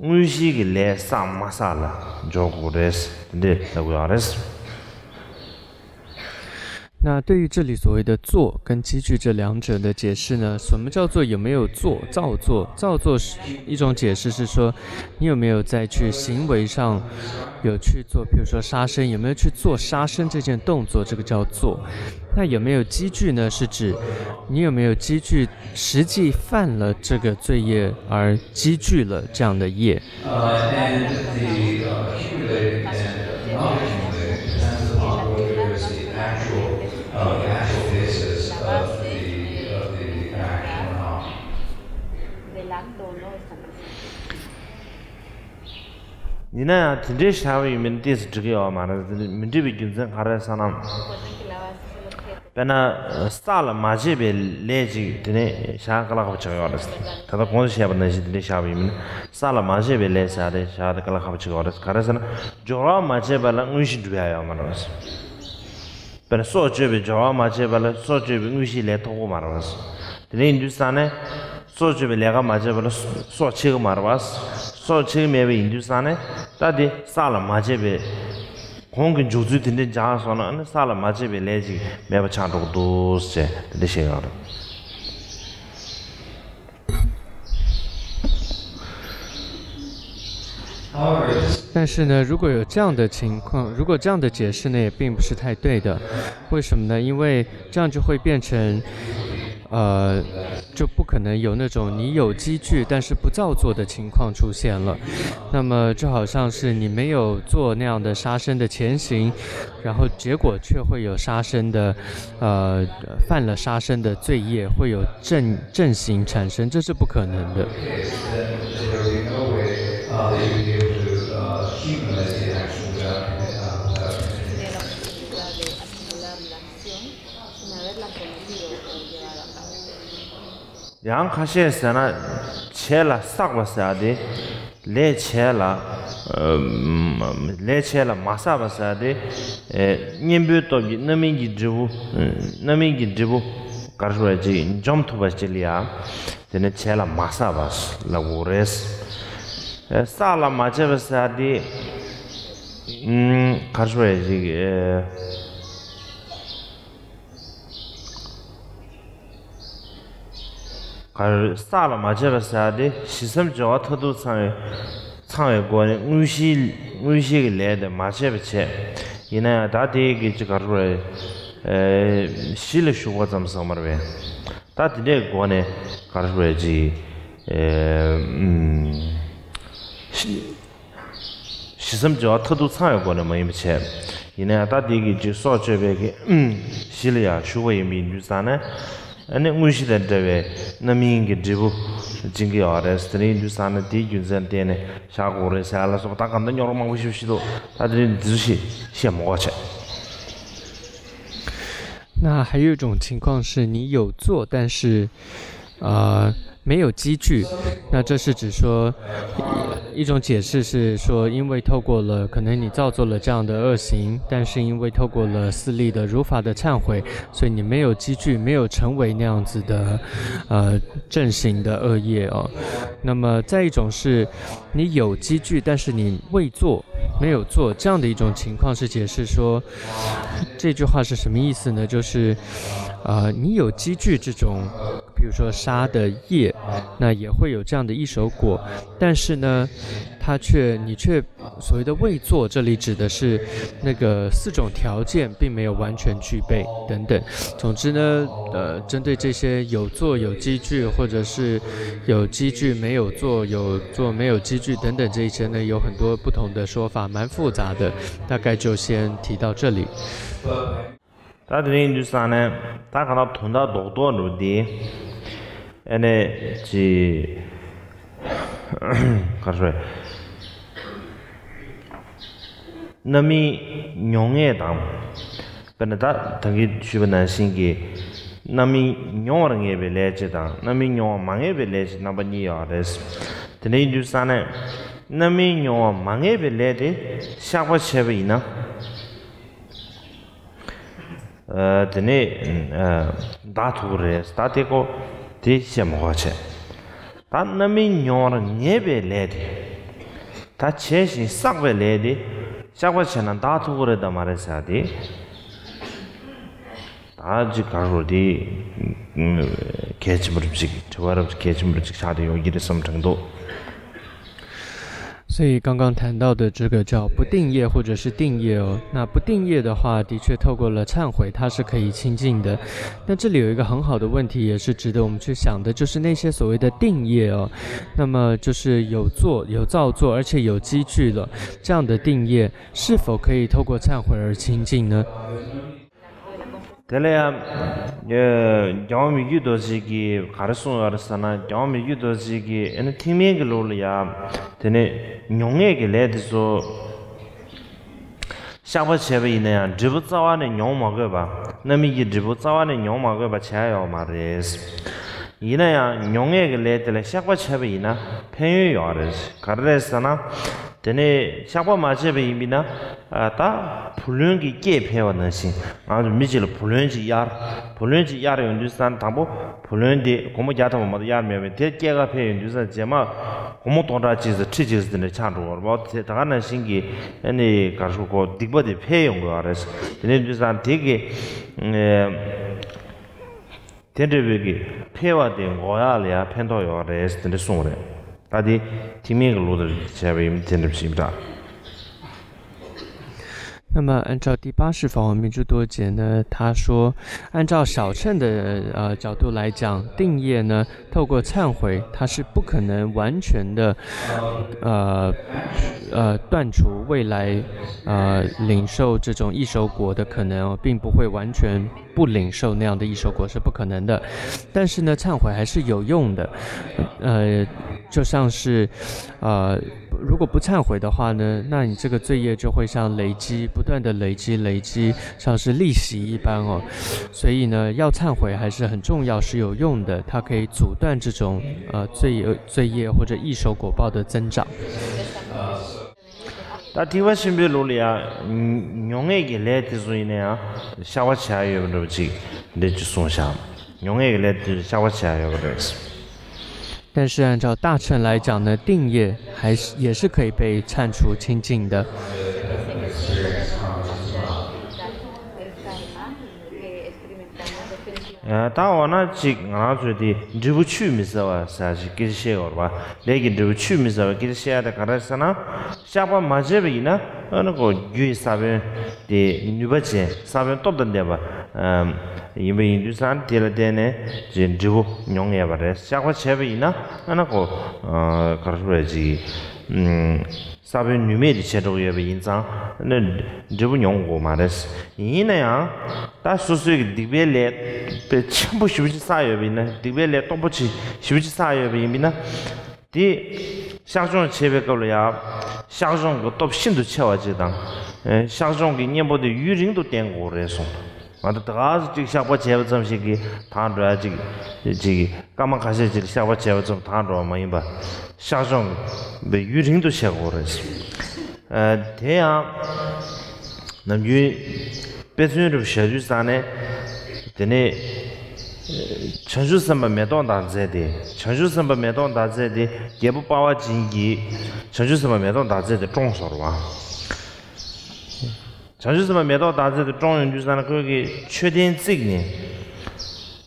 དངོས་གཞིའི་གི་ལས་བསགས་མ་བསགས་ལ་འཇོག་དགོས་རེད། དེ་འདྲས་ལབ་དགོས་ཡོད་རེད། 那对于这里所谓的做跟积聚这两者的解释呢，什么叫做有没有做？造作，造作是一种解释是说，你有没有在去行为上有去做，比如说杀生，有没有去做杀生这件动作，这个叫做。那有没有积聚呢？是指你有没有积聚实际犯了这个罪业而积聚了这样的业。 Uh, and the uh, accumulating and not accumulating depends upon whether there is the actual, uh, the actual basis of the, of the action or not. ཡིན་ན་ཡང་དེ་འདྲའི་བཞག་པ་ཡིན་མིན་ཏོག་ཙམ་འགྲིག་གི་ཡོད་མ་རེད། དེ་མི་འགྲིག་པའི་རྒྱུ་མཚན་ག་རེ་ཟེར་ན། དཔེར་ན་བསགས་ལ་མ་བྱས་པའི་ལས་ཅིག་དེ་ནས་བཞག་དཀའ་ལས་ཁག་པོ་ཆགས་ཡོད་རེད། ད་ལྟ་གོང་དུ་བཤད་པ་ནང་བཞིན་དེ་འདྲའི་བཞག་པ་ཡིན་མིན་བསགས་ལ་མ་བྱས་པའི་ལས་ཟེར་ཡ་དེ་བཞག་དེ་དཀའ་ལས་ཁག་པོ་ཆགས་ཡོད་རེད། ག་རེ་ཟེར་ན་སྦྱོར་བ་མ་བྱས་པ་ལ་དངོས་གཞི་འགྲུབ་ཡ་ཡོད་མ་རེད། དཔེར་ན་སྲོག་གཅོད་པའི་སྦྱོར་བ་མ་བྱས་པ་ལ་སྲོག་གཅོད་པའི་དངོས་གཞིའི་ལས་ཐོབ་ཀྱི་མ་རེད་པ། དེ་འདྲ་ཡིན་དུས་ཙང་ནས་སྲོག་གཅོད་པའི་ལས་ཀ་མ་བྱས་པ་ལ་སྲོག་ཆད་ཀྱི་མ་རེད་པ། སྲོག་ཆད་ཀྱི་མེད་པ་ཡིན་དུས་ཙང་ནས་ད་དེ་བསགས་ལ་མ་བྱས་པའི་གོང་གི་འཇོག་ཚུལ་དེ་འདྲ་སྦྱངས་སོང་ན་ནི་བསགས་ལ་མ་བྱས་པའི་ལས་ཅིག་མེད་པ་ཆགས་འགྲོ་གི་འདུག་ཟེར་དེ་འདྲ་བཤད་ཡོད་རེད། However, 但是呢，如果有这样的情况，如果这样的解释呢，也并不是太对的。为什么呢？因为这样就会变成，呃，就不可能有那种你有积聚但是不造作的情况出现了。那么就好像是你没有做那样的杀生的前行，然后结果却会有杀生的，呃，犯了杀生的罪业，会有正正行产生，这是不可能的。 ཡང་ཁ་ཤས་ཟེར་ན་བྱས་ལ་བསགས་པ་ཟེར་ཡ་དེ། ལས་བྱས་ལ། ཨ། ལས་བྱས་ལ་མ་བསགས་པ་ཟེར་ཏེ། ཨེ། གཉེན་པོའི་སྟོབས་ཀྱིས་རྣམ་སྨིན་གྱི་འབྲས་བུ། རྣམ་སྨིན་གྱི་འབྲས་བུ། ག་རེ་ཟེར་བ་ཅིག་འཇོམས་ཐུབ་པ་ཅིག་ལ་ཡ། དེ་ནི་བྱས་ལ་མ་བསགས་པ་ལབ་དགོས་རེད། ཨེ། བསགས་ལ་མ་བྱས་པ་ཟེར་ཏེ། ཨུམ། ག་རེ་ཟེར་བ་ཅིག་ཨེ། ག་རེ། བསགས་ལ་མ་བྱས་པ་ཟེར་ཏེ། ཞི་བསམ་སྦྱོར་བ་མཐར་ཐུག་ཚང་བའི། ཚང་བའི་སྒོ་ནས་དངོས་གཞིའི། དངོས་གཞིའི་གི་ལས་དེ་མ་བྱས་པ་བྱས། ཡིན་ན་ཡང་ད་དེའི་གི་ཅིག་ག་རེ་ཟེར། ཨེ། གཞི་ལ་ཞུགས་པ་ཙམ་ཟེར་མ་རེད་པས། ད་དེ་འདྲའི་སྒོ་ནས་ག་རེ་ཟེར་ཅིག་ཨེ། ཨུམ། ཞི། ཞི་བསམ་སྦྱོར་བ་མཐར་ཐུག་ཚང་བའི་སྒོ་ནས་མ་ཡིན་པ་བྱས། ཡིན་ན་ཡང་ད་དེ་གི་ཅིག་སྲོག་གཅོད་པའི་གི་གཞི་ལ་ཡང་ཞུགས་པ་ཡིན་པ་ཡིན་དུས་ཙང་ནས། ཨ་ནི་དངོས་གཞི་དང་འབྲེལ་བའི་རྣམ་སྨིན་གྱི་འབྲས་བུ་སྦྱིན་གྱི་ཡོད་རེད། དེ་འདྲ་ཡིན་དུས་ཙང་ནས་དེའི་རྒྱུ་མཚན་བརྟེན་ནས་བཞག་དགོས་རེད་ཟེར་ལ་སོགས་པ། ད་གང་ལྟར་རྙོག་དྲ་མང་པོ་ཞིག་ཞིག་འདུག་ད་དེ་རིང་འདི་ཚོ་ཞིག་བཤད་མ་དགོས་བྱས། 那还有一种情况是你有做，但是，呃，没有积聚。那这是指说，一种解释是说，因为透过了，可能你造作了这样的恶行，但是因为透过了四力的如法的忏悔，所以你没有积聚，没有成为那样子的，呃，正行的恶业哦。那么再一种是，你有积聚，但是你未做，没有做，这样的一种情况是解释说，这句话是什么意思呢？就是，呃，你有积聚这种，比如说杀的业，那也会有这样的一手果，但是呢，他却，你却所谓的未做，这里指的是那个四种条件并没有完全具备等等。总之呢，呃，针对这些有做有积聚，或者是有积聚没有做，有做没有积聚等等这一些呢，有很多不同的说法，蛮复杂的。大概就先提到这里。 ད་དེ་རིང་འདུག་ས་ནས་ད་ག་ན་དོན་དག་རྡོག་རྡོག་འགྲོ་དེ། ཨ་ནི་ཅི། ག་རེ་ཟེར། རྣམ་སྨིན་མྱོང་ངེས་དང་། དཔེར་ན་ད་ད་གིན་ཞུས་པ་ནང་བཞིན་གྱི་རྣམ་སྨིན་མྱོང་བར་ངེས་པའི་ལས་བྱེད་དང་། རྣམ་སྨིན་མྱོང་བར་མ་ངེས་པའི་ལས་བྱེད་རྣམ་པ་གཉིས་ཡོད་རེད། དེ་འདྲ་ཡིན་དུས་ཙང་ནས་རྣམ་སྨིན་མྱོང་བར་མ་ངེས་པའི་ལས་དེ་བཤགས་པ་བྱས་པ་ཡིན་ན། ཨ། དེ་ནས། ཨ། འདག་ཐུབ་ཀྱི་རེད། ད་དེ་ཀོ་དེ་བཤད་མ་དགོས་བྱས། ད་རྣམ་སྨིན་མྱོང་བར་ངེས་པའི་ལས་དེ། ད་བྱས་ཤིང་བསགས་པའི་ལས་དེ་བཤགས་པ་བྱས་ན་འདག་ཐུབ་ཀྱི་རེད་དམ་མ་རེད་ཟེར་དེ། ད་ཅིག་ག་རེ་ཟེར་དེ། གལ་ཆེན་པོ་རབ་ཅིག་དྲི་བ་རབ་ཅིག་གལ་ཆེན་པོ་རབ་ཅིག་ཆགས་བསྡད་ཡོང་གི་རེད་བསམ་དྲན་འདུག 所以刚刚谈到的这个叫不定业或者是定业哦，那不定业的话，的确透过了忏悔，它是可以清净的。那这里有一个很好的问题，也是值得我们去想的，就是那些所谓的定业哦，那么就是有做、有造作，而且有积聚了，这样的定业是否可以透过忏悔而清净呢？ དེ་ལ་ཡང་། ཨེ། རྒྱལ་བ་མི་བསྐྱོད་རྡོ་རྗེ་གིས་ག་རེ་གསུངས་ཡོད་རེད་ཟེར་ན། རྒྱལ་བ་མི་བསྐྱོད་རྡོ་རྗེ་གིས་ཨ་ནི་ཐེག་དམན་གྱི་ལུགས་ལ་ཡང་། དེ་ནས་མྱོང་ངེས་ཀྱི་ལས་དེ་ཚོ་བཤགས་པ་བྱས་པ་ཡིན་ན་ཡང་། འབྲས་བུ་རྩ་བ་ནས་མྱོང་མ་དགོས་པ། རྣམ་སྨིན་གྱི་འབྲས་བུ་རྩ་བ་ནས་མྱོང་མ་དགོས་པ་བྱས་ཡོད་མ་རེད། ཡིན་ན་ཡང་མྱོང་ངེས་ཀྱི་ལས་དེ་ལ་བཤགས་པ་བྱས་པ་ཡིན་ན་ཕན་ཡོན་ཡོད་རེད། ག་རེ་རེད་ཟེར་ན། དེ་ནས་བཤགས་པ་མ་བྱས་པ་ཡིན་པ་ཡིན་ན། ཨ། ད་བུ་ལོན་གྱི་སྐྱེས་འཕེལ་བ་ནང་བཞིན། ང་ཚོ་མི་གཅིག་ལ་བུ་ལོན་གཅིག་གཡར། བུ་ལོན་གཅིག་གཡར་ཡོང་དུས་ཙང་། དང་པོ་བུ་ལོན་དེ་སྒོར་མོ་བརྒྱ་ཐམ་པ་མ་གཏོགས་གཡར་མེད་པས། དེ་སྐྱེས་ཀ་འཕེལ་ཡོང་དུས་ཙང་། རྗེས་མ་སྒོར་མོ་སྟོང་ཕྲག་གཅིག་ཙམ་ཁྲི་གཅིག་ཙམ་དེ་འདྲ་ཆགས་འགྲོ་བ་རེད་པ། དེ་ད་ག་ནང་བཞིན་གྱི་ཨ་ནི་ག་རེ་ཟེར་དགོས། སྡིག་པ་དེ་འཕེལ་ཡོང་དགོས་པ་རེད། དེ་ནས་དུས་ཙང་དེ་གི། ཨེ། དེ་འདྲ་བའི་གི་འཕེལ་བ་དེ་འགོག་ཡག་ལ་ཡང་ཕན་ཐོགས་ཡོད་རེད། དེ་འདྲ་གསུངས་རེད། ད་དེ་ཐེག་དམན་གྱི་ལུགས་ལ་བྱས་པ་ཡིན། དེ་འདྲ་ཞིག་འདྲ། 那么，按照第八世法王明珠多杰呢，他说，按照小乘的呃角度来讲，定业呢，透过忏悔，它是不可能完全的，呃呃断除未来呃领受这种异熟果的可能哦，并不会完全不领受那样的一手果是不可能的。但是呢，忏悔还是有用的，呃，就像是，呃，如果不忏悔的话呢，那你这个罪业就会像累积，不断的累积累积，像是利息一般哦。所以呢，要忏悔还是很重要，是有用的，它可以阻断这种呃罪恶罪业或者易受果报的增长。ད་ཐེག་པ་ཆེན་པོའི་ལུགས་ལ་ཡང་མྱོང་ངེས་ཀྱི་ལས་དེ་ཚོ་ཡིན་ན་ཡང་བཤགས་པ་བྱ་ཡ་ཡོད་པ་འདྲ་པོ་ཅིག་འདི་ཅིག་གསུངས་བཞག་མྱོང་ངེས་ཀྱི་ལས་དེ་ཚོ་བཤགས་པ་བྱ་ཡ་ཡོད་པ་རེད། 但是按照大乘来讲呢，定业还是也是可以被忏除清净的。 ད་འོ་ན་ཅིག་ང་རང་ཚོས་དེ་འབྲས་བུ་ཆུད་མི་ཟ་བ་ཟེར་ཞིག་སྐད་ཆ་བཤད་ཡོད་རེད་པ། ལས་ཀྱི་འབྲས་བུ་ཆུད་མི་ཟ་བའི་སྐད་ཆ་བཤད་ཡ་དེ་ག་རེ་ཟེར་ན། བཤགས་པ་མ་བྱས་པ་ཡིན་ན་ཨ་ནི་ཁོ་རྒྱུའི་ས་བོན་དེ་ནུས་པ་ཅན་ས་བོན་སྟོབས་དང་ལྡན་པ་ཨམ་ཡིན་པ་ཡིན་དུས་ཙང་དེ་ལ་བརྟེན་ནས་ཅིག་འབྲས་བུ་མྱོང་ངེས་པ་རེད། བཤགས་པ་བྱས་པ་ཡིན་ན་ཨ་ནི་ཁོ་ཨ་ག་རེ་ཟེར་ཅིག་ཨམ། ས་བོན་ནུས་མེད་དུ་བྱས་འགྲོ་གི་ཡོད་པ་ཡིན་ཙང་ནི་འབྲས་བུ་མྱོང་དགོས་མ་རེད། ཡིན་ན་ཡང་ད་སོ་སོའི་གི་སྡིག་པའི་ལས་དཔེ་ཆེན་པོ་ཞེ་པོ་ཅིག་བསགས་ཡོད་པ་ཡིན་ན། སྡིག་པའི་ལས་སྟོབས་པོ་ཆེ་ཞེ་པོ་ཅིག་བསགས་ཡོད་པ་ཡིན་པ་ཡིན་ན། དེ་བཤགས་སྦྱོང་བྱེད་པའི་སྐབས་ལ་ཡང་བཤགས་སྦྱོང་གི་སྟོབས་ཤིན་ཏུ་ཆེ་བ་ཅིག་དང་། བཤགས་སྦྱོང་གི་གཉེན་པོ་དེ་ཡུན་རིང་དུ་བརྟན་དགོས་རེད་གསུངས། ང་ཚོ་ད་ག་ཟེ་ཅིག་བཤགས་པ་བྱས་པ་ཙམ་ཞིག་གིས་དྭངས་འགྲོ་ཡ་ཅིག་ཅིག་སྐར་མ་ཁ་ཤས་ཅིག་བཤགས་པ་བྱས་པ་ཙམ་དྭངས་འགྲོ་བ་མ་ཡིན་པ། བཤགས་སྦྱོང་བའི་ཡུན་རིང་དུ་བྱེད་དགོས་རེད། ཨ་དེ་ཡང་ནམ་རྒྱུན་དཔེ་མཚོན་རུ་བཞག་དུས་ཙང་ནས་དེ་ནས་བྱང་ཆུབ་སེམས་དཔའ་མེ་ཏོག་མདངས་མཛད་དེ། བྱང་ཆུབ་སེམས་དཔའ་མེ་ཏོག་མདངས་མཛད་དེ་རྒྱལ་པོ་དཔའ་བ་ཅན་གྱིས་བྱང་ཆུབ་སེམས་དཔའ་མེ་ཏོག་མདངས་མཛད་དེ་བཀྲོངས་སོང་བ། བྱང་ཆུབ་སེམས་དཔའ་མེ་ཏོག་མདངས་མཛད་དེ་བཀྲོངས་ཡོང་དུས་ཙང་ནས་ཁོས་ཀྱི་མཆོད་རྟེན་བརྩིགས་ནས།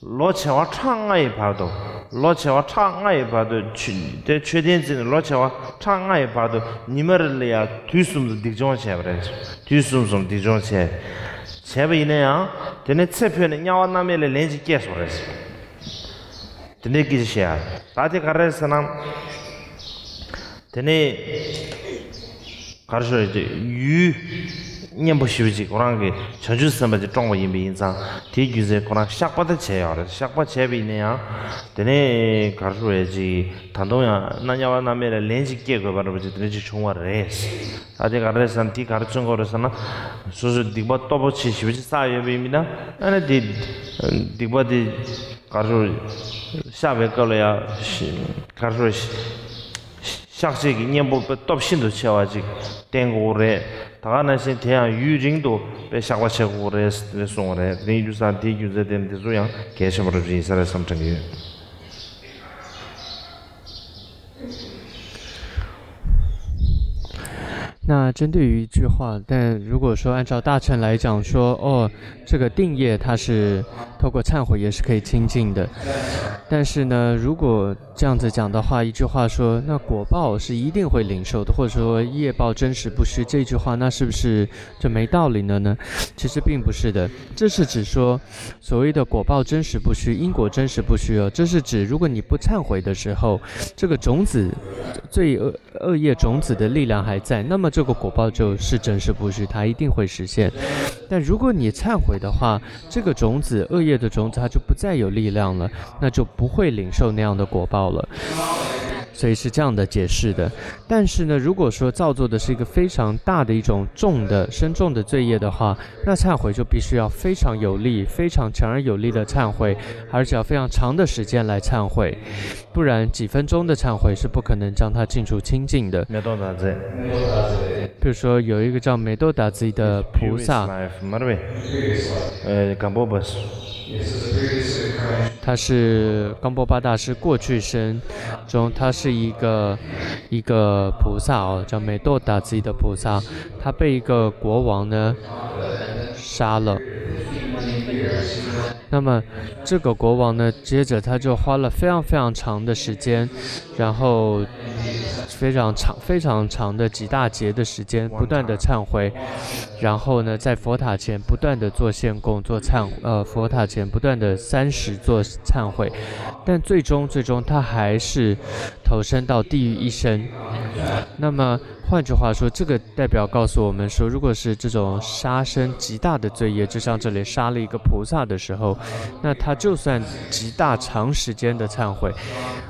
ལོ་བྱེ་བ་ཕྲག་ལྔ་ཡི་བར་དུ། ལོ་བྱེ་བ་ཕྲག་ལྔ་ཡི་བར་དུ་ཆུ་དེ་མཆོད་རྟེན་བརྩིགས་ནས་ལོ་བྱེ་བ་ཕྲག་ལྔ་ཡི་བར་དུ་ཉི་མ་རེ་ལ་ཡང་དུས་གསུམ་དུ་སྡིག་སྦྱོང་བྱས་པ་རེད། དུས་གསུམ་གསུམ་སྡིག་སྦྱོང་བྱས། བྱས་པ་ཡིན་ན་ཡང་དེ་ནས་ཚེ་འཕོས་ནས་དམྱལ་བ་མནར་མེད་ལ་ལན་ཅིག་སྐྱེས་སོང་རེད། དེ་འདྲའི་སྐད་ཆ་བཤད་ཡ། ད་དེ་ག་རེ་རེད་ཟེར་ན། དེ་ནས་ག་རེ་ཞུ་ཡ་ཅིག་ཡུལ་སྙན་པོ་ཞེ་པོ་ཅིག་ཁོ་རང་གི་བྱང་ཆུབ་སེམས་དཔའ་ཅིག་བཀྲོངས་པ་ཡིན་པ་ཡིན་ཙང་དེའི་རྒྱུ་མཚན་ཁོ་རང་བཤགས་པ་ད་བྱས་ཡོད་རེད། བཤགས་པ་བྱས་པ་ཡིན་ན་ཡང་དེ་ནས་ག་རེ་ཞུ་ཡ་ཅིག་ད་དུང་ཡང་ན་དམྱལ་བ་མནར་མེད་ལ་ལན་ཅིག་སྐྱེ་དགོས་པ་འདྲ་པོ་ཅིག་དེ་འདྲ་ཅིག་བྱུང་བ་རེད། ད་དེ་ག་རེ་རེད་ཟེར་ན་དེ་ག་རེ་མཚོན་གྱི་ཡོད་རེད་ཟེར་ན། སོ་སོའི་སྡིག་པ་སྟོབས་པོ་ཆེ་ཞེ་པོ་ཅིག་བསགས་ཡོད་པ་ཡིན་པ་ཡིན་ན་ཨ་ནི་དེ་སྡིག་པ་དེ། ག་རེ་བཤགས་པའི་སྐབས་ལ་ཡང་ག་རེ་བཤགས་བྱེད་ཀྱི་གཉེན་པོ་དཔེ་སྟོབས་ཤིན་ཏུ་ཆེ་བ་ཅིག་བསྟེན་དགོས་རེད། ད་ག་ནང་བཞིན་དེ་ཡང་ཡུན་རིང་དུ་དཔེ་བཤགས་པ་བྱེད་དགོས་རེད་གསུངས་པ་རེད། དེ་ཡིན་དུས་ཙང་དེའི་རྒྱུ་མཚན་དེ་འདི་ཚོ་ཡང་གལ་ཆེན་པོ་རེད་ཅེས་ས་རེ་བསམ་དྲན་གྱི་ཡོད། 那针对于一句话，但如果说按照大乘来讲说，哦，这个定业它是透过忏悔也是可以清净的，但是呢，如果这样子讲的话，一句话说，那果报是一定会领受的，或者说业报真实不虚这句话，那是不是就没道理了呢？其实并不是的，这是指说所谓的果报真实不虚，因果真实不虚哦，这是指如果你不忏悔的时候，这个种子，罪恶 恶业种子的力量还在，那么这个果报就是真实不虚，它一定会实现。但如果你忏悔的话，这个种子，恶业的种子，它就不再有力量了，那就不会领受那样的果报了。所以是这样的解释的。但是呢，如果说造作的是一个非常大的一种重的、深重的罪业的话，那忏悔就必须要非常有力、非常强而有力的忏悔，而且要非常长的时间来忏悔。 不然几分钟的忏悔是不可能将它尽除清净的。མེ་ཏོག་མདངས་མཛད། 比如说，有一个叫梅多达吉的菩萨， Previous life མ་རེད་པས། ཨེ་གམ་པོ་པ། 他是岡波巴大师过去生中，他是一个一个菩萨哦，叫梅多达吉的菩萨，他被一个国王呢杀了。那么这个国王呢，接着他就花了非常非常长的时间，然后非常长非常长的几大劫的时间，不断的忏悔，然后呢，在佛塔前不断的做献供，做忏呃佛塔前不断的三十做忏悔，但最终最终他还是投身到地狱一生。那么换句话说，这个代表告诉我们说，如果是这种杀生极大的罪业，就像这里杀了一个菩萨的时候，那他就算极大长时间的忏悔，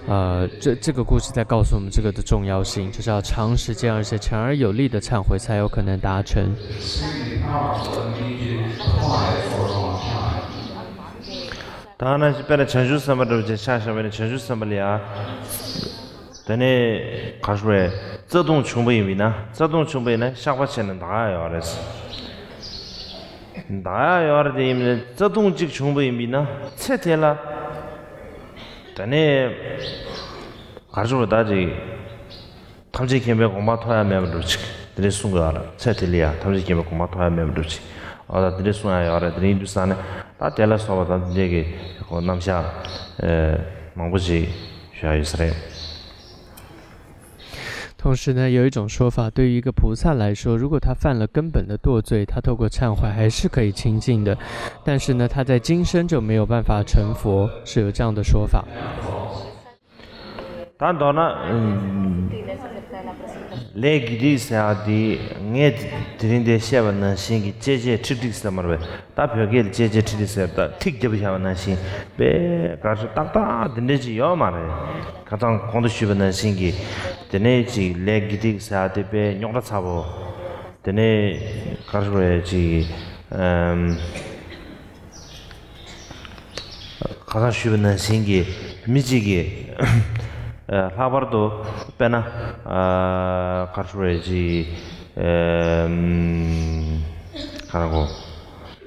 呃，这这个故事在告诉我们这个的重要性，就是要长时间而且强而有力的忏悔，才有可能达成。 ད་ནང་བཞིན་དཔེར་ན་བྱང་ཆུབ་སེམས་དཔའ་འདྲ་བོ་ཅིག་ཆ་བཞག་པ་ཡིན་ན། བྱང་ཆུབ་སེམས་དཔའ་ལ་ཡ། དེ་ནས་ག་རེ་ཟེར། བརྩེ་དུང་བྱུང་བ་ཡིན་པ་ཡིན་ན། བརྩེ་དུང་བྱུང་བ་ཡིན་ན་བཤགས་པ་བྱས་ནས་འདག་ཡ་ཡོད་རེད། འདག་ཡ་ཡོད་རེད། དེ་ཡིན་ན་བརྩེ་དུང་གཅིག་བྱུང་བ་ཡིན་པ་ཡིན་ན། ཚེ་དེ་ལ་དེ་ནས་ག་རེ་ཟེར། ད་ཅིག་ཐམས་ཅད་མཁྱེན་པའི་དགོངས་པ་ཐོབ་ཡ་མེད་པ་འདྲ་བོ་ཅིག་དེ་འདྲས་གསུང་གི་ཡོད་རེད། ཚེ་དེ་ལ་ཡ་ཐམས་ཅད་མཁྱེན་པའི་དགོངས་པ་ཐོབ་ཡ་མེད་པ་འདྲ་བོ་ཅིག་འོ་ད་དེ་འདྲས་གསུང་ཡ་ཡོད་རེད། དེ་འདྲ་ཡིན་དུས་ཙང་ནས་ད་དེ་ལ་སོགས་པ་ད་དེ་འདྲས་ཀྱི་ཁོ་རྣམ་གཞག་ཨེ་མང་པོ་ཅིག་ཞུ་ཡ་ཡོད་ས་རེད། 同时呢，有一种说法，对于一个菩萨来说，如果他犯了根本的堕罪，他透过忏悔还是可以清净的。但是呢，他在今生就没有办法成佛，是有这样的说法。 ད་མདོར་ན། ལས་དགེ་སྡིག་ཟེར་ཡ་དེ་ངས་དེ་རིང་འདིར་བཤད་པ་ནང་བཞིན་གྱི་ཅེ་ཅེ་ཁྲིག་ཁྲིག་ཟེར་མ་རེད་པས། ད་བོད་སྐད་ལ་ཅེ་ཅེ་ཁྲིག་ཁྲིག་ཟེར། ད་ཐིག་བརྒྱབ་བཞག་པ་ནང་བཞིན་པས་ག་རེ་ཟེར། ཏག་ཏག་དེ་འདྲ་ཅིག་ཡོད་མ་རེད། ཁ་སང་གོང་དུ་ཞུས་པ་ནང་བཞིན་གྱི་དེ་ནས་ཅིག་ལས་དགེ་སྡིག་ཟེར་ཡ་དེ་དཔེ་རྙོག་དྲ་ཚ་པོ། དེ་ནས་ག་རེ་ཟེར། ཅིག་ཁ་སང་ཞུས་པ་ནང་བཞིན་གྱི་མི་གཅིག་གིས་ལྷག་པར་དུ་དཔེར་ན་ག་རེ་ཟེར། ཅིག་ག་རེ་གོ།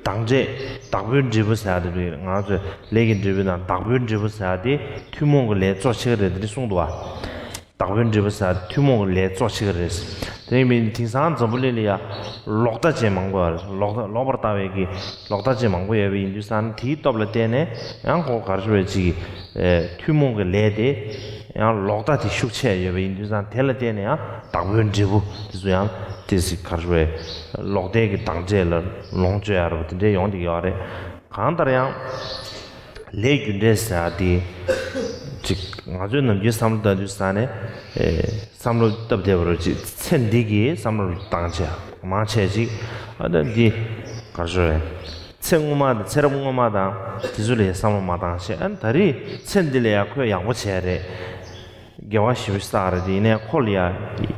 བདག་འབྲས། བདག་པོའི་འབྲས་བུ་ཟེར་ཡ་དེ། ང་ཚོས་ལས་ཀྱི་འབྲས་བུ་དང་བདག་པོའི་འབྲས་བུ་ཟེར་ཡ་དེ་ཐུན་མོང་གི་ལས་གཙོ་ཆེ་ག་རེད་དེ་གསུངས་འདུག་བ། བདག་པོའི་འབྲས་བུ་ཟེར་ཐུན་མོང་གི་ལས་གཙོ་ཆེ་ག་རེད། དེ་ཡིན་པས་དེང་སང་འཛམ་བུ་གླིང་ལ་ཡ་ལོག་ལྟ་ཅན་མང་པོ་ཡོད་རེད། ལོག་ལྟ། ལོག་པར་ལྟ་བའི་གི་ལོག་ལྟ་ཅན་མང་པོ་ཡོད་པ་ཡིན་དུས་ཙང་ནས། དེའི་སྟོབས་ལ་བརྟེན་ནས་ཡང་ཁོ་ག་རེ་ཟེར། ཅིག་ཐུན་མོང་གི་ལས་དེ་ཡང་ལོག་ལྟ་དེ་ཤུགས་ཆེ་ཡོད་པ་ཡིན་དུས་ཙང་། དེ་ལ་བརྟེན་ནས་ཡང་བདག་པོའི་འབྲས་བུ་དེ་ཚོ་ཡང་དེ་ཟིག་ག་རེ་ཟེར། ལོག་ལྟའི་གི་བདག་འབྲས་ལ་ལོངས་སྤྱོད་ཡ་རེད་པ། དེ་འདྲའི་ཡོང་བསྡད་ཀྱི་ཡོད་རེད། གང་ལྟར་ཡང་། ལས་རྒྱུ་འབྲས་ཟེར་ཡ་དེ། ཅིག་ང་ཚོའི་ནམ་རྒྱུན་བསམ་བློ་བཏང་དུས་ཙང་ནས། ཨེ། བསམ་བློ་བཏབ་བསྡད་པ་རེད། ཅིག་ཚེ་འདི་གི་བསམ་བློ་བཏང་བྱས་མང་ཆེ་ཅིག་ཨ་ད་འདི་ག་རེ་ཟེར། ཚེ་སྔོན་མ་དང་། ཚེ་རབས་སྔོན་མ་དང་དེ་ཚོ་ལ་ཡ་བསམ་བློ་མ་བཏང་བྱས། ཨ་ད་རེས་ཚེ་འདི་ལ་ཡ་ཁོས་ཡག་པོ་བྱས་རེད། དགེ་བ་ཞེ་པོ་བསགས་རེད། དེ་ཡིན་ནའི་ཁོ་ལ་ཡ་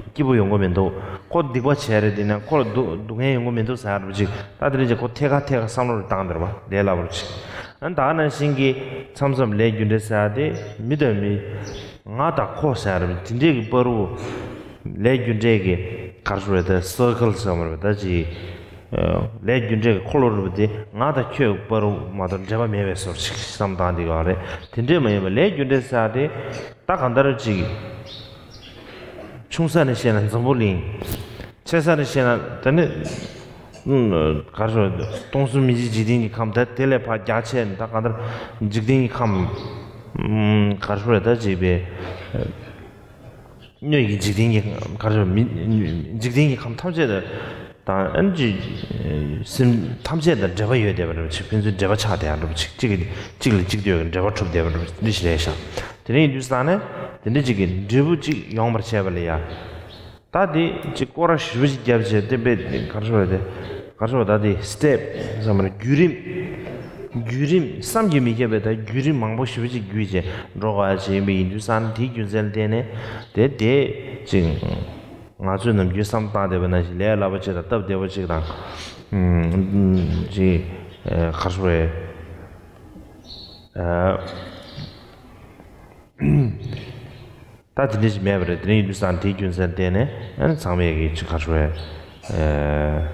སྐྱིད་པོ་ཡོང་གི་མི་འདུག་ཁོ་སྡིག་པ་བྱས་རེད། དེ་ཡིན་ནའི་ཁོ་ལ་སྡུག་སྡུག་བསྔལ་ཡོང་གི་མི་འདུག་ཟེར་ཡ་འདྲ་པོ་ཅིག་ད་དེ་རིང་ཅིག་ཁོ་ཐད་ཀར་ཐད་ཀར་བསམ་བློ་རེ་བཏང་བསྡད་པ་ལས་སླ་པོ་ཅིག་ཨ་ད་ནང་བཞིན་གྱི་མཚམས་མཚམས་ལས་རྒྱུ་འབྲས་ཟེར་ཡ་དེ་མི་དང་མི། ང་དང་ཁོ་ཟེར་ཡ་འདྲ་པོ་དེ་འདྲས་ཀྱི་བར་དུ་ལས་རྒྱུ་འབྲས་ཀྱི་ག་རེ་ཟེར་བ། ད་སར་ཀལ་ཟེར་བ་རེད་པ། ད་ཅིག་ལས་རྒྱུ་འབྲས་ཀྱི་འཁོར་ལོ་རེད་པ། དེ་ང་དང་ཁྱོད་བར་དུ་མ་གཏོགས་འབྲེལ་བ་མེད་པའི་བཟོ་འདྲ་ཅིག་བསམ་བཏང་བསྡད་ཀྱི་ཡོད་རེད། དེ་འདྲས་མ་ཡིན་པ། ལས་རྒྱུ་འབྲས་ཟེར་ཡ་དེ་ད་གང་ལྟར་ཅིག་ཆུང་ས་ནས་བཤད་ན་འཛམ་བུ་གླིང་། ཆེ་ས་ནས་བཤད་ན་ད་ནི་ག་རེ་ཟེར། སྟོང་གསུམ་མི་མཇེད་འཇིག་རྟེན་གྱི་ཁམས། ད་དེ་ལས་ཕར་རྒྱ་ཆེ་ནས་ད་གང་ལྟར་འཇིག་རྟེན་གྱི་ཁམས། ག་རེ་ཟེར། ད་ཅིག་པའི། སྣོད་ཀྱི་འཇིག་རྟེན་གྱི་ག་རེ་ཟེར། མི་འཇིག་རྟེན་གྱི་ཁམས་ཐམས་ཅད་དང་། ཨ་ནི་ཅིག་སེམས་ཐམས་ཅད་དང་འབྲེལ་བ་ཡོད་བསྡད་པ་རེད་པ། ཅིག་ཕན་ཚུན་འབྲེལ་བ་ཆགས་བསྡད་ཡ་འདྲ་པོ་ཅིག་གཅིག་གིས་གཅིག་ལ་གཅིག་ལྟོས་ཀྱི་འབྲེལ་བ་གྲུབ་བསྡད་པ་འདྲ་པོ་འདི་ཞིག་རེད་ཤག་དེ་འདྲ་ཡིན་དུས་ཙང་ནས་དེ་འདྲ་ཅིག་གི་འབྲས་བུ་ཅིག་ཡོང་བར་བྱས་པ་ལ་ཡ། ད་དེ་ཅིག་སྐོར་ར་ཞེ་པོ་ཅིག་བརྒྱབ་བྱས། དེ་དཔེ་ག་རེ་ཟེར་བ། དེ་ག་རེ་ཟེར་བ། ད་དེ་སི་ཊེབ་ཟེར་མ་རེད། བརྒྱུད་རིམ། བརྒྱུད་རིམ་བསམ་གྱིས་མི་ཁྱབ་པའི་ད་བརྒྱུད་རིམ་མང་པོ་ཞེ་པོ་ཅིག་བརྒྱུད་བྱས་འགྲོ་དགོས་ཡ་ཅིག་ཡིན་པ་ཡིན་དུས་ཙང་ནས། དེའི་རྒྱུ་མཚན་ལ་བརྟེན་ནས་དེ་དེ་ཅིག་ང་ཚོས་ནམ་རྒྱུན་བསམ་བཏང་བསྡད་པ་ནང་བཞིན་ལས་སླ་པོ་ཅིག་དང་སྟབས་བདེ་པོ་ཅིག་དང་། ཨུམ། ཅིག་ག་རེ་ཟེར་བ། ཨ། ད་དེ་འདྲ་ཞིག་མེད་པ་རེད། དེ་འདྲ་ཡིན་དུས་ཙང་དེའི་རྒྱུ་མཚན་བརྟེན་ནས། ཨ་ནི་ཚང་མས་ཀྱི་ཅིག་ག་རེ་ཟེར་བ། ཨེ།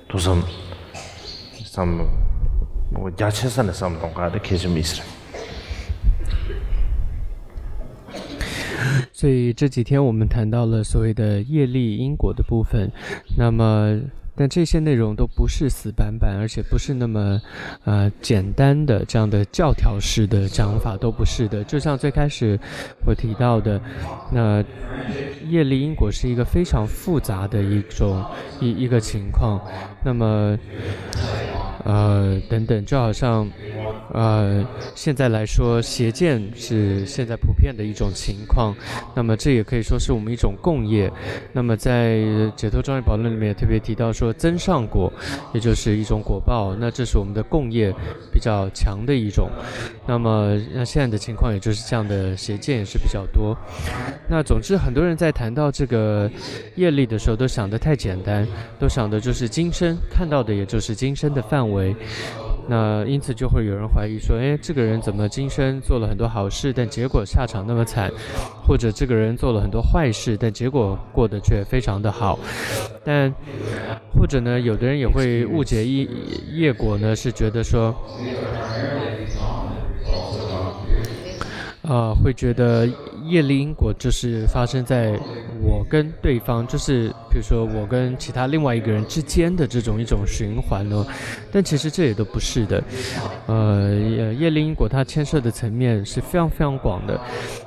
ཐུགས་བསམ་བསམ་རྒྱ་ཆེ་ས་ནས་བསམ་གཏོང་ག་དེ་གལ་ཆེན་པོ་ཡིན་ས་རེད། 所以这几天我们谈到了所谓的业力因果的部分，那么，但这些内容都不是死板板，而且不是那么，呃，简单的这样的教条式的讲法，都不是的。就像最开始我提到的，那业力因果是一个非常复杂的一种，一，一个情况。那么，呃，等等，就好像呃，现在来说，邪见是现在普遍的一种情况，那么这也可以说是我们一种共业。那么在《解脱庄严宝论》里面也特别提到说，增上果，也就是一种果报，那这是我们的共业比较强的一种。那么那现在的情况，也就是这样的邪见也是比较多。那总之，很多人在谈到这个业力的时候，都想得太简单，都想的就是今生，看到的也就是今生的范围。那因此就会有人怀疑说，哎，这个人怎么今生做了很多好事，但结果下场那么惨？或者这个人做了很多坏事，但结果过得却非常的好。但或者呢，有的人也会误解业业果呢，是觉得说，呃，会觉得业力因果就是发生在我跟对方，就是比如说我跟其他另外一个人之间的这种一种循环呢。但其实这也都不是的。呃，呃业力因果它牵涉的层面是非常非常广的，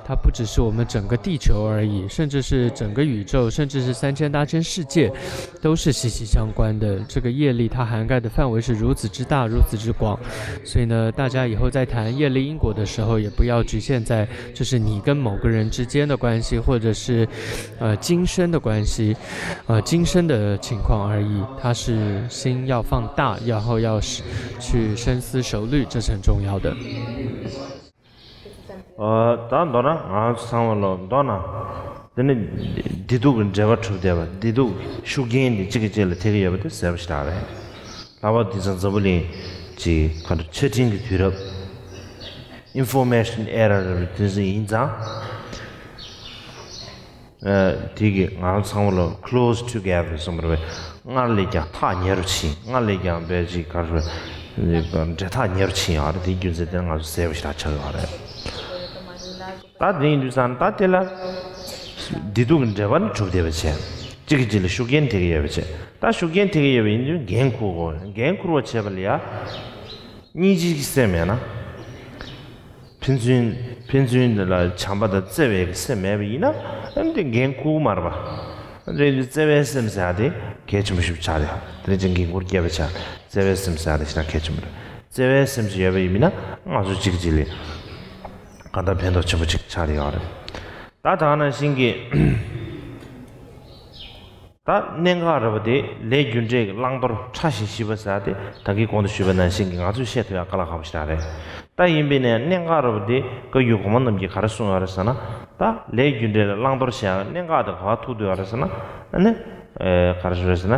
它不只是我们整个地球而已，甚至是整个宇宙，甚至是三千大千世界，都是息息相关的。这个业力它涵盖的范围是如此之大，如此之广，所以呢，大家以后在谈业力因果的时候，也不要局限在就是你跟某个人之间的关系，或者是呃今生的关系，呃今生的情况而已。它是心要放大，然后要是去深思熟虑，这是很重要的。 ཨ། ད་མདོར་ན་ང་ཚོ་ཚང་མ་ལོ་མདོར་ན། དེ་ནི་བདེ་སྡུག་གི་འབྲེལ་བ་གྲུབ་བསྡད་པ། བདེ་སྡུག་ཤུགས་རྐྱེན་འདི་གཅིག་གིས་གཅིག་ལ་ཐེ་གི་ཡོད་པ་དེ་གསལ་པོ་ཞེ་དྲག་རེད། ལྷག་པར་དུ་དེང་སང་འཛམ་བུ་གླིང་གི་ག་འདྲ་ཆ་འཕྲིན་གྱི་དུས་རབས། Information Era་རེད་པ། དེ་ཚོ་ཡིན་ཙང་། ཨ། དེ་གིས་ང་རང་ཚང་མ་ལ་close together་གསུངས་པ་རེད་པས། སྔར་ལས་ཀྱང་ཐག་ཉེ་རུ་ཕྱིན། སྔར་ལས་ཀྱང་དཔེ་ཅིག་ག་རེ་ཟེར། འབྲེལ་ཐག་ཉེ་རུ་ཕྱིན་ཡོད་རེད། དེའི་རྒྱུ་མཚན་དེ་ང་ཚོ་གསལ་པོ་ཞེ་དྲག་ཆགས་ཡོད་རེད། ད་དེ་ཡིན་དུས་ཙང་ད་དེ་ལ་བདེ་སྡུག་གི་འབྲེལ་བ་ནི་གྲུབ་བསྡད་པ་བྱས། གཅིག་གིས་གཅིག་ལ་ཤུགས་རྐྱེན་ཐེབས་ཀྱི་ཡོད་པ་བྱས། ད་ཤུགས་རྐྱེན་ཐེབས་ཀྱི་ཡོད་པ་ཡིན་དུས་འགན་འཁུར་དགོས། འགན་འཁུར་བ་བྱས་པ་ལ་ཡ། སྙིང་རྗེའི་སེམས་མེད་ན། ཕན་ཚུན་ཕན་ཚུན་ལ་བྱམས་པ་དང་བརྩེ་བའི་གི་སེམས་མེད་པ་ཡིན་ན། ཨ་ནི་དེ་འགན་འཁུར་མ་རེད་པ། ཨ་ནི་བརྩེ་བའི་སེམས་ཟེར་ཡ་དེ་གལ་ཆེན་པོ་ཞིག་ཆགས་རེད། དེ་ནས་ཅིག་འགན་འཁུར་སྐྱེ་བ་ཆགས། བརྩེ་བའི་སེམས་ཟེར་ཡ་དེ་ཞེ་དྲག་གལ་ཆེན་པོ་རེད། བརྩེ་བའི་སེམས་ཤིག་ཡོད་པ་ཡིན་ན་ང་ཚོ་གཅིག་གཅིག་ལ་གང་ལྟར་ཕན་ཐོགས་ཆེན་པོ་ཅིག་ཆགས་རེད་ཡོད་རེད། ད་ད་ག་ནང་བཞིན་གྱི། ད་གནད་འགག་རེད་པ། དེ་ལས་རྒྱུ་འབྲས་ཀྱི་བླང་དོར་ཕྲ་ཞིང་ཞིབ་པ་ཟེར་ཡ་དེ་ད་གིན་གོང་དུ་ཞུས་པ་ནང་བཞིན་གྱི་ང་ཚོས་བཤད་ཐུབ་ཡ་དཀའ་ལས་ཁག་པོ་ཞིག་རེད། ད་ཡིན་པས་ན་གནད་འགག་རེད་པ། དེ་བཀའ་བརྒྱུད་གོང་མ་རྣམས་ཀྱིས་ག་རེ་གསུངས་ཡོད་རེད་ཟེར་ན། ད་ལས་རྒྱུ་འབྲས་ལ་བླང་དོར་བྱེད་ཡ་གནད་འགག་དེ་ག་པར་ཐུག་བསྡད་ཡོད་རེད་ཟེར་ན། ཨ་ནི། ཨེ། ག་རེ་ཞུ་རེད་ཟེར་ན།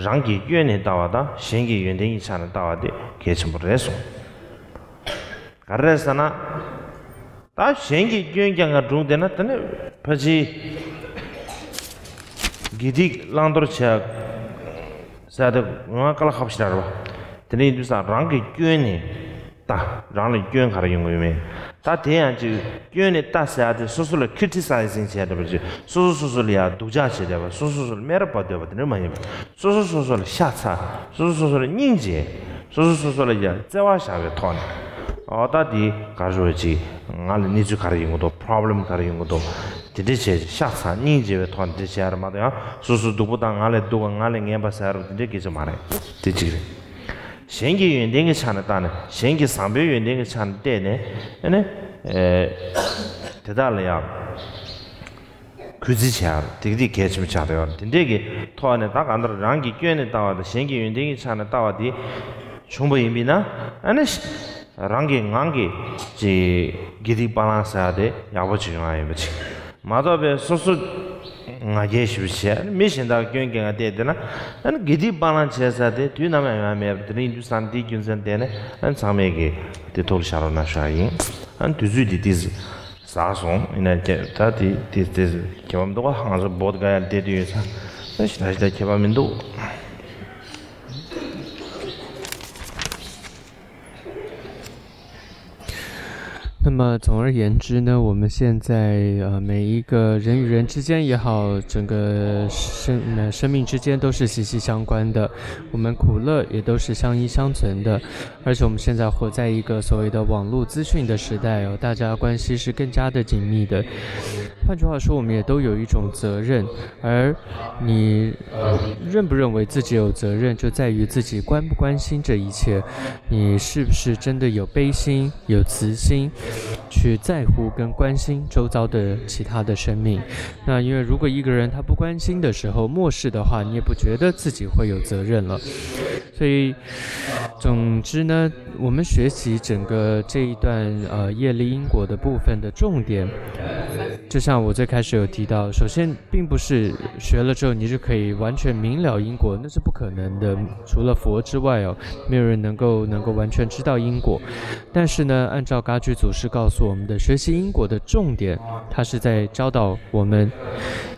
རང་གི་སྐྱོན་ནས་ལྟ་བ་དང་གཞན་གྱི་ཡོན་ཏན་གྱི་ཆ་ནས་ལྟ་བ་དེ་གལ་ཆེན་པོ་རེད་གསུངས། ག་རེ་རེད་ཟེར་ན། ད་གཞན་གྱི་སྐྱོན་རྐྱང་ག་སྒྲུང་བསྡད་ན་དེ་ནི་ཕལ་ཆེར་དགེ་སྡིག་བླང་དོར་བྱེད་ཟེར་དེ་ང་དཀའ་ལས་ཁག་པོ་ཞིག་རེད་པ། དེ་འདྲ་ཡིན་དུས་ཙང་རང་གི་སྐྱོན་ནས་ལྟ། རང་ལ་སྐྱོན་ག་རེ་ཡོང་གི་ཡོད་མེད། ད་དེ་ཡང་ཅིག་སྐྱོན་ནས་ལྟ་ཟེར་ཡ་དེ་སོ་སོ་ལ་criticizing་བྱས་བསྡད་པ་ཅིག་སོ་སོ་སོ་སོ་ལ་ཡ་སྡུག་ཅག་བྱས་བསྡད་པ། སོ་སོ་སོ་ལ་སྨད་ར་བབས་བསྡད་པ་དེ་འདྲ་མ་ཡིན་པ། སོ་སོ་སོ་སོ་ལ་ཤ་ཚ། སོ་སོ་སོ་སོ་ལ་སྙིང་རྗེ། སོ་སོ་སོ་སོ་ལ་ཡང་བརྩེ་བ་བཞག་པའི་ཐོག་ནས། འོ་ད་དེ་ག་རེ་ཞུ་ཅིག་ང་ལ་གནས་ཚུལ་ག་རེ་ཡོང་གི་འདུག problem་ག་རེ་ཡོང་གི་འདུག་དེ་འདྲ་བྱས་ཤ་ཚ་སྙིང་རྗེ་བའི་ཐོག་ནས་དེ་བྱས་ཡ་རེད་མ་གཏོགས། ཡང་སོ་སོ་སྡུག་པོ་དང་ང་ལས་སྡུག་པ་ང་ལས་ངན་པ་ཟེར་ཡ་རེད་པ། དེ་འདྲ་སྐད་ཆ་མ་རེད། དེ་གཅིག་རེད། གཞན་གྱི་ཡོན་ཏན་གྱི་ཆ་ནས་བལྟས་ནས། གཞན་གྱི་བཟང་པོའི་ཡོན་ཏན་གྱི་ཆ་ནས་བལྟས་ནས། ཨ་ནི། ཨེ། དེ་དག་ལ་ཡང་གུས་བརྩི་བྱེད་ཡ་དེ་ག་དེ་གལ་ཆེན་པོ་ཆགས་བསྡད་ཡོད་རེད། དེ་འདྲས་ཀྱི་ཐོག་ནས་ད་གང་ལྟར་རང་གི་སྐྱོན་ནས་ལྟ་བ་དང་གཞན་གྱི་ཡོན་ཏན་གྱི་ཆ་ནས་ལྟ་བ་དེ་བྱུང་བ་ཡིན་པས་ན། ཨ་ནི་རང་གི་ངང་གིས་ཅིག་དགེ་སྡིག་བར་ལམ་ཟེར་ཡ་དེ་ཡག་པོ་ཅིག་ཡོང་ཡ་ཡིན་པ་ཅིག་མ་གཏོགས་པའི་སོ་སོ་ང་རྒྱལ་ཞེ་པོ་བྱས། ཨ་ནི་མི་གཞན་དག་གི་སྐྱོན་གྱི་ངང་བལྟས་བསྡད་ན། ཨ་ནི་དགེ་སྡིག་བར་ལམ་བྱེད་ས་དེ་དུས་ནམ་ཡང་ཡོང་ཡ་མེད་པ། དེ་འདྲ་ཡིན་དུས་ཙང་དེའི་རྒྱུ་མཚན་བལྟས་ནས། ཨ་ནི་ཚང་མས་ཀྱི་དེ་ཐུགས་ལ་བཞག་རོགས་གནང་ཞུ་ཡ་ཡིན། ཨ་ནི་དུས་ཚོད་འདི་ཏོག་ཙམ་ཟགས་སོང་། ཡིན་ན་ཀྱང་ད་དེ་དེ་དེ་ཁྱད་པར་མི་འདུག་ག་ང་ཚོ་བོད་ག་ཡར་བསྡད་དུས་ཡོད་ས། ད་ཞེ་དྲག་ཞེ་དྲག་ཁྱད་པར་མི་འདུག那么总而言之呢，我们现在呃每一个人与人之间也好，整个生呃生命之间都是息息相关的，我们苦乐也都是相依相存的。而且我们现在活在一个所谓的网络资讯的时代哦，大家关系是更加的紧密的。换句话说，我们也都有一种责任，而你认不认为自己有责任，就在于自己关不关心这一切，你是不是真的有悲心、有慈心，去在乎跟关心周遭的其他的生命。那因为如果一个人他不关心的时候，漠视的话，你也不觉得自己会有责任了。所以，总之呢，我们学习整个这一段呃业力因果的部分的重点，就像我最开始有提到，首先并不是学了之后你就可以完全明了因果，那是不可能的。除了佛之外哦，没有人能够能够完全知道因果。但是呢，按照噶居祖师告诉我们的，学习因果的重点，它是在教导我们，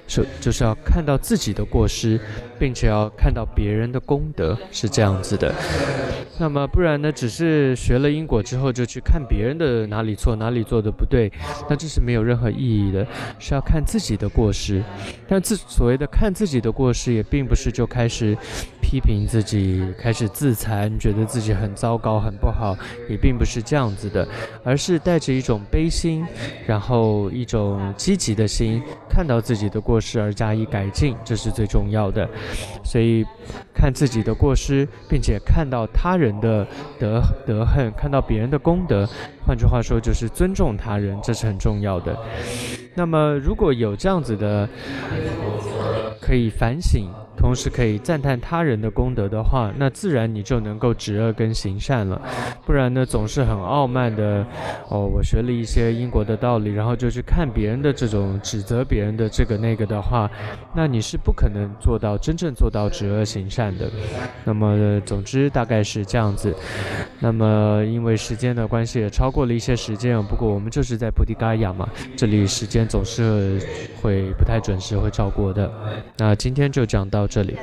是就是要看到自己的过失，并且要看到别人的功德，是这样子的。那么不然呢，只是学了因果之后就去看别人的哪里错，哪里做的不对，那这是没有任何意义的，是要看自己的过失。但自所谓的看自己的过失，也并不是就开始批评自己，开始自残，觉得自己很糟糕、很不好，也并不是这样子的，而是带着一种悲心，然后一种积极的心，看到自己的过失而加以改进，这是最重要的。所以看自己的过失，并且看到他人的德德行，看到别人的功德，换句话说就是尊重他人，这是很重要的。那么如果有这样子的可以反省，同时可以赞叹他人的功德的话，那自然你就能够止恶跟行善了。不然呢，总是很傲慢的，哦，我学了一些因果的道理，然后就去看别人的这种指责别人的这个那个的话，那你是不可能做到真正做到止恶行善的。那么，总之大概是这样子。那么因为时间的关系，也超过了一些时间，不过我们就是在菩提伽耶嘛，这里时间总是会不太准时，会超过的。那今天就讲到这里。